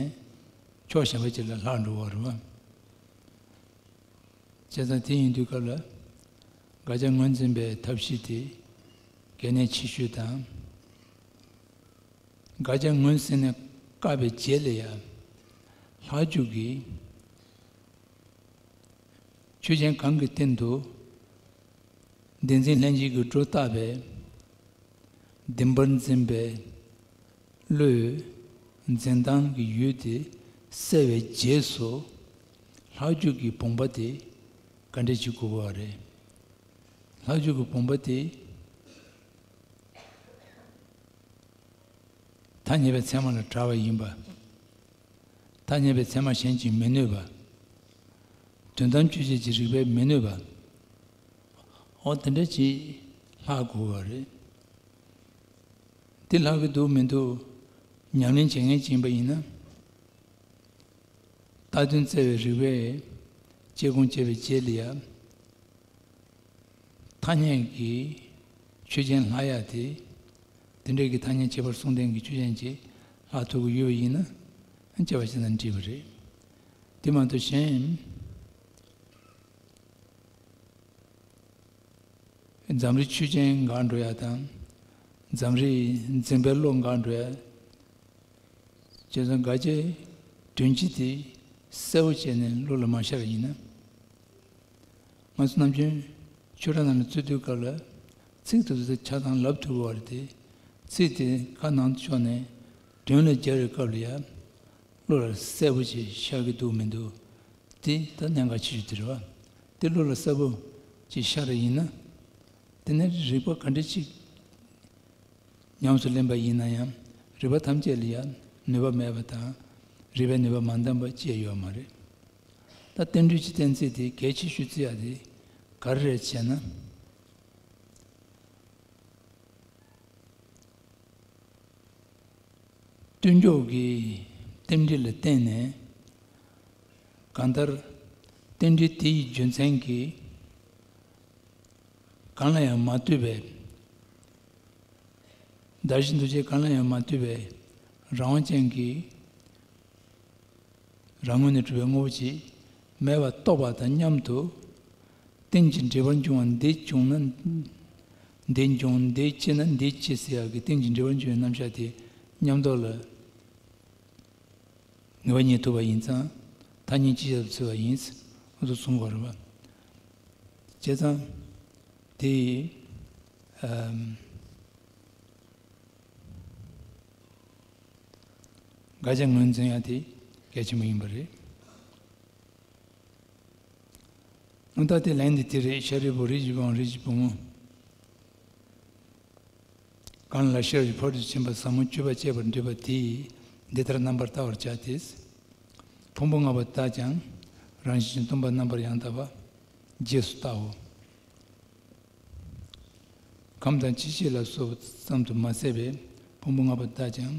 ཕྱོགས་གཞན་པ་ཅིག་ལ་ལྷག་འགྲོ་བ་རེད་བ། བྱས་ཙང་དེ་ཡིན་དུས་སྐབས་ལ་དགག་བྱ་ངོས་འཛིན་པའི་ཐབས་ཤེས་དེ་གལ་གནད་ཆེ་ཤོས་དང་། དགག་བྱ་ངོས་ཟིན་ནས་བཀག་པའི་རྗེས་ལ་ཡང་ལྷག་འཇུག་གིས་ཆོས་ཅན་གང་གི་སྟེང་དུ་བདེན་འཛིན་ལྷན་སྐྱེས་ཀྱིས་སྒྲོ་བཏགས་པའི་བདེན་པར་འཛིན་པའི་བློས་འཛིན་སྟངས་ཀྱི་ཡུལ་དེ་བསལ་བའི་རྗེས་སུ་ལྷག་འཇུག་གི་བུམ་པ་དེ་ག་འདྲ་ཅིག་དགོས་པ་རེད། ལྷག་འཇུག་གི་བུམ་པ་དེ། ཐ་སྙད་པའི་ཚད་མ་ལ་བྲལ་བ་ཡིན་པ། ཐ་སྙད་པའི་ཚད་མ་གཞན་གྱིས་མི་གནོད་པ། དོན་དམ་དཔྱོད་བྱེད་ཀྱི་རིགས་པས་མི་གནོད་པ། འོ་དེ་འདྲ་ཅིག་ལྷག་དགོས་པ་རེད། འདི་ལྷག་གི་འདུག་མི་འདུག་ཉམས་ལེན་བྱེད་མཁན་ཅིག་ཡིན་པ་ཡིན་ན། བཏགས་དོན་བཙལ་བའི་རིགས་པས་དཔྱད་སྒོམ་བྱས་པའི་རྗེས་ལ་ཡང་། ཐ་སྙད་ཀྱི་ཆོས་ཅན་ལྷག་ཡག་དེ། དེ་འདྲའི་གི་ཐ་སྙད་ཁྱད་པར་གསུམ་ལྡན་གྱི་ཆོས་ཅན་གྱི་ལྷག་ཐུབ་ཀྱི་ཡོད་པ་ཡིན་ན། དབྱེ་བ་ཕྱེ་ན་འགྲིག་པ་རེད། དེ་མ་གཏོགས་གཞན། འཛམ་རིག་ཆོས་ཅན་འགག་འགྲོ་ཡ་དང་། འཛམ་རིག་འཛིན་པའི་བློ་འགག་འགྲོ་ཡ། བྱས་ཙང་དགག་བྱའི་དོན་སྤྱི་དེ་གསལ་པོ་བྱས་ནས་བློ་ལ་མ་ཤར་བ་ཡིན་ན། ང་ཚོ་ནམ་རྒྱུན་ཆོས་གྲྭ་ནང་ལ་བཙུད་དུས་སྐབས་ལ་ཚིག་དེ་ཚོ་ཆ་ཚང་ལབ་ཐུབ་པ་རེད་དེ། ཚིག་དེ་ཁ་ནང་དུ་ཕྱོགས་ནས་དོན་ལ་སྦྱར་བའི་སྐབས་ལ་ཡ། བློ་ལ་གསལ་པོ་ཅིག་ཤར་གྱི་འདུག་མི་འདུག་དེ་ད་གནད་འགག་ཆེ་ཤོས་དེ་རེད་བ། དེ་བློ་ལ་གསལ་པོ་ཅིག་ཤར་བ་ཡིན་ན། དེ་ནས་རིགས་པ་ག་འདྲ་ཅིག་ཉམས་སུ་ལེན་པ་ཡིན་ན་ཡང་རིགས་པ་ཐམས་ཅད་ལ་ཡང་ནུས་པ་མེད་པ་དང་། རིགས་པའི་ནུས་པ་མ་འདང་བ་ཅི་ཡང་ཡོད་མ་རེད། ད་རྟེན་འབྲེལ་གྱི་གཏན་ཚིགས་དེ་གལ་ཆེ་ཤོས་བརྩི་ཡ་དེ་ག་རེ་རེད་ཅེ་ན། སྟོང་ཉིད་ཀྱི་རྟེན་འབྲེལ་ལ་བརྟེན་ནས། གང་ལྟར་རྟེན་འབྲེལ་དེ་ཡི་རྒྱུ་མཚན་གྱིས་གང་ལ་ཡང་མ་ལྟོས་པའི། བདག་གཞན་འདུ་བྱེད་གང་ལ་ཡང་མ་ལྟོས་པའི་རང་དབང་ཅན་གྱི་རང་ངོས་ནས་གྲུབ་པའི་དངོས་པོ་ཅིག་མེད་པར་རྟོགས་པ་དང་མཉམ་དུ། རྟེན་ཅིང་འབྲེལ་པར་འབྱུང་བ་འདི་བྱུང་ན་འདི་འབྱུང་། འདི་སྐྱེས་ན་འདི་སྐྱེ་ཟེར་ཡག་གི་རྟེན་ཅིང་འབྲེལ་པར་འབྱུང་བའི་རྣམ་གཞག་དེ་མཉམ་རྟོགས་ལ་ངེས་པ་རྙེད་ཐུབ་པ་ཡིན་ཙང་ཐ་སྙད་སྤྱི་ཁྱབ་ཏུ་བརྩི་བ་ཡིན། འོ་ཚོ་གསུང་དགོས་རེད་པ། བྱས་ཙང་དེ་ཨམ། དགག་བྱ་ངོས་འཛིན་ཡ་དེ་གལ་ཆེན་པོ་ཡིན་པ་རེད། འོ་ད་དེ་ལན་འདི་དེ་རེད། ཤཱ་རིའི་བུ། རིགས་ཀྱི་བུའམ་རིགས་ཀྱི་བུ་མོ། གང་ལ་ཤེས་རབ་ཀྱི་ཕ་རོལ་ཏུ་ཕྱིན་པ་ཟབ་མོ་སྤྱོད་པ་སྤྱད་པར་འདོད་པ་དེས་འདི་ལྟར་རྣམ་པར་བལྟ་བར་བྱ་སྟེ། ཕུང་པོ་ལྔ་པོ་དག་ཀྱང་རང་བཞིན་གྱིས་སྟོང་པར་རྣམ་པར་ཡང་དག་པར་རྗེས་སུ་བལྟའོ། ཁམས་དང་ལྕི་བྱེད་ལ་སོགས་ཙམ་དུ་མ་ཟད་པའི་ཕུང་པོ་ལྔ་པོ་དག་ཀྱང་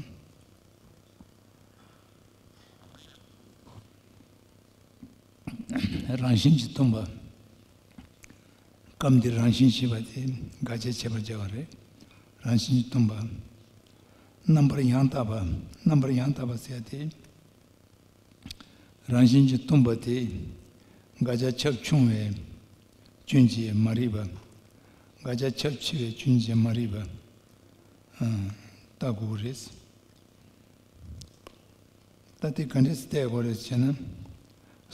རང་བཞིན་གྱིས་སྟོང་པ། སྐབས་འདིར་རང་བཞིན་ཞེས་པ་དེ་དགག་བྱ་ཁྱད་པར་སྦྱར་བ་རེད། རང་བཞིན་གྱིས་སྟོང་པ། རྣམ་པར་ཡང་དག་པ། རྣམ་པར་ཡང་དག་པ་ཟེར་ཡ་དེ། རང་བཞིན་གྱིས་སྟོང་པ་དེ་དགག་བྱ་ཁྱབ་ཆུང་བའི་སྐྱོན་གྱིས་མ་རིག་པ། དགག་བྱ་ཁྱབ་ཆེ་བའི་སྐྱོན་གྱིས་མ་རིག་པ། ཨ། ལྟ་དགོས་རེད། ད་དེ་ག་འདྲས་སེ་བལྟ་དགོས་རེད་ཅེ་ན།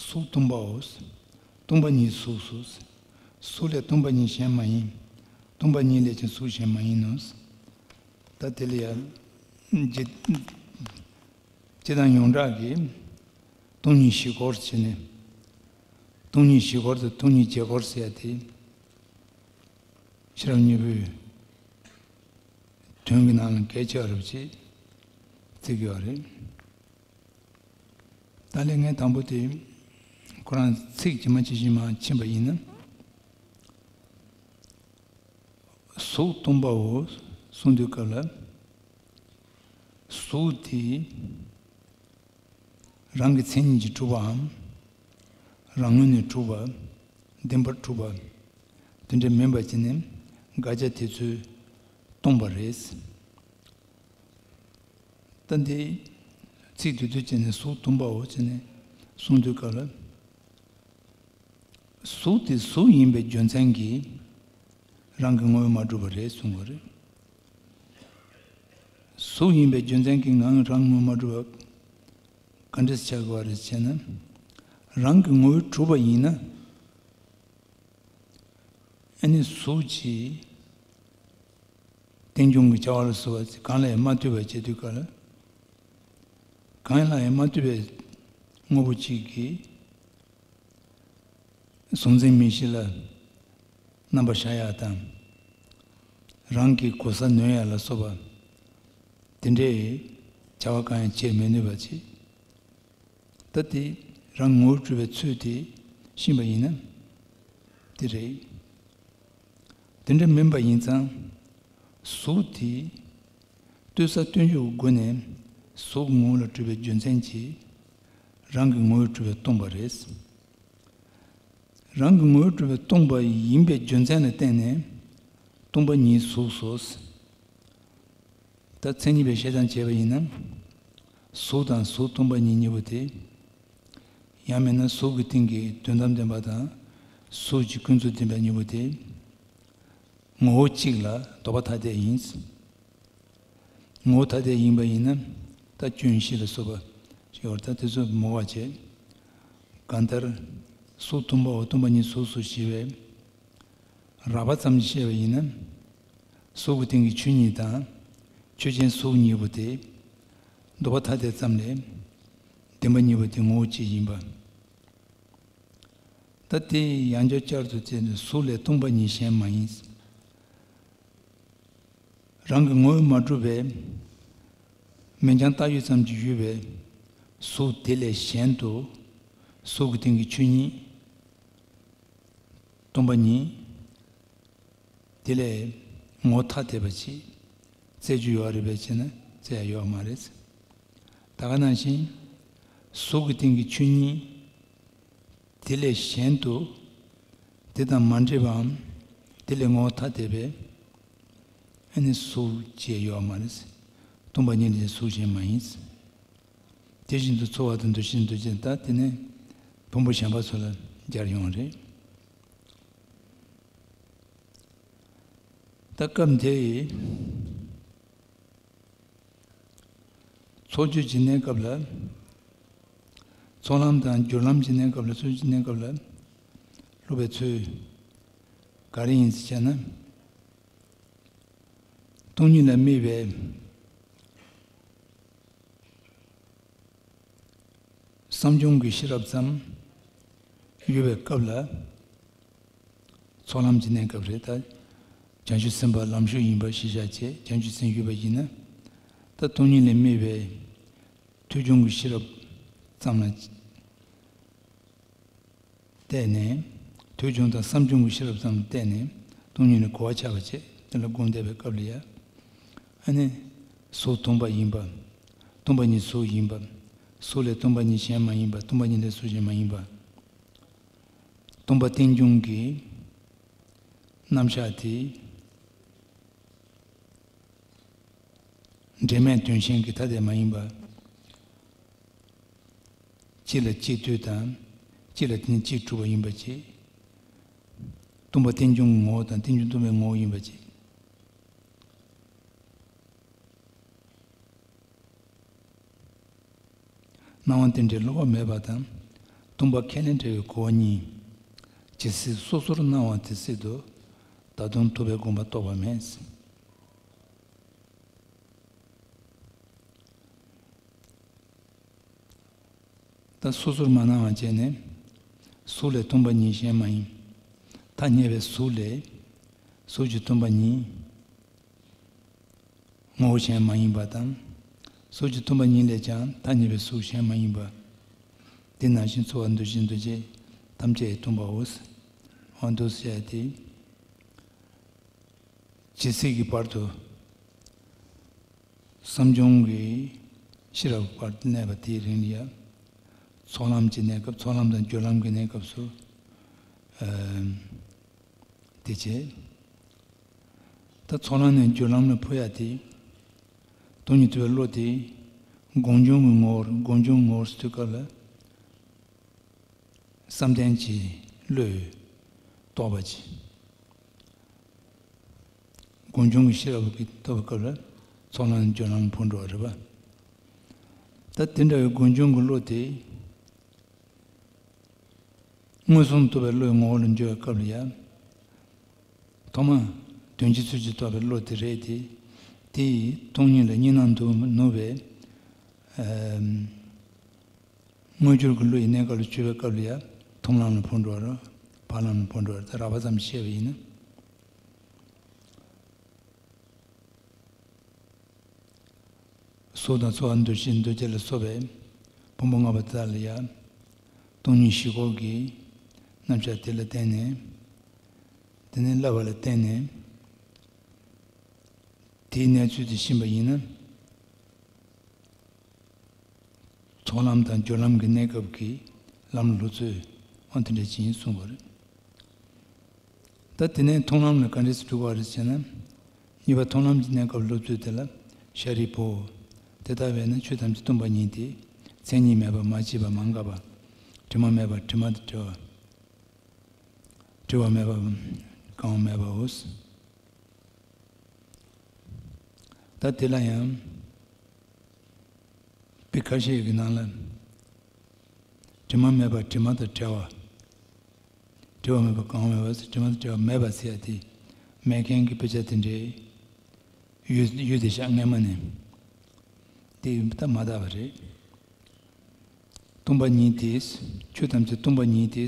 གཟུགས་སྟོང་པའོ། སྟོང་པ་ཉིད་གཟུགས་སོ། གཟུགས་ལས་སྟོང་པ་ཉིད་གཞན་མ་ཡིན། སྟོང་པ་ཉིད་ལས་ཀྱང་གཟུགས་གཞན་མ་ཡིན་ནོ། ད་དེ་ལ་ཡང་། སྤྱིར་བཏང་ཡོངས་གྲགས་ཀྱིས་སྟོང་ཉིད་བཞི་སྐོར་བྱས་ནས། སྟོང་ཉིད་བཞི་སྐོར་དང་སྟོང་ཉིད་བརྒྱད་སྐོར་ཟེར་ཡ་དེ། ཤེས་རབ་སྙིང་པོའི་དོན་གྱི་ནང་ལ་གལ་ཆེ་བ་རེད་ཅེས་བརྩི་གི་ཡོད་རེད། ད་ལན་ངས་དང་པོ་དེ་ཁོ་རང་ཚིག་ཇི་མ་ཇི་བཞིན་མར་ཕྱིན་པ་ཡིན་ན། གཟུགས་སྟོང་པའོ་གསུངས་དུས་སྐབས་ལ། གཟུགས་དེ་རང་གི་མཚན་ཉིད་ཀྱིས་གྲུབ་པའམ། རང་ངོས་ནས་གྲུབ་པ། བདེན་པར་གྲུབ་པ། དེ་འདྲ་མིན་པ་ཅིག་ནི་དགག་བྱ་དེ་ཚོས་སྟོང་པ་རེད། ད་འདི་ཚིག་དེ་དུས་ཅིག་ནས་གཟུགས་སྟོང་པའོ་ཅེས་ནས་གསུངས་དུས་སྐབས་ལ། གཟུགས་དེ་གཟུགས་ཡིན་པའི་རྒྱུ་མཚན་གྱིས་རང་གི་ངོ་བོས་མ་གྲུབ་པ་རེད་གསུངས་པ་རེད། གཟུགས་ཡིན་པའི་རྒྱུ་མཚན་གྱིས་ང་རང་ངོ་བོས་མ་གྲུབ་པ་ག་འདྲས་ཆགས་པ་རེད་ཅེ་ན། རང་གི་ངོ་བོས་གྲུབ་པ་ཡིན་ན། ཨ་ནི་གཟུགས་ཀྱི་རྟེན་འབྱུང་གི་བྱ་བ་ལ་སོགས་པ་གང་ལ་ཡང་མ་ལྟོས་པར་བྱེད་དུས་སྐབས་ལ། གང་ལ་ཡང་མ་ལྟོས་པའི་དངོས་པོ་གཅིག་གིས་གཟུང་འཛིན་མིག་ཤེས་ལ་རྣམ་པར་ཤར་ཡག་དང་། རང་གི་གོ་ས་ནོན་ཡག་ལ་སོགས་པ་དེ་འདྲའི་བྱ་བ་གང་ཡང་བྱེད་མི་ནུས་པ་ཅིག་ད་དེ་རང་ངོ་བོས་གྲུབ་པའི་ཚུལ་དེ་ཤེས་པ་ཡིན་ན་དེ་རེད། དེ་འདྲ་མིན་པ་ཡིན་ཙང་། གཟུགས་དེ་ལྟོས་ས་ལྟོས་འཇོག་གི་སྒོ་ནས་གཟུགས་ངོ་བོ་ལ་གྲུབ་པའི་རྒྱུ་མཚན་གྱིས་རང་གི་ངོ་བོས་གྲུབ་པས་སྟོང་པ་རེད། རང་གི་ངོ་བོས་གྲུབ་པས་སྟོང་པ་ཡིན་པའི་རྒྱུ་མཚན་ལ་བརྟེན་ནས་སྟོང་པ་ཉིད་གཟུགས་སོ། ད་མཚན་ཉིད་པས་བཤད་སྟངས་བྱས་པ་ཡིན་ན། གཟུགས་དང་གཟུགས་མཐོང་པ་ཉིད་གཉིས་པོ་དེ། ཡང་མིན་ན་གཟུགས་ཀྱི་སྟེང་གི་དོན་དམ་བདེན་པ་དང་། གཟུགས་ཀྱི་ཀུན་རྫོབ་བདེན་པ་གཉིས་པོ་དེ། ངོ་བོ་གཅིག་ལ་ལྡོག་པ་ཐ་དད་ཡིན། ངོ་བོ་ཐ་དད་ཡིན་པ་ཡིན་ན། ད་སྐྱོན་བཞི་ལ་སོགས་པ་ཞིག་ཡོད་རེད། ད་དེ་ཚོ་མོ་བ་བྱས། གང་ལྟར་གཟུགས་མཐོང་པའོ། མཐོང་པ་ཉིད་གཟུགས་སོ་ཞེས་པས། རགས་པ་ཙམ་བཤད་པ་ཡིན་ན། གཟུགས་ཀྱི་སྟེང་གི་ཆོས་ཉིད་དང་། ཆོས་ཅན་གཟུགས་གཉིས་པོ་དེ། ལྡོག་པ་ཐ་དད་ཙམ་ལས། བདེན་པ་གཉིས་པོ་དེ་ངོ་བོ་གཅིག་ཡིན་པ། ད་དེ་ཡང་བསྐྱར་བསྐྱར་དུ་བཙལ་ནས། གཟུགས་ལས་སྟོང་པ་ཉིད་གཞན་མ་ཡིན། རང་གི་ངོ་བོས་མ་གྲུབ་པའི་མིང་རྐྱང་བཏགས་ཡོད་ཙམ་གྱི་ཡོད་པའི་གཟུགས་དེ་ལས་གཞན་དུ། གཟུགས་ཀྱི་སྟེང་གི་ཆོས་ཉིད་སྟོང་པ་ཉིད་དེ་ལས་ངོ་བོ་ཐ་དད་པ་ཅིག་བཙལ་རྒྱུ་ཡོད་རེད་པས་ཟེར་ན། བཙལ་ཡ་ཡོད་མ་རེད། ད་ག་ནང་བཞིན་གཟུགས་ཀྱི་སྟེང་གི་ཆོས་ཉིད་དེ་ལས་གཞན་དུ། དེ་དང་མ་འདྲེས་པའམ། དེ་ལས་ངོ་བོ་ཐ་དད་པའི། ཨ་ནི་གཟུགས་ཅེས་ཡོད་མ་རེད། སྟོང་པ་ཉིད་ལས་གཟུགས་གཞན་མ་ཡིན། དེ་བཞིན་དུ་ཚོར་བ་དང་། འདུ་ཤེས་དང་། འདུ་བྱེད་དང་། དེ་ནས་ཕུང་པོ་གཞན་པ་ཚོ་ལ་སྦྱར་ཡོང་རེད། ད་སྐབས་འདིའི་ཚོགས་ཆོས་ཀྱི་གནས་སྐབས་ལ། ཚོགས་ལམ་དང་སྦྱོར་ལམ་གྱི་གནས་སྐབས་ལ། ཚོགས་ཆོས་ཀྱི་གནས་སྐབས་ལ་སློབ་པའི་ཚུལ་ག་རེ་ཡིན་ཟེར་བྱས་ན། སྟོང་ཉིད་ལ་དམིགས་པའི་བསམ་བྱུང་གི་ཤེས་རབ་ཙམ་ཡོད་པའི་སྐབས་ལ། ཚོགས་ལམ་གྱི་གནས་སྐབས་རེད། ད་བྱང་ཆུབ་སེམས་དཔའ་ལམ་ཞུགས་ཡིན་པ་གཞིར་བཞག་བྱས། བྱང་ཆུབ་སེམས་ཡོད་པ་ཡིན་ན། ད་སྟོང་ཉིད་ལ་དམིགས་པའི་ཐོས་བྱུང་གི་ཤེས་རབ་ཙམ་ལ་བལྟས་ནས། ཐོས་བྱུང་དང་བསམ་བྱུང་གི་ཤེས་རབ་ཙམ་ལ་བལྟས་ནས། སྟོང་ཉིད་ལ་གོ་བ་ཆགས་པ་བྱས། དེ་ལ་སྒོམ་བསྡད་པའི་སྐབས་ལ་ཡ། ཨ་ནི་གཟུགས་སྟོང་པ་ཡིན་པ། སྟོང་པ་ཉིད་གཟུགས་ཡིན་པ། གཟུགས་ལས་སྟོང་པ་ཉིད་གཞན་མ་ཡིན་པ། སྟོང་པ་ཉིད་ལས་གཟུགས་གཞན་མ་ཡིན་པ། སྟོང་པ་རྟེན་འབྱུང་གི་རྣམ་གཞག་དེ། འབྲེལ་མེད་དོན་གཞན་གྱི་ཐ་དད་མ་ཡིན་པ། གཅིག་ལ་གཅིག་ལྟོས་དང་། གཅིག་ལ་དེ་ནི་གཅིག་གྲུབ་པ་ཡིན་པ་བཅས། སྟོང་པ་རྟེན་འབྱུང་གི་ངོ་བོ་དང་། རྟེན་འབྱུང་སྟོང་པའི་ངོ་བོ་ཡིན་པ་བཅས། སྣང་བ་རྟེན་འབྲེལ་སླུ་བ་མེད་པ་དང་། སྟོང་པ་ཁས་ལེན་བྲལ་བའི་གོ་བ་གཉིས། ཇི་སྲིད་སོ་སོར་སྣང་བ་དེ་སྲིད་དུ། ད་དུང་ཐུབ་པའི་དགོངས་པ་རྟོགས་པ་མེད། ད་སོ་སོར་མ་སྣང་བ་བྱས་ནས། གཟུགས་ལས་སྟོང་པ་ཉིད་གཞན་མ་ཡིན། ཐ་སྙད་པའི་གཟུགས་ལས། གཟུགས་ཀྱི་སྟོང་པ་ཉིད། ངོ་བོ་གཞན་མ་ཡིན་པ་དང་། གཟུགས་ཀྱི་སྟོང་པ་ཉིད་ལས་ཀྱང་ཐ་སྙད་པའི་གཟུགས་གཞན་མ་ཡིན་པ། དེ་ནང་བཞིན་ཚོར་བ་འདུ་ཤེས་འདུ་བྱེད་ཐམས་ཅད་སྟོང་པའོ། འོ་འདུག་ཟེར་ཏེ། ཇི་སྲིད་ཀྱི་བར་དུ་བསམ་བྱུང་གི་ཤེས་རབ་བར་དུ་གནས་པ་དེའི་རིང་ལ་ཡང་། ཚོགས་ལམ་གྱི་གནས་སྐབས། ཚོགས་ལམ་དང་སྦྱོར་ལམ་གྱི་གནས་སྐབས་སུ། ཨ། དེ་བྱས། ད་ཚོགས་ལམ་ནས་སྦྱོར་ལམ་ལ་འཕོ་ཡ་དེ། སྟོང་ཉིད་རྟོགས་པའི་བློ་དེ། སྒོམ་བྱུང་གི་ངོ་བོར། སྒོམ་བྱུང་ངོ་བོར་ཟེར་དུས་སྐབས་ལ། བསམ་གཏན་གྱི་བློས་རྟོགས་པ་ཅིག། སྒོམ་བྱུང་གི་ཤེས་རབ་ཀྱིས་རྟོགས་པའི་སྐབས་ལ། ཚོགས་ལམ་སྦྱོར་ལམ་འཕོ་འགྲོ་བ་རེད་པ། ད་དེ་འདྲ་བའི་སྒོམ་བྱུང་གི་བློ་དེ། མངོན་སུམ་རྟོགས་པའི་བློའི་ངོ་བོ་ལ་འགྱུར་བའི་སྐབས་ལ་ཡང་། ཐོག་མ་དོན་སྤྱི་ཚུལ་གྱིས་རྟོགས་པའི་བློ་དེ་རེད་དེ། དེ་ཡིས་སྟོང་ཉིད་ལ་གཉིས་སྣང་དུ་ནུབ་པའི། ཨ། མངོན་གྱུར་གྱི་བློ་ཡི་གནས་སྐབས་ལ་གྱུར་པའི་སྐབས་ལ་ཡང་། མཐོང་ལམ་ལ་འཕོ་འགྲོ་བ་རེད། འཕགས་ལམ་ལ་འཕོ་འགྲོ་བ་རེད། ད་རགས་པ་ཙམ་བཤད་པ་ཡིན་ན། གཟུགས་དང་ཚོར་བ་འདུ་ཤེས་འདུ་བྱེད་ལ་སོགས་པའི་ཕུང་པོ་ལྔ་པོ་དག་ལ་ཡང་། སྟོང་ཉིད་བཞི་སྐོར་གྱི་རྣམ་གཞག་དེ་ལ་བརྟེན་ནས། དེ་ནས་བསླབ་པ་ལ་བརྟེན་ནས། དེའི་གནས་ཚུལ་དེ་ཤེས་པ་ཡིན་ན། ཚོགས་ལམ་དང་སྦྱོར་ལམ་གྱི་གནས་སྐབས་ཀྱི་ལམ་སློབ་ཚུལ། འོ་དེ་འདྲ་ཅིག་ཡིན་གསུངས་པ་རེད། ད་དེ་ནས་མཐོང་ལམ་ལ་ག་འདྲས་སེ་འགྲོ་དགོས་རེད་ཟེར་ན། གཉིས་པ་མཐོང་ལམ་གྱི་གནས་སྐབས་སློབ་ཚུལ་དེ་ལ། ཤཱ་རིའི་བུ། དེ་ལྟ་བས་ན་ཆོས་ཐམས་ཅད་སྟོང་པ་ཉིད་དེ། མཚན་ཉིད་མེད་པ། མ་སྐྱེས་པ། མ་འགགས་པ། དྲི་མ་མེད་པ། དྲི་མ་དང་བྲལ་བ། བྲི་བ་མེད་པ། གང་བ་མེད་པའོ། ད་དེ་ལ་ཡང་། དཔེ་ཁ་ཤས་ཀྱི་ནང་ལ། དྲི་མ་མེད་པ། དྲི་མ་དང་བྲལ་བ། བྲི་བ་མེད་པ། གང་བ་མེད་པ། དྲི་མ་དང་བྲལ་བ་མེད་པ་ཟེར་ཡ་དེ། མེད་མཁན་གྱི་དཔེ་ཆ་དེ་འདྲའི་ཡོད་ཡོད་དེ་ཤག་སྔ་མ་ནས། དེ་ད་མ་དག་པ་རེད། སྟོང་པ་ཉིད་དེ། ཆོས་ཐམས་ཅད་སྟོང་པ་ཉིད་དེ།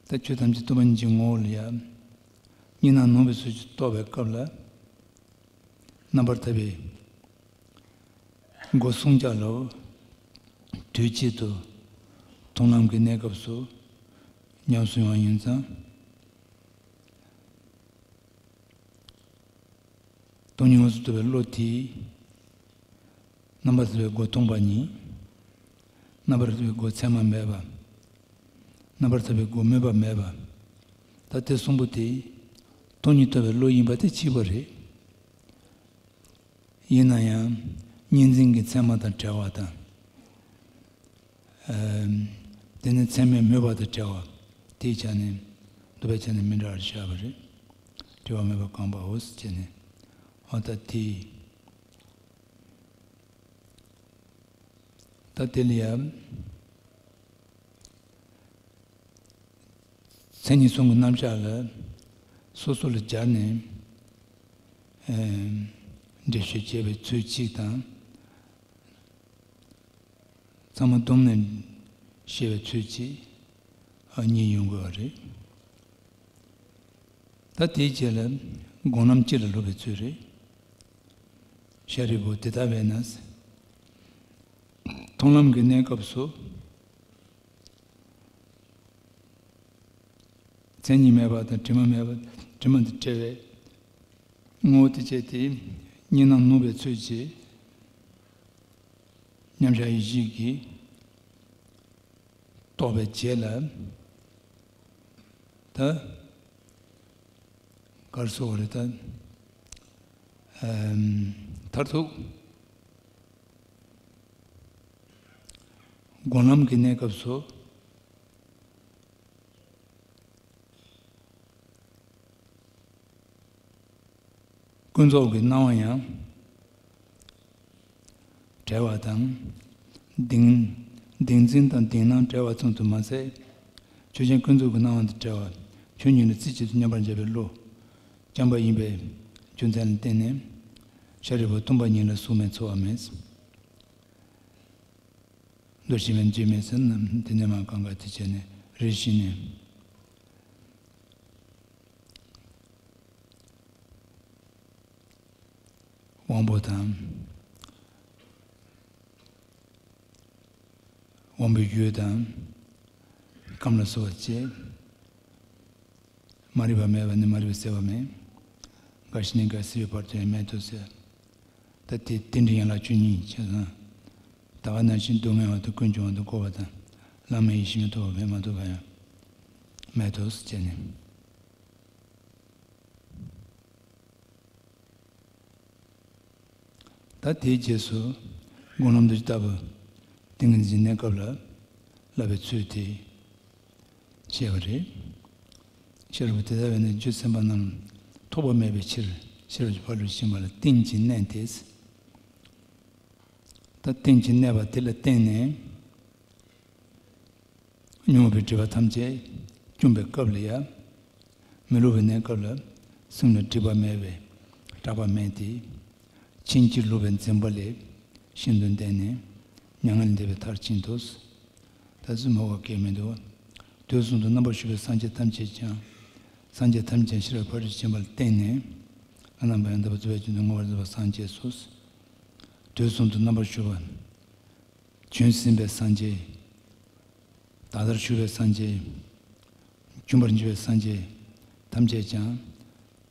ད་ཆོས་ཐམས་ཅད་སྟོང་པ་ཉིད་ཀྱི་ངོ་བོ་ལ་ཡང་གཉིས་སྣང་ནུབ་པའི་ཚུལ་གྱིས་རྟོགས་པའི་སྐབས་ལ། རྣམ་པར་ཐར་པའི་སྒོ་སྲུང་བྱ་ལ། དུས་གཅིག་ཏུ་མཐོང་ལམ་གྱི་གནས་སྐབས་སུ་ཉམས་སུ་ཡོང་བ་ཡིན་ཙང་། སྟོང་ཉིད་མངོན་སུམ་རྟོགས་པའི་བློ་དེས། རྣམ་པར་ཐར་པའི་སྒོ་སྟོང་པ་ཉིད། རྣམ་པར་ཐར་པའི་སྒོ་མཚན་མ་མེད་པ། རྣམ་པར་ཐར་པའི་སྒོ་སྨོད་པ་མེད་པ། ད་དེ་གསུམ་པོ་དེ་སྟོང་ཉིད་རྟོགས་པའི་བློ་ཡིན་པ་དེ་གཅིག་པ་རེད། ཡིན་ན་ཡང་གཉིས་འཛིན་གྱི་མཚན་མ་དང་བྲལ་བ་དང་། ཨམ། དེ་ནི་མཚན་མའི་སྨོད་པ་དང་བྲལ་བ། དེའི་ཆ་ནས་འདུག་པའི་ཆ་ནས་མི་འདྲ་བར་བཞག་པ་རེད། བྲི་བ་མེད་པ་གང་བའོ་ཟེར་ནས། འོ་ད་དེ། ད་དེ་ལ་ཡང་། མཚན་ཉིད་གསུམ་གྱི་རྣམ་གཞག་ལ་སོ་སོ་ལ་སྦྱར་ནས། ཨེམ། འགྲེལ་བཤད་བྱས་པའི་ཚུལ་གཅིག་དང་། ཚང་མ་བསྡོམས་ནས་བཤད་པའི་ཚུལ་གཅིག་ཨ་གཉིས་ཡོང་དགོས་པ་རེད། ད་དེའི་རྗེས་ལ་སྒོམ་ལམ་སྤྱི་ལ་སློབ་པའི་ཚུལ་རེད། ཤཱ་རིའི་བུ། དེ་ལྟ་བས་ན། མཐོང་ལམ་གྱི་གནས་སྐབས་སུ། མཚན་ཉིད་མེད་པ་དང་དྲི་མ་མེད་པ། དྲི་མ་དང་བྲལ་བའི་ངོ་བོ་དེ་བྱས་ཏེ། གཉིས་སྣང་ནུབ་པའི་ཚུལ་གྱིས་མཉམ་གཞག་ཡེ་ཤེས་ཀྱིས་རྟོགས་པའི་རྗེས་ལ། ད་ག་རེ་ཟེར་དགོས་རེད་ད། ཨམ། མཐར་ཐུག་སྒོམ་ལམ་གྱི་གནས་སྐབས་སུ། ཀུན་རྫོབ་ཀྱི་སྣང་བ་ཡང་བྲལ་བ་དང་། གདེང་། གདེང་འཛིན་དང་གདེང་སྣང་བྲལ་བ་ཙམ་དུ་མ་ཟད། ཆོས་ཅན་ཀུན་རྫོབ་ཀྱི་སྣང་བ་དང་བྲལ་བ། ཆོས་ཉིད་ལ་རྩེ་གཅིག་ཏུ་མཉམ་པར་འཇོག་པའི་བློ་རྐྱང་པ་ཡིན་པའི་རྒྱུ་མཚན་ལ་བརྟེན་ནས། ཤཱ་རིའི་བུ། སྟོང་པ་ཉིད་ལ་གཟུགས་མེད་ཚོར་བ་མེད། འདུ་ཤེས་མེད། འཛུལ་མེད་ཟེར་ན། དེ་ནས་མར་གང་ག་དེ་བྱས་ནས་རེ་ཞིག་ནས། དབང་པོ་དང་། དབང་པོའི་རྒྱུད་དང་། རྐངམ་ལ་སོགས་པ་བཅས། མ་རིག་པ་མེད་པ་ནི་མ་རིག་པས་གསལ་བ་མེད། རྒ་ཤི་ནས་རྒ་སྲིད་པའི་བར་དུ་ཡང་མེད་དོ་ཟེར། ད་དེ་རྟེན་འབྲེལ་ཡན་ལག་བཅུ་གཉིས་ཀྱི་ནང་། ད་ག་ནང་བཞིན་སྡུག་བསྔལ་བ་དང་ཀུན་འབྱུང་བ་དང་འཁོར་བ་དང་། བླ་མེད་ཡེ་ཤེས་མི་ཐོབ་པ་བས་མ་ཐོབ་པ་ཡང་མེད་དོ་ཟེར་བྱས་ནས། ད་དེའི་རྗེས་སུ་སྒོམ་ལམ་དུ་ཇི་ལྟ་བུ་ཏིང་ངེ་འཛིན་གནས་སྐབས་ལ་བསླབ་པའི་ཚུལ་དེ་བཤད་པ་རེད། ཤེས་རབ་དེ་ལྟ་བས་ན་རྒྱུ་སེམས་པ་རྣམས་ཐོགས་པ་མེད་པའི་ཕྱིར། ཤེས་རབ་ཀྱི་ཕ་རོལ་ཏུ་ཕྱིན་པ་ལ་བརྟེན་ཅིང་གནས་ཏེ། ད་བརྟེན་ཅིང་གནས་པ་དེ་ལ་བརྟེན་ནས། མྱོང་བའི་སྒྲིབ་པ་ཐམས་ཅད་བཅོམ་པའི་སྐབས་ལ་ཡང་། མི་སླུ་བའི་གནས་སྐབས་ལ་སེམས་ལ་སྒྲིབ་པ་མེད་པས་སྐྲག་པ་མེད་དེ། ཕྱིན་ཅི་ལོག་པའི་འཛིན་པ་ལས་ཤིན་ཏུ་འདས་ནས་མྱ་ངན་ལས་འདས་པའི་མཐར་ཕྱིན་ཏོ། ད་གཟོད་མོས་པ་སྐྱེ་མི་འདུག། དུས་གསུམ་དུ་རྣམ་པར་བཞུགས་པའི་སངས་རྒྱས་ཐམས་ཅད་ཀྱང་། སངས་རྒྱས་ཐམས་ཅད་ཀྱང་ཤེས་རབ་ཕ་རོལ་ཏུ་ཕྱིན་པ་ལ་བརྟེན་ནས། བླ་ན་མེད་པ་ཡང་དག་པར་རྫོགས་པའི་དོན་དུ་མངོན་པར་རྫོགས་པར་སངས་རྒྱས་སོ། དུས་གསུམ་དུ་རྣམ་པར་བཞུགས་པ། བྱོན་ཟིན་པའི་སངས་རྒྱས། ད་ལྟར་བཞུགས་པའི་སངས་རྒྱས། འབྱུང་བར་འགྱུར་བའི་སངས་རྒྱས་ཐམས་ཅད་ཀྱང་།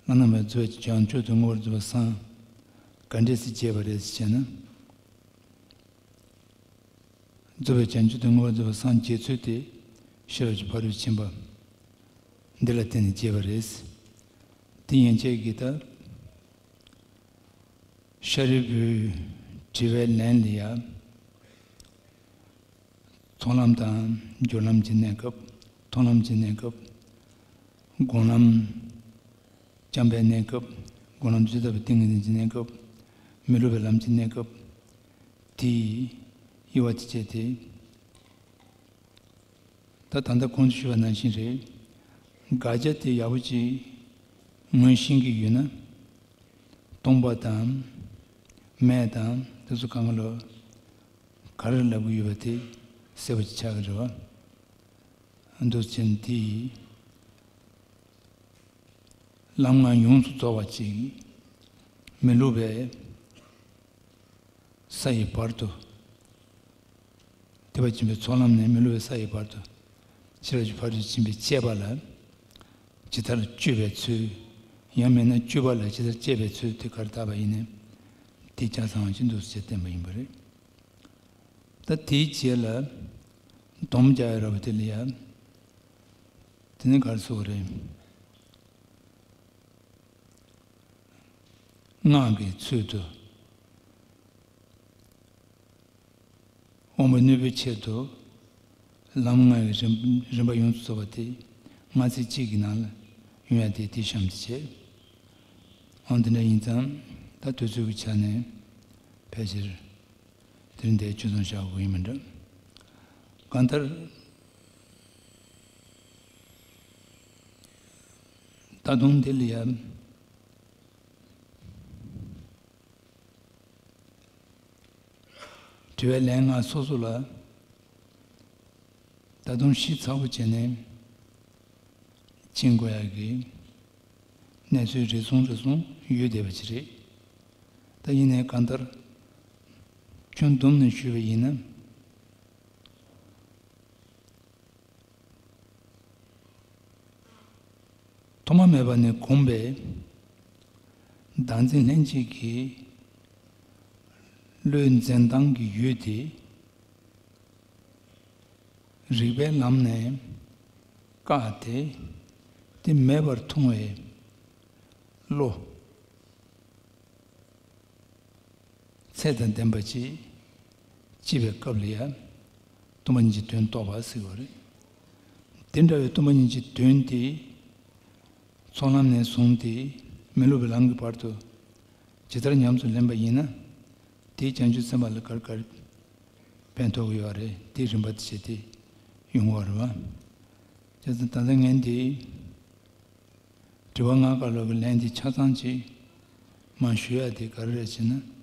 བླ་ན་མེད་པ་རྫོགས་པའི་བྱང་ཆུབ་ཏུ་མངོན་པར་རྫོགས་པར་སངས། ག་འདྲས་སེ་རྒྱས་པ་རེད་ཟེར་ན། རྫོགས་པའི་བྱང་ཆུབ་ཏུ་མངོན་པར་རྫོགས་པར་སངས་རྒྱས་ཚུལ་དེ་ཤེས་རབ་ཀྱི་ཕ་རོལ་ཕྱིན་པ་འདི་ལ་བརྟེན་ནས་རྒྱས་པ་རེད། དེ་ཡན་ཆད་ཀྱིས་ད། ཤཱ་རིའི་བུས་ དྲི་བའི་ལན་ལ་ཡ། ཚོགས་ལམ་དང་སྦྱོར་ལམ་གྱི་གནས་སྐབས། མཐོང་ལམ་གྱི་གནས་སྐབས། སྒོམ་ལམ། བྱམས་པའི་གནས་སྐབས། སྒོམ་ལམ་ཇི་ལྟ་བུའི་ཏིང་ངེ་འཛིན་གྱི་གནས་སྐབས། མི་སློབ་པའི་ལམ་གྱི་གནས་སྐབས། དེའི་དབྱེ་བ་དེ་བྱས་ཏེ། ད་ད་ལྟ་གོང་དུ་ཞུས་པ་ནང་བཞིན་རེད། དགག་བྱ་དེ་ཡག་པོ་ཅིག་ངོས་ཤེས་ཀྱི་ཡོད་ན། སྟོང་པ་དང་། མེད་དང་དེ་ཚོ་གང་ག་ལོ། ག་རེ་ལབ་ཀྱི་ཡོད་པ་དེ་གསལ་པོ་ཅིག་ཆགས་ཀྱི་རེད་བ། འདུག་ཅན་དེ་ལམ་ལྔ་ཡོངས་སུ་རྫོགས་པ་ཅིག་མི་སློབ་པའི་ས་ཡི་བར་དུ། ཐེག་པ་ཆེན་པོའི་ཚོགས་ལམ་ནས་མི་སློབ་པའི་ས་ཡི་བར་དུ། ཕྱི་རབ་ཀྱི་ཕ་རོལ་ཏུ་ཕྱིན་པའི་སྤྱད་པ་ལ་ཇི་ལྟར་སྤྱོད་པའི་ཚུལ། ཡང་མིན་ན་སྤྱོད་པ་ལ་ཇི་ལྟར་སྤྱད་པའི་ཚུལ་དེ་ག་རེ་བཏགས་པ་ཡིན་ནའི། དེ་ཆ་ཚང་བ་ཅིག་འདུག་ཅེས་བསྟན་པ་ཡིན་པ་རེད། ད་དེའི་རྗེས་ལ་སྡོམ་རྒྱག་ཡ་ར་བ་དེ་ལ་ཡ། དེ་ནི་ག་རེ་ཟེར་དགོས་རེད། སྔགས་ཀྱི་ཚུལ་དུ། དབང་པོའི་ནུས་པའི་ཆེད་དུ། ལམ་ལྔ་ཡི་རིམ་རིམ་པ་ཡོངས་སུ་རྫོགས་པ་དེ། སྔ་ཚིག་གཅིག་གི་ནང་ལ་ཡོང་ཡ་དེ་དེ་གཤམ་དུ་བྱས། འོ་དེ་འདྲ་ཡིན་ཙང་ད་དུས་ཚོད་ཀྱི་ཆ་ནས་ཕལ་ཆེར་དེ་རིང་འདིར་ཆུད་ཟོས་བཞག་དགོས་ཀྱི་མི་འདྲ། གང་ལྟར། ད་དུང་འདི་ལ་ཡང་། དྲི་བའི་ལན་ལྔ་སོ་སོ་ལ་ད་དུང་ཞིབ་ཚགས་པོ་བྱས་ནས་ཕྱིན་དགོས་ཡག་གི་གནས་ཚུལ་རེ་ཟུང་རེ་ཟུང་ཡོད་བསྡད་པ་ཅིག་རེད། ད་ཡིན་ནའི་གང་ལྟར་ཁྱོན་བསྡོམས་ནས་ཞུས་པ་ཡིན་ན། ཐོག་མ་མེད་པ་ནས་གོམས་པའི་བདག་འཛིན་ལྷན་སྐྱེས་ཀྱི་བློའི་འཛིན་སྟངས་ཀྱི་ཡུལ་དེ། རིགས་པའི་ལམ་ནས་བཀག་སྟེ། དེ་མེད་པར་མཐོང་བའི་བློ། ཚད་དང་ལྡན་པ་ཅིག་སྐྱེས་པའི་སྐབས་ལ་ཡང་སྟོང་པ་ཉིད་ཀྱི་དོན་རྟོགས་པ་ཟེར་བ་རེད། དེ་འདྲ་བའི་སྟོང་པ་ཉིད་ཀྱི་དོན་དེ་ཚོགས་ལམ་ནས་བཟུང་སྟེ་མི་སློབ་པའི་ལམ་གྱི་བར་དུ་ཇི་ལྟར་ཉམས་སུ་ལེན་པ་ཡིན་ན། དེས་བྱང་ཆུབ་སེམས་དཔའ་ལ་ག་རེ་ག་རེ་ཕན་ཐོགས་ཀྱི་ཡོད་རེད། དེའི་རིམ་པ་དེ་བྱས་ཏེ་ཡོང་གི་ཡོད་རེད་བ། བྱས་ཙང་ད་ལྟ་ངས་འདི། དྲི་བ་ལྔ་ཀ་ལོ་གི་ལན་དེ་ཆ་ཚང་ཅིག་མར་ཞུ་ཡ་དེ་ག་རེ་རེད་ཟེར་ན།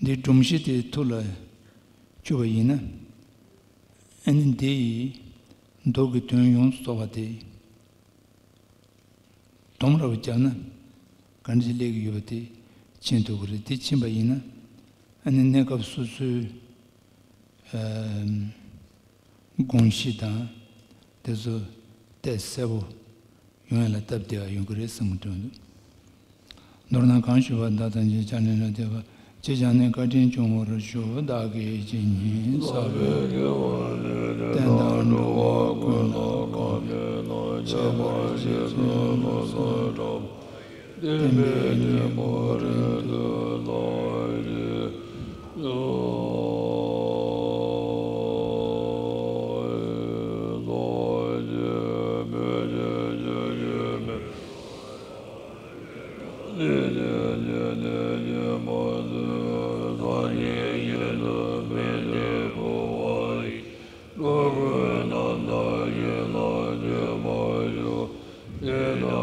འདིའི་སྒྲོམ་གཞི་དེ་ཐུགས་ལ་ཆུད་པ་ཡིན་ན། ཨ་ནི་འདི་ཡི་མདོ་གི་དོན་ཡོངས་སུ་རྫོགས་པ་དེ་སྡོམ་ར་བ་བརྒྱབ་ན་ག་འདྲ་ཞིག་སླེབས་ཀྱི་ཡོད་པ་དེ་མཁྱེན་ཐུབ་ཀྱི་རེད། དེ་མཁྱེན་པ་ཡིན་ན་ཨ་ནི་གནས་སྐབས་སོ་སོའི། ཨ། དགོངས་གཞི་དང་དེ་ཚོ་གཏད་གསལ་པོ་ཡོང་ཡ་ལ་སྟབས་བདེ་བ་ཡོང་གི་རེད་བསམ་གྱི་འདུག་མདོར་ན་གང་ཞུས་པ་དག་དང་རྗེས་ཆ་ནས་ལ་དད་པ། ཅེས་བྱ་ནས་བཀའ་དྲིན་སྐྱོང་བར་ཞུ། བདག་གིས་ཇི་སྙེད་བསགས་པའི་བསྟན་དང་འགྲོ་བ་ཀུན་ལ་གང་ཁྱད་པར་ཅན་ཚུལ་བསམ་དགྲ་བཅོམ་པའི་གཉེན་པོ་རིང་དུ་བརྟན་པའི་